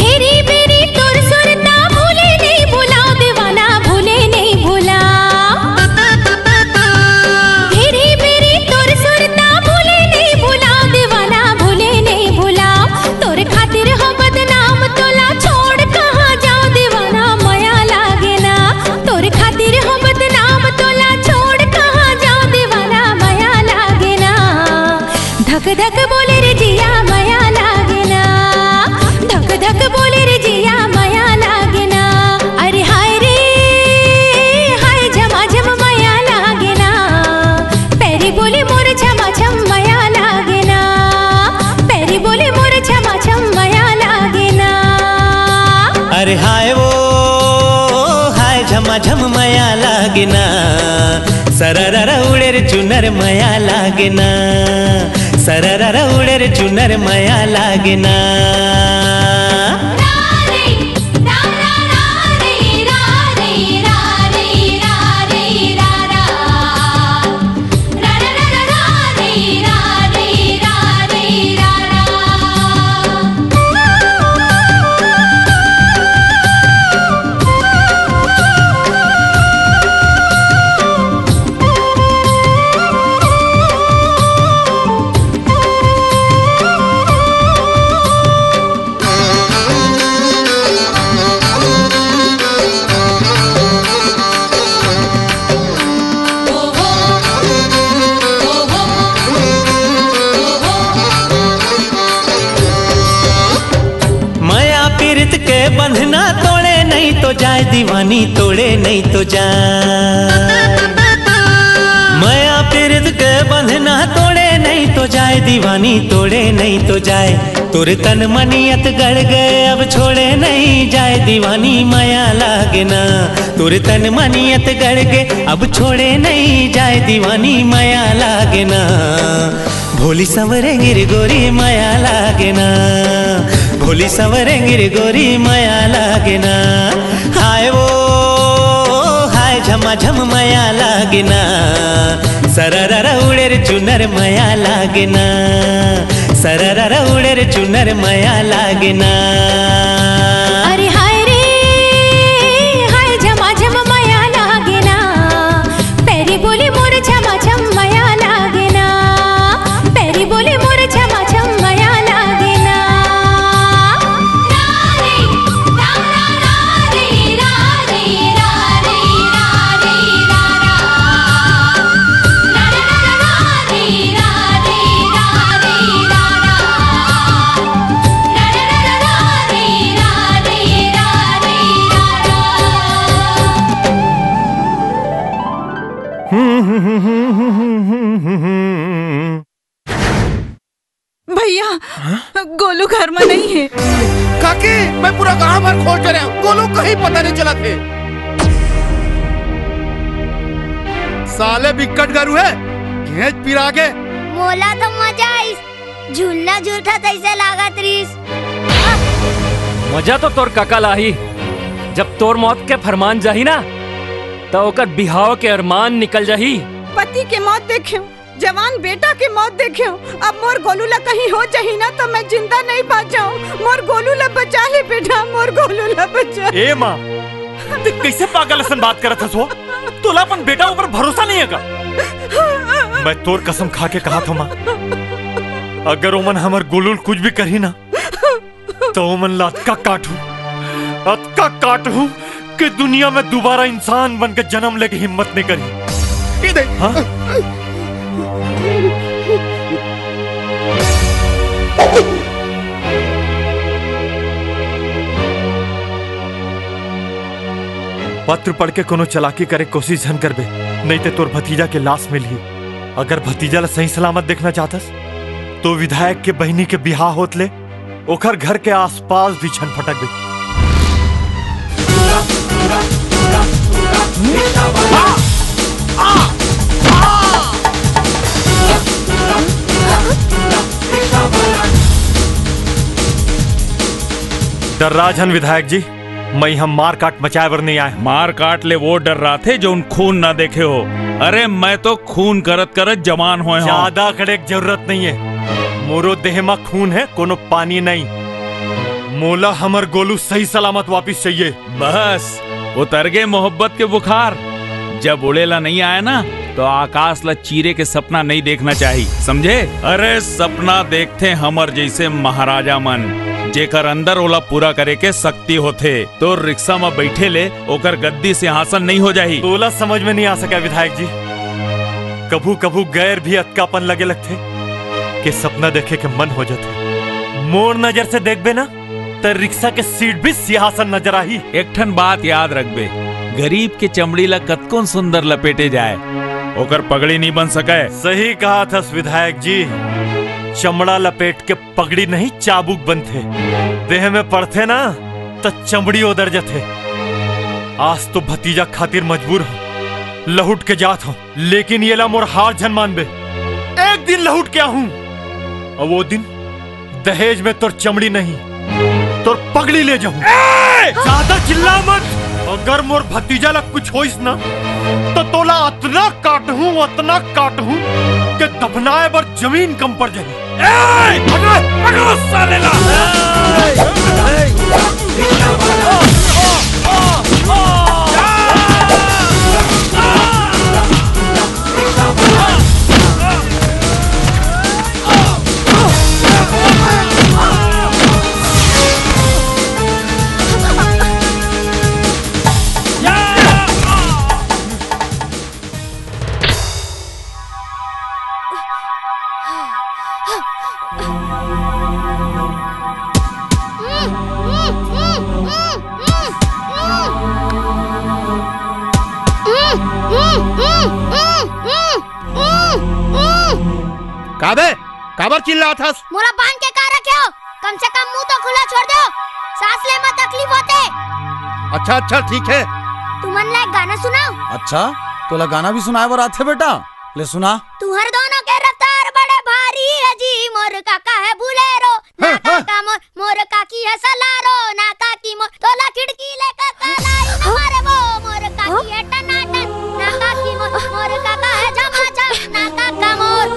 घेरी बेरी तोर सुरता भूले नहीं भुलाओ दीवाना भूले नहीं भुलाओ। घेरी बेरी तोर सुरता भूले नहीं भुलाओ दीवाना भूले नहीं भुलाओ। तोर खातिर हो बदनाम तोला छोड़ कहाँ जाओ दीवाना मया लागे ना। तोर खातिर हो बदनाम तोला छोड़ कहाँ जाओ दीवाना मया लागे ना। धक धक बोले रे जिया मया लागे ना। धक धक बोले रे जिया मया लागे ना। अरे हाय रे, हाय झमाझम मया लागे ना। पैरी बोली मोर झमाझम मया लागे ना। पैरी बोली मोर झमाझम मया लागे ना। अरे हाय ओ, हाय झमाझम मया लागे ना। सररर उड़े रे चुनर मया लागे ना। सररर उड़े रे चुनर मया लागे ना। मया पीरित के बंधना तोड़े नहीं तो जाए दीवानी, तोड़े नहीं तो जाए। मया पीरित के बंधना तोड़े नहीं तो जाए दीवानी, तोड़े नहीं तो जाए। तोर तन मनियत गड़ गए अब छोड़े नहीं जाए दीवानी मया लागे ना। तोर तन मनियत गड़ गए अब छोड़े नहीं जाए दीवानी मया लागे ना। भोली संवरे गिर गोरी मया लागे ना। भोली संवरे गिर गोरी मया लागे ना। हाय ओ, हाय झमाझम मया लागे ना। सररर उड़े रे चुनर मया लागे ना। सररर उड़े रे चुनर मया लागे ना। अरे हाय रे, हाय झमाझम मया लागे ना। पैरी भैया, हाँ? गोलू घर में नहीं है। काकी, मैं पूरा गांव भर खोज रहे हूँ, गोलू कहीं पता नहीं चला थे। साले बिक्कट गरू है, घेंच पिरा के। मोला तो मजा आइस, झूलना झूलता तैसे लागत रिस। मजा तो तोर कका लाही, जब तोर मौत के फरमान जाही ना, त ओकर बिहाव के अरमान निकल जाही। पति के मौत देखे, जवान बेटा के मौत देखे, अब मोर गोलू ला कहीं हो जाही ना, त मैं जिंदा नहीं बाचंव। मोर गोलू ला बचा ले बेटा, मोर गोलू ला बचा। ए माँ, ते कैसे पागल असन बात करत हस वो? तोला अपन बेटा ऊपर भरोसा नहीं है का? मैं तोर कसम खा के कहा था माँ, अगर ओमन हमर गोलू ल कुछ भी करही ना, तो ओमन ला अतका काटहूँ, अतका काटहूँ कि दुनिया में दोबारा इंसान बन के जन्म लेके हिम्मत नहीं करही। ये देख। हाँ? पत्र पढ़ के कोनो चालाकी करे कोशिश झन करबे, नहीं ते तोर भतीजा के लाश मिलही। अगर भतीजा ला सही सलामत देखना चाहतस, तो विधायक के बहिनी के बिहाव होत ले ओखर घर के आसपास भी झन फटकबे। डर्रा झन विधायक जी, मैं हम मार काट मचाए बर नहीं आए। मार काट ले वो डर्राथे जौन खून ना देखे हो। अरे मैं तो खून करत करत जवान होए हौं। ज्यादा अकड़े के जरूरत नहीं है। मोरो देह मा खून है, कोनो पानी नहीं। मोला हमर गोलू सही सलामत वापिस चाहिए। बस, उतर गे मोहब्बत के बुखार। जब उड़ेला नहीं आए ना, तो आकाश ला चीरे के सपना नहीं देखना चाही, समझे? अरे, सपना देखथे हमर जैसे महाराजा मन, जेकर अंदर ओला पूरा करे के शक्ति होथे। तोर रिक्शा म बैठे ले ओकर गद्दी सिंहासन नहीं हो जाही। तोला समझ में नहीं आ सका विधायक जी, कभू कभू गैर भी अतकापन लगे लगथे के सपना देखे के मन हो जाथे। मोर नजर से देखबे ना, त रिक्शा के सीट भी सिंहासन नजर आही। एक ठन बात याद रखबे, गरीब के चमड़ी ला कतकोन सुंदर लपेटे जाए, ओकर पगड़ी नहीं बन सके। सही कहा थस विधायक जी, चमड़ा लपेट के पगड़ी नहीं चाबुक बनथे। देह में पड़थे ना, त चमड़ी ओदर जथे। आज तो भतीजा खातिर मजबूर हूँ, लहुट के जात हूँ, लेकिन ये ला मोर हार झन मानबे। एक दिन लहुट के आहूँ, और वो दिन दहेज में तोर चमड़ी नहीं, तोर पगड़ी ले जाऊं। ज्यादा चिल्ला मत। अगर मोर भतीजा ला कुछ होइस ना, तो तोला अतना काटहूं, अतना काटहूं कि दफनाए बर जमीन कम पड़ जाही। ए, पकड़ो, पकड़ो साले ला। का बे? काबर चिल्लात हस? मोला बांध के का रखे हो? कम से कम मुंह तो खुला छोड़ दो, सांस ले में तकलीफ होथे। अच्छा, अच्छा, ठीक है। तुमन ला एक गाना सुनाओ। अच्छा, तोला गाना भी सुनाए बर आथे बेटा? ले सुना। तुहर दोनों के रफ्तार बड़े भारी है जी, मोर काका है बुलेरो, ना हाँ, हाँ। काका मोर, मोर काकी है सलारो, ना काकी मोर, तोला खिड़की ले काका लाई न मारे वो, मोर काकी है टनाटन, ना काकी मोर, मोर काका है झमाझम, ना काका मोर।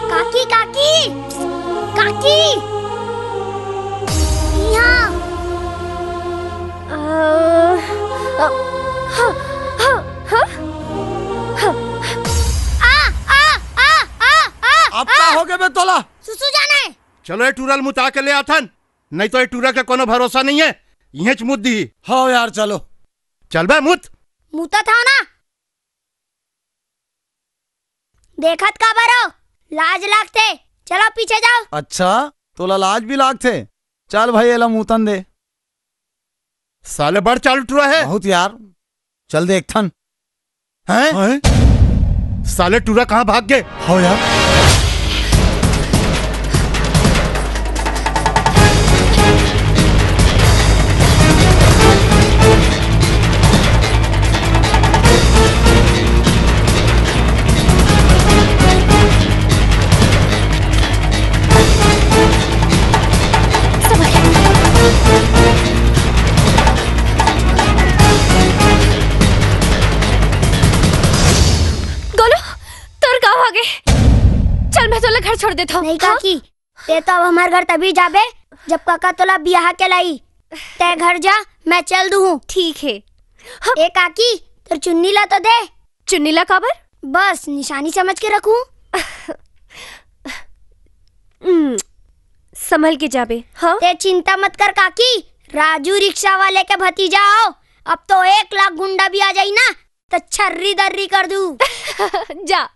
काकी, काकी, काकी, यहाँ। आ, आ, आ, आ, आ, अब का आ। हो गे बे तोला? सुसु जाना है। चलो, ये टूरा ल मुता के ले आथन, नहीं तो ये टूरा के कोनो भरोसा नहीं है, इहेंच मुत दिही। हाँ यार, चलो। चल बे, मुत। मुतत हव ना। देखत काबर हो? लाज लागथे। चलो, पीछे जाओ। अच्छा, तोला लाज भी लागथे? चल भाई, एला मुतन दे। साले बड़ चालू टूरा है। बहुत यार, चल देखथन। हैं? हैं? साले टूरा कहाँ भाग गए? हो यार। गोलू, तोर गाँव आगे। चल, मैं तोला घर छोड़ देता हूँ। नहीं हाँ? काकी, ते तो अब हमार घर तभी जाबे, जब काका तोला बियाह के लाई। ते घर जा, मैं चल दूँ। ठीक है। हाँ। ए काकी, तोर चुन्नी ला तो दे। चुन्नी ला काबर? बस निशानी समझ के रखूँ। हम्म, संभल के जाबे। हाँ? ते चिंता मत कर काकी, राजू रिक्शा वाले के भतीजा हो। अब तो एक लाख गुंडा भी आ जाई ना, त छर्री दर्री कर दू। जा।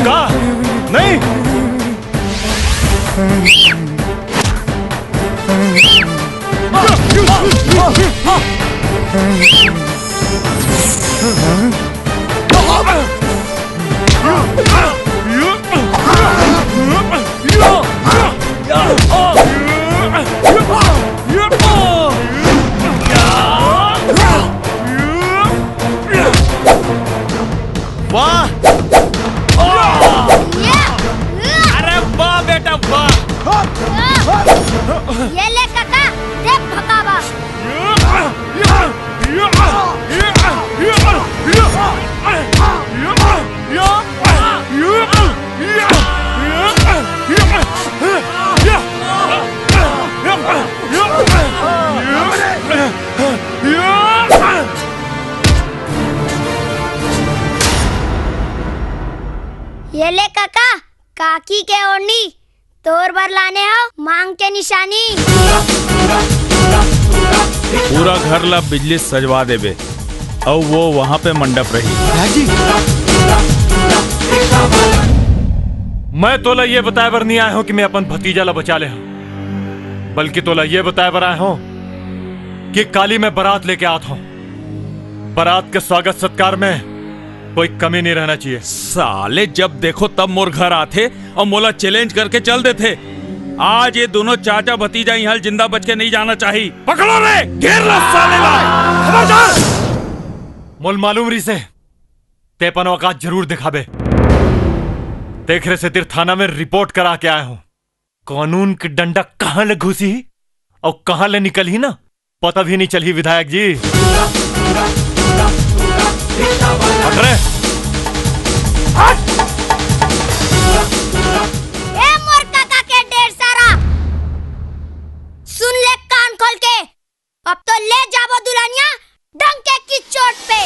का? नहीं। वाह! अरे वाह बेटा वाह! ये ले काका, दे भकावा। ये ले काका, काकी के ओढ़नी तोर बर लाने हो, मांग के निशानी। पूरा घर ला बिजली सजवा देबे, अउ वो वहाँ पे मंडप रही। मैं तोला ये बताए बर नहीं आए हूँ कि मैं अपन भतीजा ला बचा ले हूँ, बल्कि तोला ये बताए बर आए हूँ कि काली मैं बारात लेके आत हूँ। बारात के स्वागत सत्कार में कोई कमी नहीं रहना चाहिए। साले जब देखो तब मोर घर आथे अउ मोला चैलेंज करके चल देथे। आज ये दोनों चाचा भतीजा यहाँ जिंदा बच के नहीं जाना चाहिए। पकड़ो रे, घेर लो साले ला। खबरदार। मोल मालूम रहिसे, ते अपन औकात जरूर दिखाबे। तेखरे सेतिर थाना में रिपोर्ट करा के आए हूँ। कानून के डंडा कहाँ ले घुसी ही अउ कहाँ ले निकलही ना, पता भी नहीं चलही विधायक जी। हट रे। हट। ए मोर काका के डेढ़ सारा, सुन ले कान खोल के, अब तो ले जाबो दुल्हनिया डंके की चोट पे।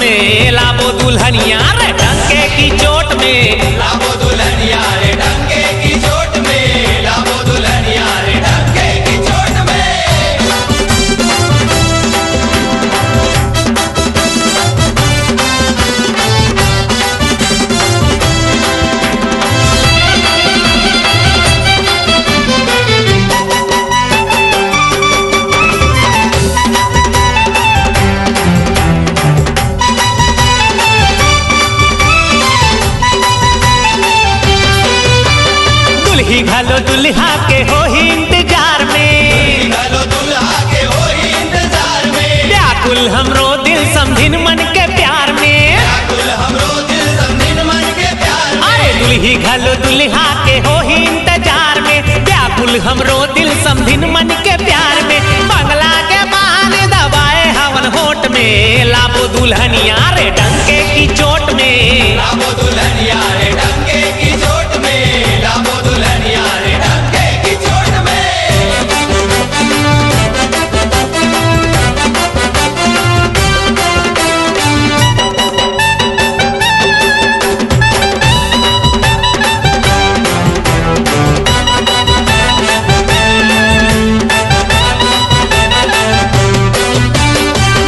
में लाबो दुल्हनिया रे डंके की चोट में। लाबो दुल्हनिया रे डंके की चोट में, लाबो दुल्हनिया रे डंके की चोट में। दुल्ही घलो दुल्हा के होही इंतजार में। दुल्ही घलो दुल्हा के होही इंतजार में। व्याकुल हमरो दिल समधिन मन के प्यार में। व्याकुल हमरो दिल समधिन मन के प्यार में। अरे दुल्ही घलो दुल्हा के होही इंतजार में। व्याकुल हमरो दिल समधिन मन के प्यार में। बंगला के बाहर दबाए हवन होठ में। लाबो दुल्हनिया रे डंके की चोट में। लाबो दुल्हनिया रे डंके की चोट में। लाबो दुल्हनिया रे डंके की चोट में।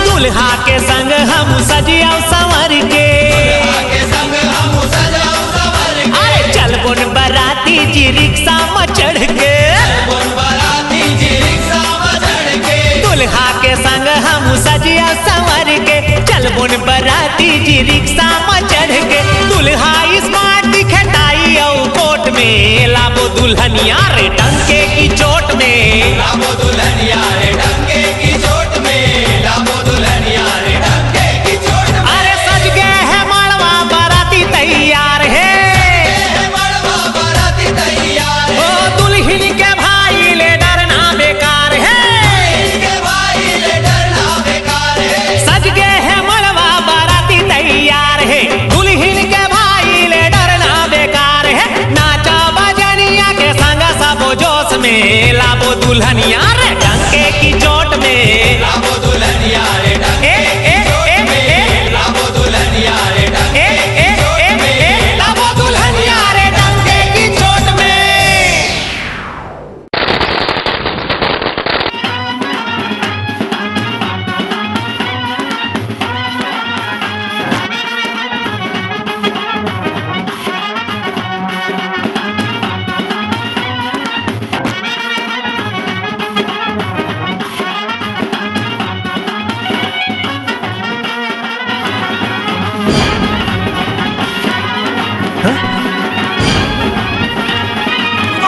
दुल्हा के संग हम सजिया संवर के। दुल्हा के संग हम सजाओ संवर के। अरे चलबोन बराती जी रिक्शा में चढ़ के। चलबोन बराती जी रिक्शा में चढ़ के। दुल्हा के संग हम सजिया संवर के। चलबोन बराती जी रिक्शा में चढ़ के। दुल्हा स्मार्ट दिखे टाई अउ कोट में। लाबो दुल्हनिया रे डंके की चोट में। लाबो दुल्हनिया रे डंके की चोट में। लाबो दुल्हनिया रे डंके की चोट में। अरे सज गे हे मड़वा बराती तैयार हे। सज गे हे मड़वा बराती तैयार हे। ओ दुल्हिन के भाई ले डरना बेकार हे। दुल्हिन के भाई ले डरना बेकार हे। सज गे हे मड़वा बराती तैयार हे। दुल्हिन के भाई ले डरना बेकार हे। नाचा बजनिया के संग सबो जोश में। लाबो दुल्हनिया रे डंके की चोट में। लाबो दुल्हनिया रे डंके ए, ए, की चोट ए, में। ए। लाबो दुल्हनिया रे डंके ए, की ए, चोट ए, में। ए, लाबो दुल्हनिया रे डंके की चोट में।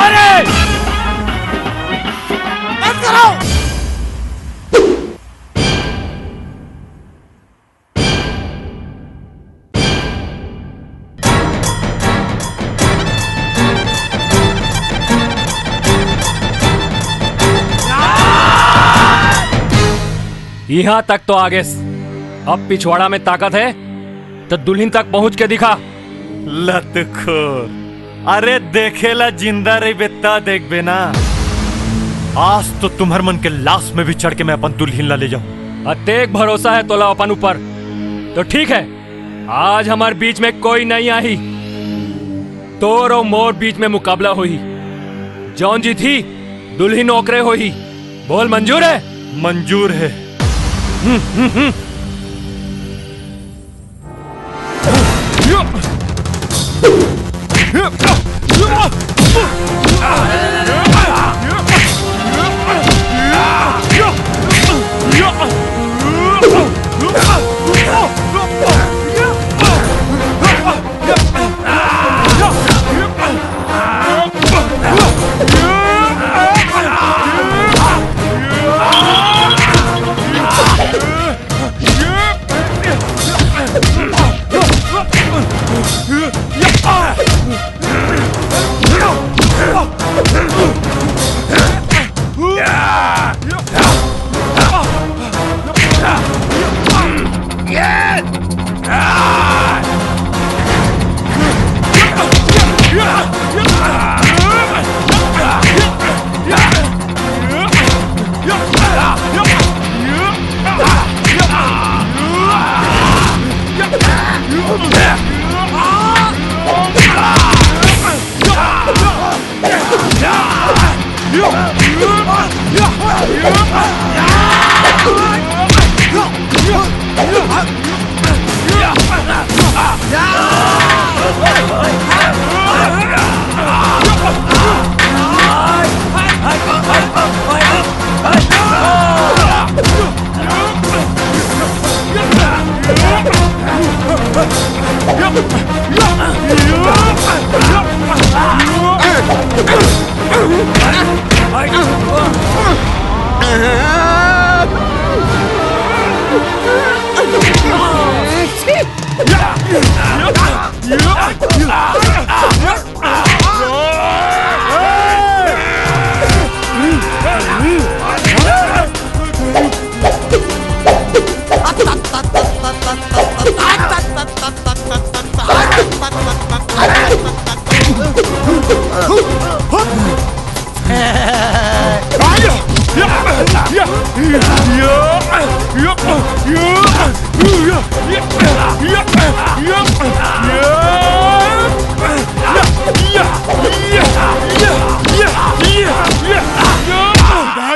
अरे! बंद करो। इहां तक तो आगेस, अब पिछवाड़ा में ताकत हे, त दुल्हिन तक पहुंच के दिखा। लतखोर, अरे देखेला जिंदा रहिबे त देखबे ना। आज तो तुम्हर मन के लाश में भी चढ़ के मैं अपन दुल्हिन ला ले जाऊं। अतेक भरोसा हे तोला अपन ऊपर, तो ठीक हे, आज हमर बीच में कोई नइ आही। तोर अउ मोर बीच में मुकाबला होही, जौन जीतही दुल्हिन ओकरे होही। बोल, मंजूर हे? मंजूर हे। हम्म, हम्म, हम्म।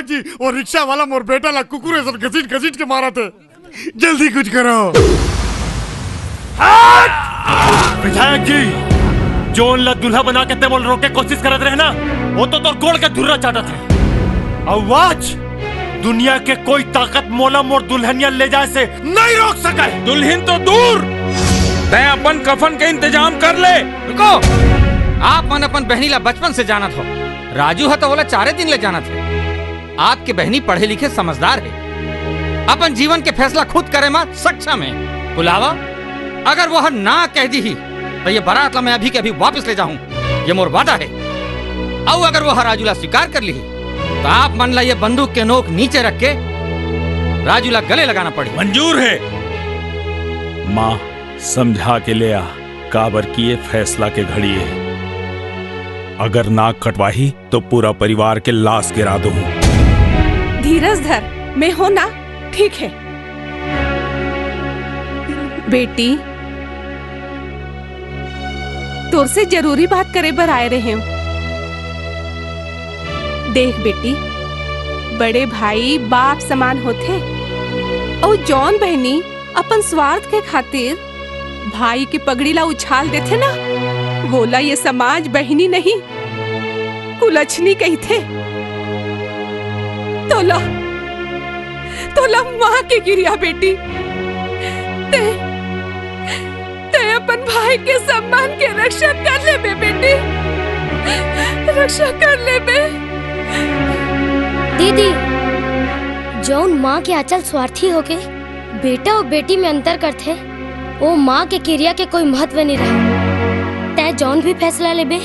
जी, वो रिक्शा वाला मोर बेटा ला कुकुर ऐसा घसीट घसीट के मारा थे। जल्दी कुछ करो। विधायक जी, जोन ला दूल्हा बना के ते मोला रोके कोशिश करत रहे ना, वो तो तोर गोड़ के धुर्रा चाटत रहे। अउ आज दुनिया के कोई ताकत मोला मोर दुल्हनिया ले जाए से नहीं रोक सके। दुल्हन तो दूर, तैं अपन कफन के इंतजाम कर ले। रुको, आप मन अपन बहनी ला बचपन से जानत हो। राजू ह तो ओला चारे दिन ले जानत हे। आपके बहनी पढ़े लिखे समझदार हे, अपन जीवन के फैसला खुद करे म सक्षम हे। कुलावा, अगर वो ह ना कह दी ही, तो ये बारात ला मैं अभी के अभी वापस ले जाहूं, ये मोर वादा हे। अउ अगर वो ह राजू ला स्वीकार कर ली, तो आप मन ला ये बंदूक के नोक नीचे रख के राजू ला गले लगाना पड़ी। मंजूर हे। माँ, समझा के ले आ, काबर कि ये फैसला के घड़ी हे। अगर नाक कटवाही तो पूरा परिवार के लाश गिरा दूं। धीरज धर, मैं हो ना, ठीक हे। बेटी, तोर से जरूरी बात करे बर आए रहे हूँ। देख बेटी, बड़े भाई बाप समान होथे, अउ जौन बहनी अपन स्वार्थ के खातिर भाई के पगड़ी ला उछाल देथे ना, वोला ये समाज बहिनी नहीं, कुलछनी कहिथे। तोला, तोला माँ के किरिया बेटी, ते, ते अपन भाई के सम्मान के रक्षा कर लेबे बेटी, रक्षा कर लेबे। दीदी, जौन माँ के आंचल स्वार्थी होके बेटा अउ बेटी में अंतर करथे, ओ माँ के किरिया के कोई महत्व नइ रहय। तैं जौन भी फैसला लेबे,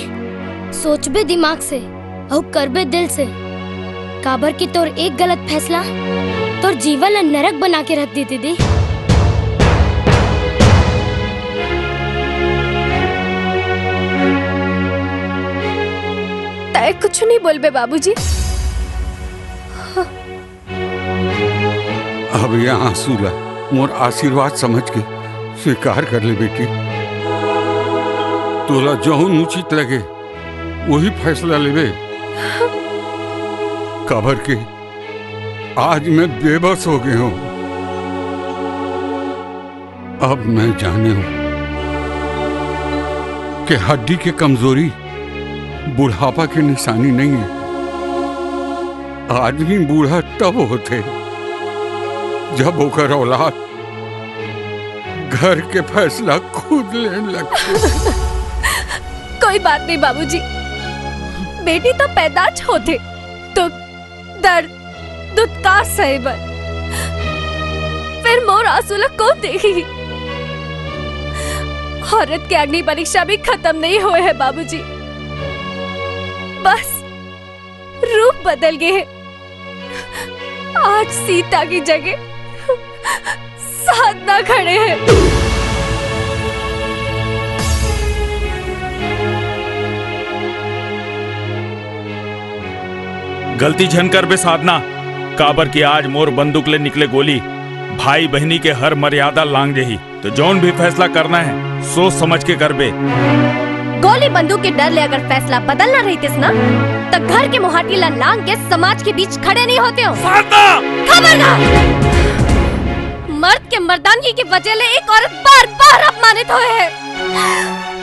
सोचबे दिमाग से अउ करबे दिल से, काबर कि तोर एक गलत फैसला तोर जीवन ल नरक बना के रख दी, दीदी। तैं कुछ नइ बोलबे बाबूजी। अब ये आंसू ला मोर आशीर्वाद समझ के स्वीकार कर ले बेटी। तोला जौन उचित लगे, वही फैसला लेबे। काबर के आज मैं बेबस हो गए हूँ। अब मैं जाने हूँ कि हड्डी के कमजोरी बुढ़ापा के निशानी नहीं है। आदमी बूढ़ा तब होथे, जब ओकर औलाद घर के फैसला खुद लेन लगथे। कोई बात नहीं बाबूजी, बेटी तो पैदाच होथे तो दर्द, दुत्कार सहे बर, फेर मोर आंसू ला कोन देखही? औरत के अग्नि परीक्षा भी खतम नहीं होए हे बाबूजी, बस रूप बदल गे हे। आज सीता की जगह साधना खड़े हे। गलती झन करबे साधना, काबर कि आज मोर बंदूक ले निकले गोली भाई बहिनी के हर मर्यादा लांग देही। तो जौन भी फैसला करना हे, सोच समझ के करबे। गोली बंदूक के डर ले अगर फैसला बदलना रहितिस ना, त घर के मुहाटी ला लांग के समाज के बीच खड़े नहीं होतेंव। खबरदार! मर्द के मर्दानगी के वजह ले एक औरत बार-बार अपमानित होए हे।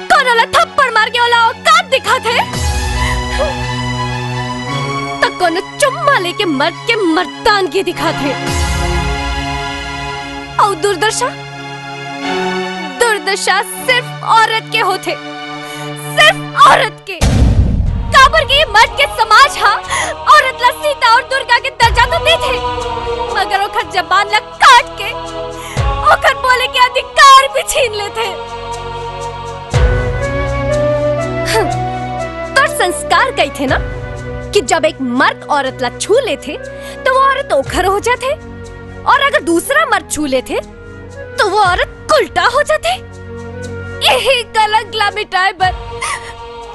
कोनो ला थप्पड़ मार के ओला औकात दिखाथे, त कोनो चुम्मा लेके मर्द के मर्दानगी दिखाथे। अउ दुर्दशा, दुर्दशा सिर्फ औरत के होथे, सिर्फ औरत के। काबर के ये मर्द के समाज हा औरत ला सीता अउ दुर्गा के दर्जा तो देथे, मगर ओखर जबान ला काट के ओखर बोले के अधिकार भी छीन लेथे। हं, तोर संस्कार कहिथे ना कि जब एक मर्द औरत ला छू लेथे, त वो औरत ओखर हो जाथे, अउ अगर दूसरा मर्द छू लेथे, त वो औरत कुलटा हो जाथे। यही कलंक ला मिटाए बर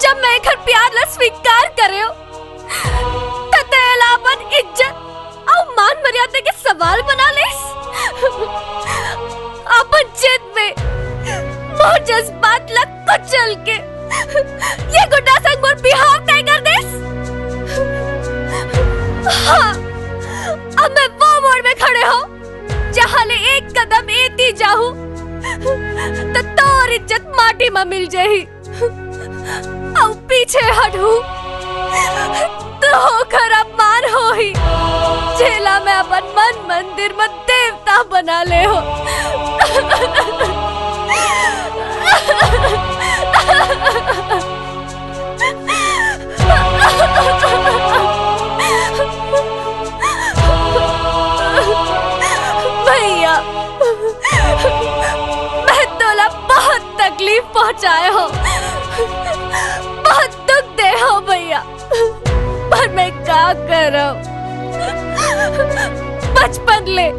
जब मैं एखर प्यार ला स्वीकार करेंव, त तें एला अपन इज्जत अउ मान मर्यादा के सवाल बना लेस। अपन जिद में मोर जज्बात ला कुचल के ये गुंडा संग मोर बिहाव तय कर देस। हाँ, अब मैं वो मोड़ में खड़े हों, जहाँ ले एक कदम एती जाहूँ, त तोर इज्जत माटी म मिल जाही। अउ पीछे हटहूँ, त ओखर अपमान होही, जेला मैं अपन मन मंदिर म देवता बना ले हों। भैया, मैं तोला बहुत तकलीफ पहुंचाए हों, बहुत दुख दे हों भैया, पर मैं का करंव? बचपन ले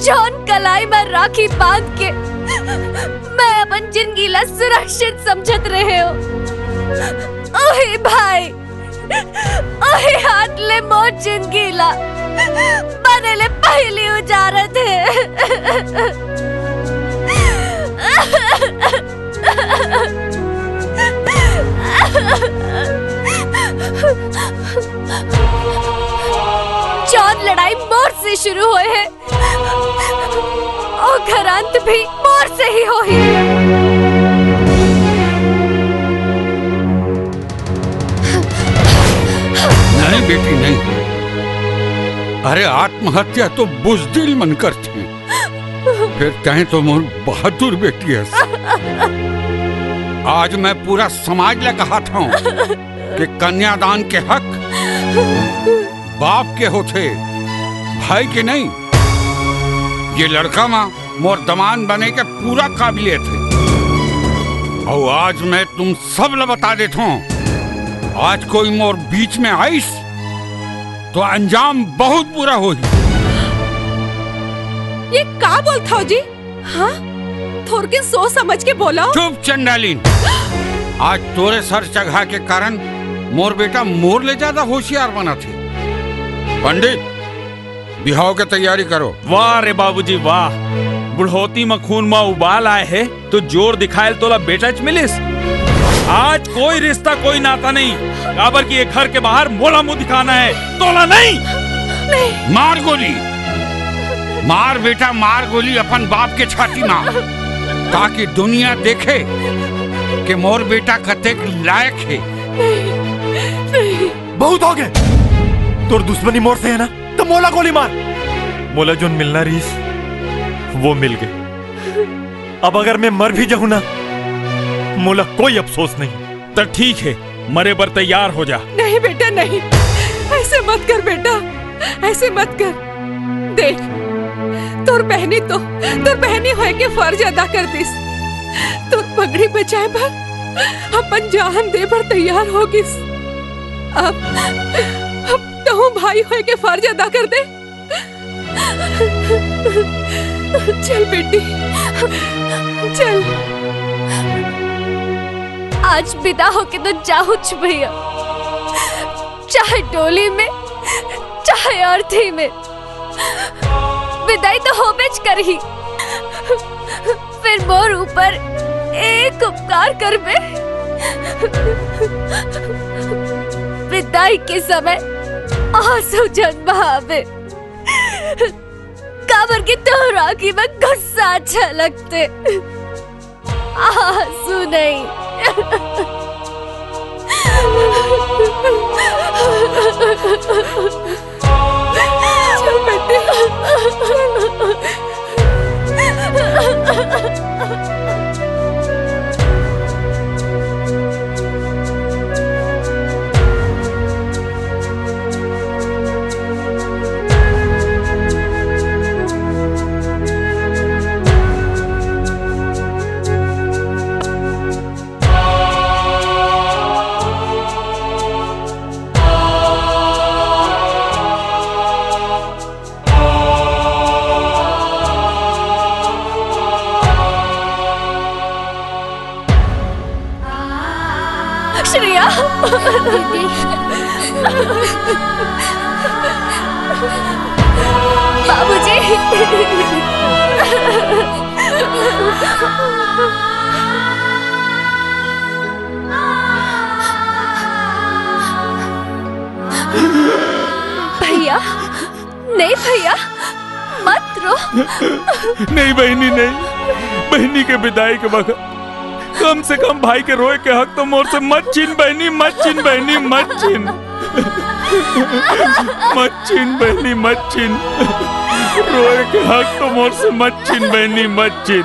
जौन कलाई म राखी बांध के मैं अपन जिंदगी ला सुरक्षित समझत रहे हों, ओही भाई, ओही हाथ ले मोर जिंदगी ला बने ले पहिली उजारत हे। जौन लड़ाई मोर से शुरू होए हे, ओकर अंत भी मोर से ही होही। नहीं बेटी, नहीं। अरे, आत्महत्या तो बुजदिल मन करथे। फेर तैं तो मोर बहादुर बेटी हस। आज मैं पूरा समाज ला कहत हों कि कन्यादान के हक बाप के होथे, भाई के नहीं। ये लड़का मा मोर दमांद बने के पूरा काबिलियत हे। अउ आज मैं तुम सब ला बता देत हों, आज कोई मोर बीच में आइस, तो अंजाम बहुत बुरा होही। ये का बोलत हव जी? हाँ? थोरकिन सोच समझ के बोलव। चुप चंडालिन, आज तोरे सर चघा के कारण मोर बेटा मोर ले ज्यादा होशियार बनत हे। पंडित, बिहाव के तैयारी करो। वाह रे बाबूजी, वाह। बुढ़ौती म खून म उबाल आए हे, तो जोर दिखायल तोला बेटाच मिलिस। आज कोई रिश्ता, कोई नाता नहीं, काबर कि ये घर के बाहर मोला मुंह दिखाना हे, तोला नहीं। मार गोली, मार बेटा, मार गोली अपन बाप के छाती मा, ताकि दुनिया देखे कि मोर बेटा कतेक लायक हे। बहुत होगे। तोर दुश्मनी मोर से हे ना, त मोला गोली मार। मोला जोन मिलना रहिस, वो मिल गे। अब अगर मैं मर भी जाहूं ना, मोला कोई अफसोस नहीं। त ठीक हे, मरे बर तैयार हो जा। नहीं बेटा, नहीं, ऐसे मत कर बेटा, ऐसे मत कर। देख, तोर बहनी तो तोर बहनी होए के फर्ज अदा कर दिस, तोर पगड़ी बचाए बर अपन जान दे बर तैयार हो गिस। अब, अब तहूं भाई होए के फर्ज अदा कर दे। चल बेटी, चल। आज बिदा होके तो जाहूंच भैया, चाहे डोली में, चाहे अर्थी में, बिदाई तो होबेच करही। फेर मोर ऊपर एक उपकार करबे, विदाई के समय आंसू झन बहाबे, काबर कि तोर आंखी में गुस्सा झलकथे, आंसू नहीं। श्रेया। दीदी। बाबूजी। भैया, नहीं भैया, मत रो। नहीं बहिनी, नहीं। बहिनी के विदाई के वक्त कम से कम भाई के रोए के हक तो मोर से मत छीन बहिनी, मत छीन बहिनी, मत छीन। मत छीन बहिनी, मत छीन। रोए के हक तो मोर से मत छीन बहिनी, मत छीन।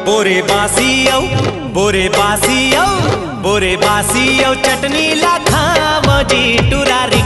बोरे बासी अउ, बोरे बासी अउ, बोरे बासी अउ चटनी ला खाव जी, टुरारी